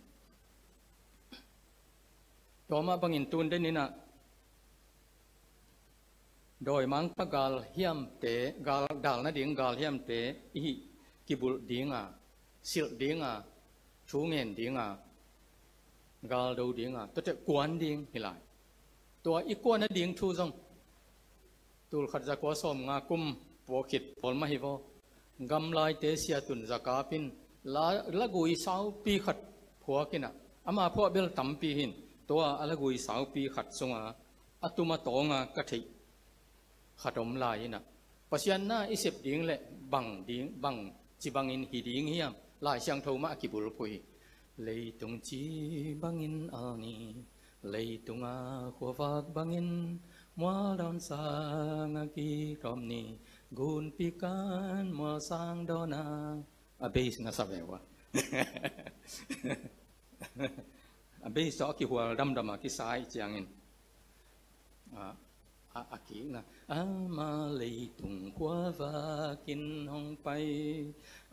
Tua mah bangin tun den inah dawimangpa galhiamte, gal, dal nading galhiamte i hih kibulh dinga, silh dinga, thu ngen dinga, galdo dinga, tuate kuan ding hi lai. Tua i kuan nading thu zong tulkhat zakua sawmnga kum pua khit pawl mah hi vaw. Gamlaite Sia Tun Za Kap in la, lagui saupi khat phuak inah, ama phuah bel tampi hin, tua a lagui saupi khat sunga a tuma tawnga ka theih khat om lai inah, Pasian na i sep ding le bang ding, bang ci bangin hi ding hiam? Lai Siangtho mah a kibulphuh hi. Leitung ci bangin al ni, leitunga khuavak bangin mual dawn sanga kikhawm ni, gunpi kan mual sang dawn a. A bass na sa ve ua. A bass tawh a kihual damdam a kisa ih ciangin. A, a, a kikna. Ama leitung khuavakin hong pai.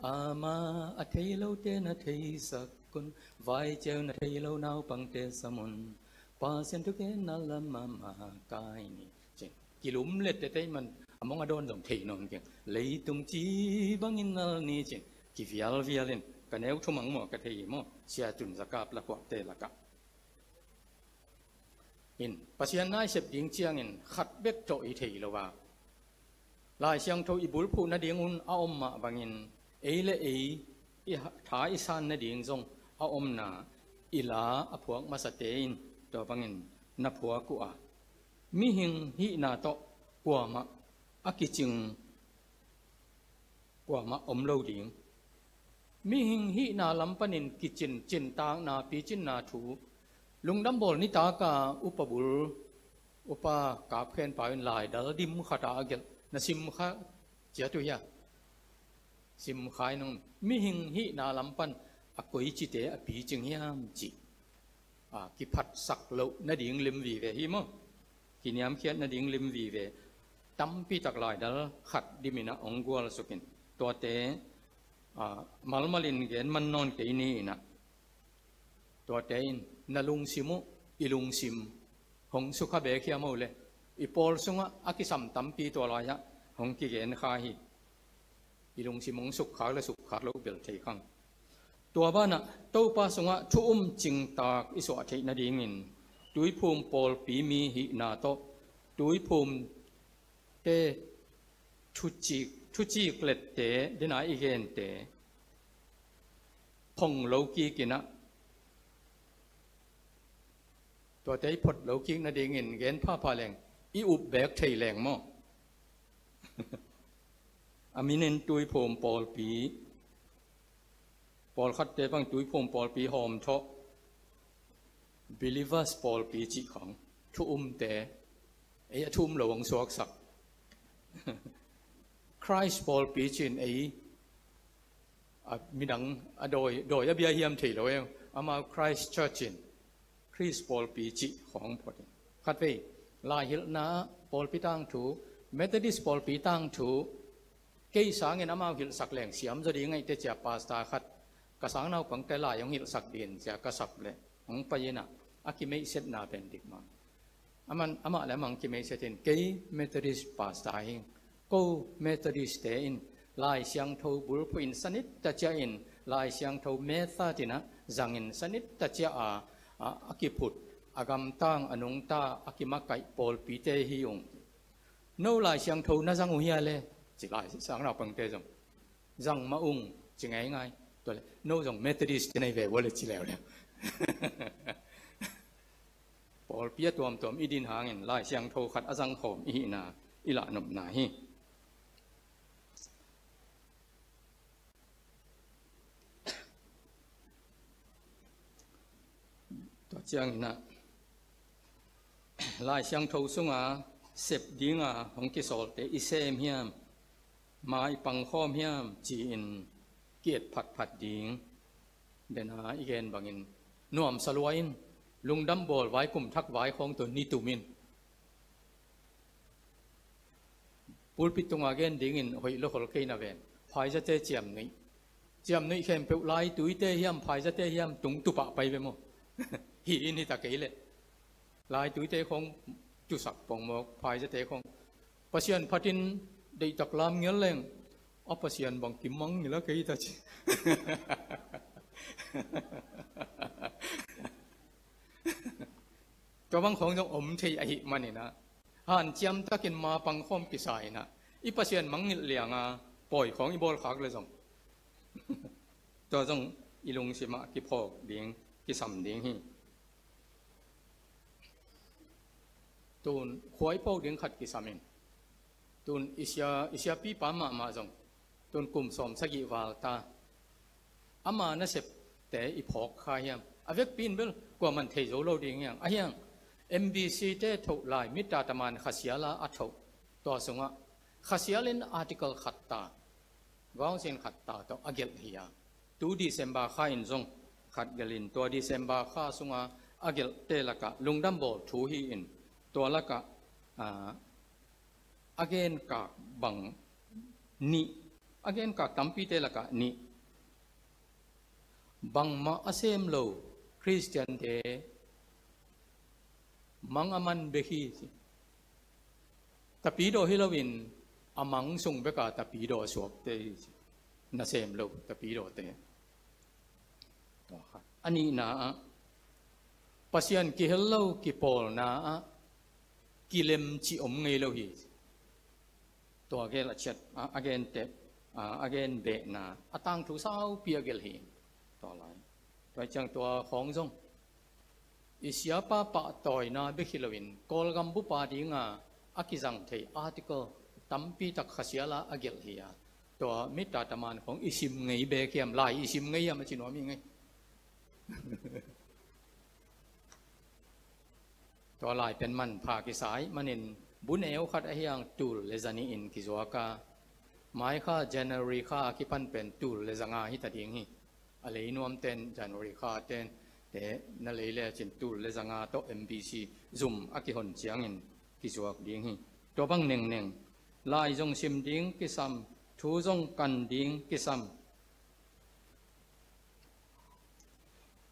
Ama a thei lote na theisak un. Vai ceu na thei lo naupangte sam un. Pasian thugenna lam ama kai ni. Cin. Kilum lette tei man a mong a dawn zong thei nawn keng. Leitung ci bangin al ni cin. Kivialvial in. Ka neu thumang maw ka thei hi maw. Sia Tun Za Kap la khuakte lakah. In, Pasian na i sep ding ciangin khat bek tawh i thei lo a, Lai Siangtho i bulphuh nadingun a om mah bangin, ei le ei i ha-, tha i san nading zong a omna i la a phuak masate in tua bangin na phuak uh a, mihing hihna tawh kuamah a kicing kuamah om lo ding. Mihing hihna lam panin kicin, cintakna, picinna thu, lungdam bawl nitaka upa bul, upa Kap Khen Pau in laidal dim khat a a gelh na sim kha ciat uh hia? Sim kha in hong, mihing hihna lam pan a koicite a picing hiam cih a, kiphatsak loh nading lim vive hi maw? Kiniamkhiat nading lim vive. Tampi tak laidal khat dimin ah hong gualsukin. Tuate, a, malmalin gen man nawn kei ni inah. Tuate in na lungsim uh, i lungsim hong sukha bek hiam uh le. I pawl sungah a kisam tampi tua lai-ah hong kigen kha hi. I lungsim hong sukkhak le sukkhak lo bel thei khang. Tua banah Topa sungah thu um cingtak i suah theih nadingin tuiphum pawlpi mi hihna tawh tuiphumte thucik, thucik lette dena i gente phong lo kikinah tuate i phot lo kik nadingin gen phapha leng i up bek thei leng maw? A min in Tuiphum Pawlpi, pawlkhatte bang Tuiphum Pawlpi hawm thawh, Believers Pawlpi cih khawng, thu umte, ei a thu um lo hong suaksak. Christ Pawlpi cih in ei, a midang a dawi, dawi a bia hiam thei lo ei, amau Christ Church in, Christ Pawlpi cih khawng phot in. Khatvei, laihilhna ah pawlpi tangthu, Methodist Pawlpi tangthu, kei sangin amau hilhsak leng siam zaw ding ahih teh cia pastor khat, ka sang naupangte lai hong hilhsak ding cia ka sap leh hong pai in ah, a kimeihsetna pen dik mah. Aman, amah le amah hong kimeihset in, kei Methodist pastor hi ing, ko Methodist te in Lai Siangtho bulphuh in sanit ta ciah in, Lai Siangtho method in ah zang in sanit ta ciah a, a, a kiphut, a gamtang, a nungta, a kimakaih pawlpite hi ung. No Lai Siangtho na zang uh hia le? Ci lai sang naupangte zong, zang mah ung, ci ngeingai. Tua le, no zong Methodist te nei ve ua le ci leuleu. Pawlpi a tuamtuam i din hangin Lai Siangtho khat a zangkhawm i hihna i lahnopna hi. Tua ciangin ah, Lai Siangtho sunga sep dinga hong kisawlte i sem hiam, ma i pangkhawm hiam ci-in ki-et phatphat ding. Dena i gen bangin nuamsa lua in, lungdam bawl vai, kum thak vai khawng tawh ni tum in. Pulpit tunga gen dingin hoih lo khol kei na ven. Phaizate ciamnuih, ciamnuih khempeuh, laituite hiam, phaizate hiam, tung tupah pai ve maw? Hi in hi ta kei leh. Laituite khawng tusak pongmawk, phaizate khawng, Pasian phatin deihtak lam ngial leng, a Pasian bang kimang ngila kei ta ci. Tua bang khawng zong om thei ahih manin ah, hanciam takin ma pangkhawm kisa in ah, i Pasian mangngilh lianga pawi khawng i bawlkhak le zong, tua zong i lungsimah kiphawk ding, kisam ding hi. Tun khua i phawk ding khat kisam in, tun i sia, i siapipa mahmah zong, tun kum sawm sagih val ta. Ama nasepte i phawk kha hiam? A vekpi in bel kuaman thei zo lo ding hiang. A hiang, M B C te thoh lai, Mita Taman Khasiala a thoh, tua sungah Khasial in article khat ta, vawngsin khat ta tawh a gelh hi a. Tu December kha in zong khat gelh in, tua December kha sunga a gelhte lakah lungdam bawl thu hi in, tua lakah, ah, a genkak bang nih, a genkak tampite lakah nih, bangmah a sem lo Khristiante mang a man bek hi ci. Tapidaw hi loin a mang sung beka tapidaw a suakte hi ci. Nasem lo tapidawte. A nihna ah, Pasian kihel lo kipawlna ah kilem cih om ngei lo hi. Tua gel a ciat, a, a genteh, a, a gen behna, a tangthu saupi a gelh hi. Tua lai, tua ciang tua khawng zong i siapa pahtawina bek hi loin Kawlgam bupa dinga a kizang thei article tampi tak Khasiala a gelh hi a. Tua Mita Taman khawng i sim ngei bek hiam, lai i sim ngei hiam a ci nuam hi ngei. Tua lai pen manpha kisa ahih manin, bu neu khat a hiang tul le zanih in kizuak a, mai kha January kha a kipan pen tul le zanga hi ta ding hi. A lei nuamten January kha ten te na lei lecin tul le zanga tawh M B C zum a kihon ciangin kizuak ding hi. Tua bang nengneng, lai zong sim ding kisam, thu zong kan ding kisam.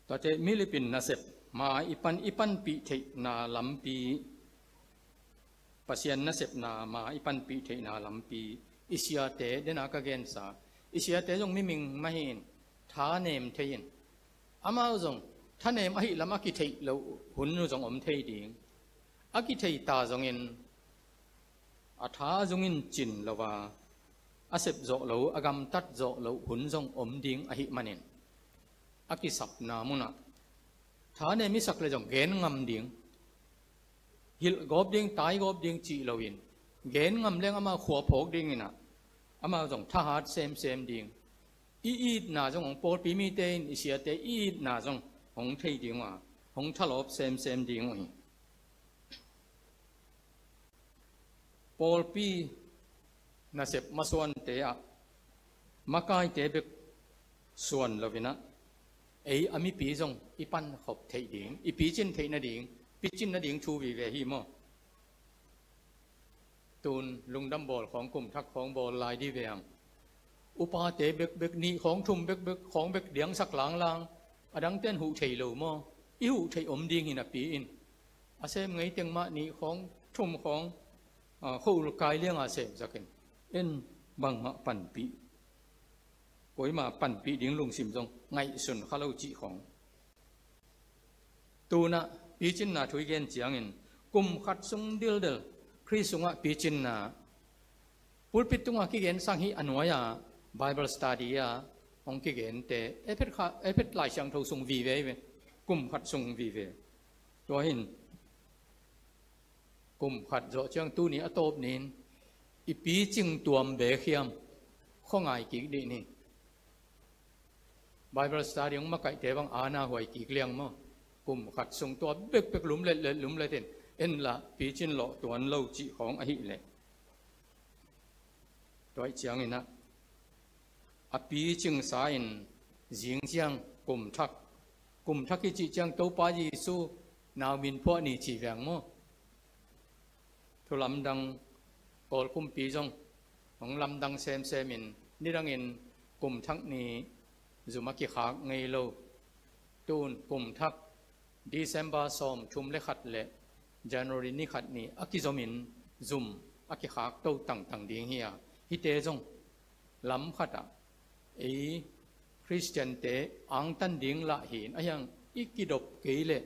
Tuate milipin nasep, ma i pan, i panpih theihna lampi, Pasian nasepna ma i panpih theihna lampi, i siate, dena ka gensa, i siate zong miming mah hi in, thanem thei in. Amau zong thanem ahih lam a kitheih loh hun zong om thei ding. A kithei ta zongin, a tha zungin cin lo a, a sep zawh lo, a gamtat zawh loh hun zong om ding ahih manin, a kisapna munah thanem i sak le zong gen ngam ding, hilh gawp ding, tai gawp ding cih loin, gen ngam leng amau khua phawk dingin ah, Amau zong thahat semsem ding. I itna zong hong, pawlpi mite in i siate i itna zong hong thei ding uh a, hong thalawp semsem ding uh hi. Pawlpi nasep masuante ah makaite bek suan lo-in ah, ei a mipi zong i pankhop theih ding, i picin theih nading, picin nading thu vive hi maw. Tun lungdam bawl khawng, kumthak khawng bawl lai dih ve hang. Upate bekbek, nih khawng, thum bekbek, khawng bek diangsak langlang. A dangte'n huh thei lo maw? I huh theih om ding hi napi-in, a sem ngei teng mah nih khawng, thum khawng, a, khua-ul kai lianga semsak in, en bangmah panpih, koima panpih ding lungsim zong ngaihsun kha lo cih khawng. Tunah picinna thu i gen ciangin, kum khat sung dildel Khrist sungah picinna, pulpit tungah kigen sang hi, a nuai-a Bible study-a hong kigente, Efet kha-, Efet Lai Siangtho sung vive hi ve, kum khat sung vive. Tua hi-in kum khat zawh ciang tuni a tawp ni-in i picing tuam beek hiam, khuangai kik dih ni. Bible study hong makaihte bang ana huai kik liang maw? Kum khat sung tua bekbek lumletlet, lumlet in, en lah picin lawh tuan lo cih khawng ahih leh. Tua ahih ciangin ah, a picingsa in zing ciang kumthak, kumthak i cih ciang Topa Jesu nau min phuah ni ci veng maw? Thu lamdang, Kawl kumpi zong hong lamdang semsem in, nidangin kumthak ni zum a kikhak ngei lo. Tun kumthak December sawmthum le khat le January ni khat ni a kizomin zum a kikhak to tangtang ding hi a, hihte zong lam khatah ei Khristiante angtan ding lah hi-in, ahi hang i kidop kei leh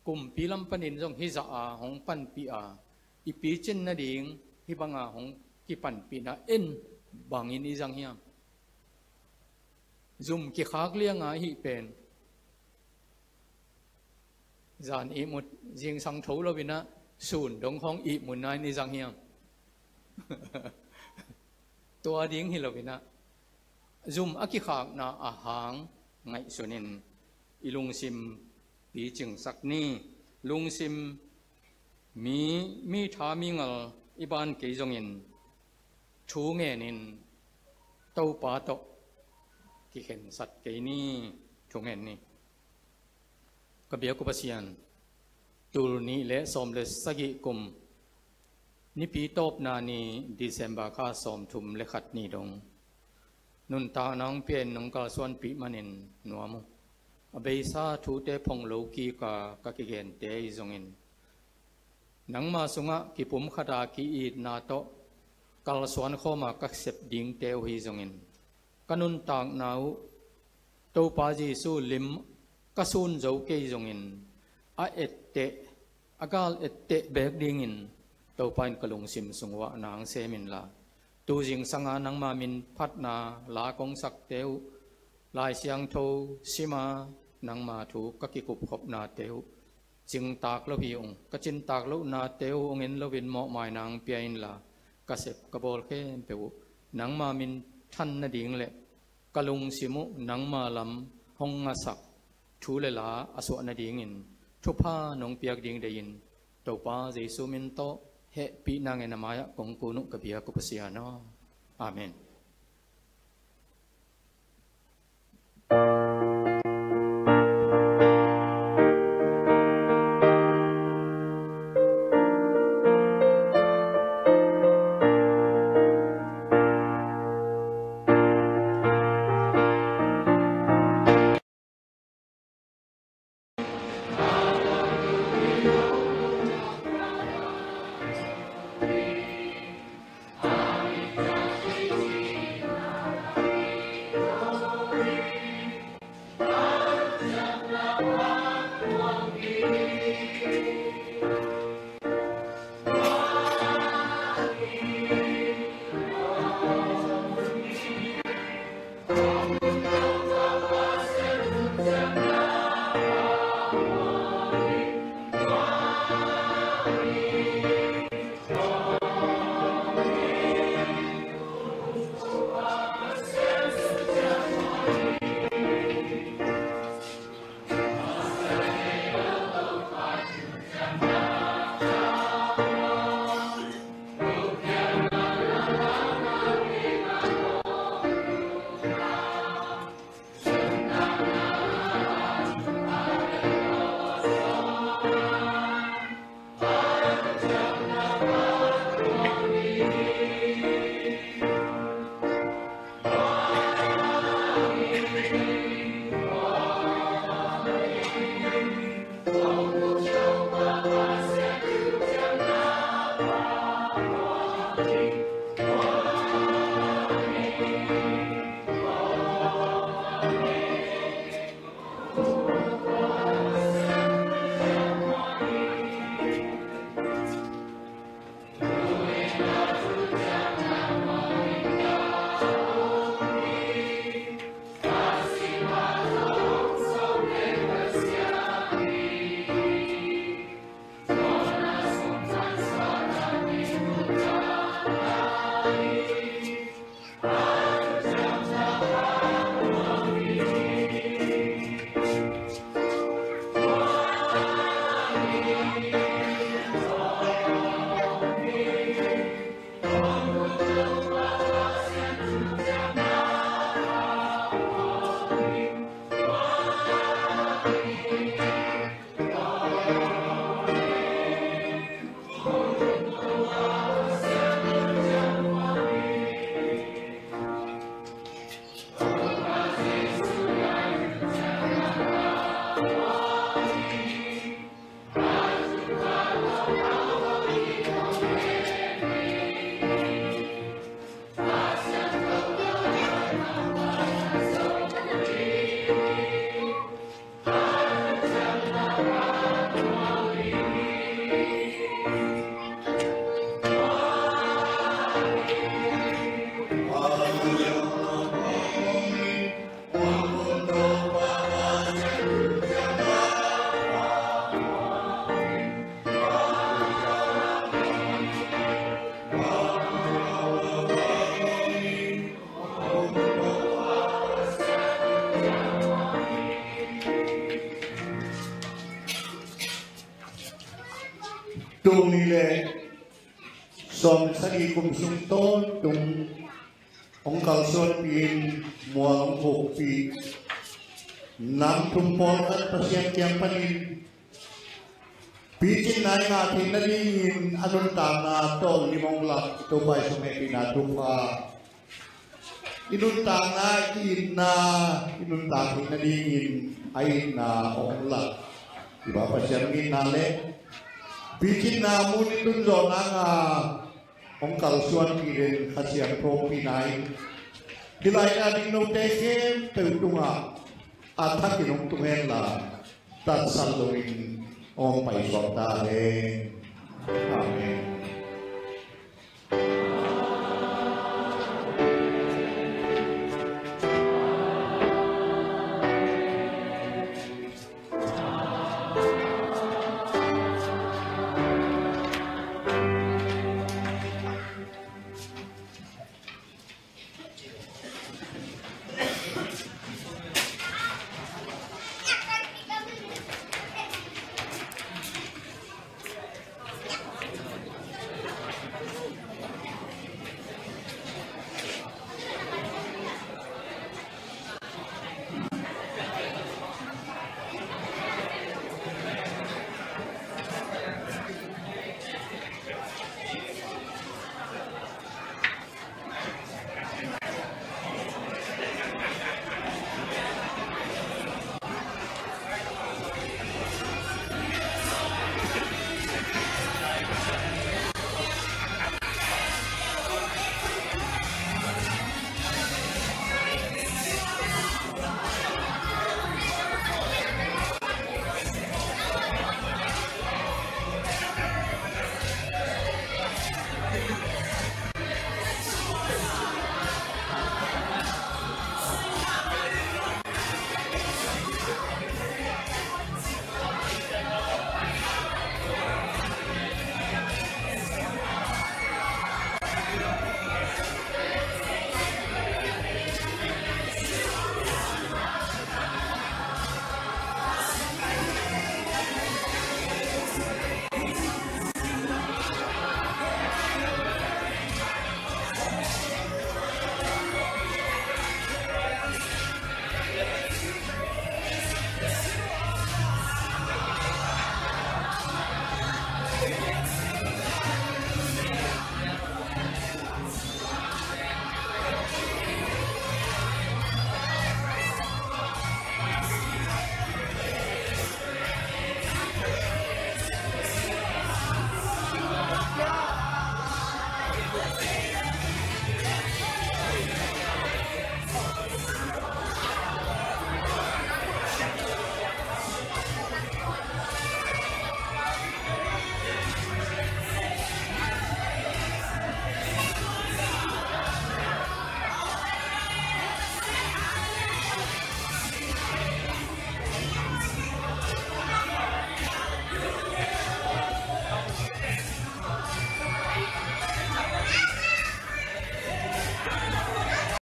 kumpi lam panin zong hizah a hong panpih a, i picin nading hih banga hong kipanpihna en bangin i zang hiam? Zum kikhak lianga ahih pen, zan ihmut, zingsang tho lo-in ah sun dong khawng ihmutna in i zang hiam? Tua ding hi lo-in ah, zum a kikhakna a hang ngaihsunin i lungsim picingsak ni. Lungsim, mi, mi tha mi ngal i ban kei zongin, thu ngenin Topa tawh kikhensat kei ni. Thu ngen ni. Ka biak uh Pasian, tul nih le sawm le sagih kum, nipi tawpna ni, December kha sawmthum le khat ni dong nuntakna hong pia-in nong kalsuanpih manin nuam uh. A beisa thute phong lo kika ka kigente ahi zongin, nangma sungah kipumkhata ki-itna tawh kalsuan khawma ka sep dingte uh hi zongin, ka nuntakna uh Topa Jesu lim ka sun zo kei zongin, a etteh, a gal etteh beek dingin Topa in ka lungsim sung uah nang sem inla, tu zingsanga nangma min phatna la kong sakte uh, Lai Siangtho sima nangma thu ka kikupkhopnate uh, cingtak lo hi ung, ka cintak lohnate uh hong en loin mawhmaina hong pia inla, ka sep ka bawl khempeuh uh nangma min than nading le ka lungsim uh nangma lam hong ngasak thu le la a suah nadingin thupha nong piak ding deihin, Topa Jesu min tawh hehpihna ngen a mai-ah kong kun uh ka biak uh Pasian aw. Amen. Tul nih le sawm sagih kum sung tawntung hong kalsuanpih in, mual hong khukpih nam thum pawlkhat Pasian kiang panin picinna i ngah theih nadingin a nuntakna tawlnga hong lak Topa i sung hehpihna thupha, i nuntakna, i itna, i nuntak theih nadingin a itna hong lak i Pa Pasian itna le picinna mun i tun zawhna ngah hong kalsuanpih den Kha Siangtho pina in hih lai-ah a ding note khempeuh tungah a thakin hong tung henla, tatsat loin hong paisuak ta hen. Amen.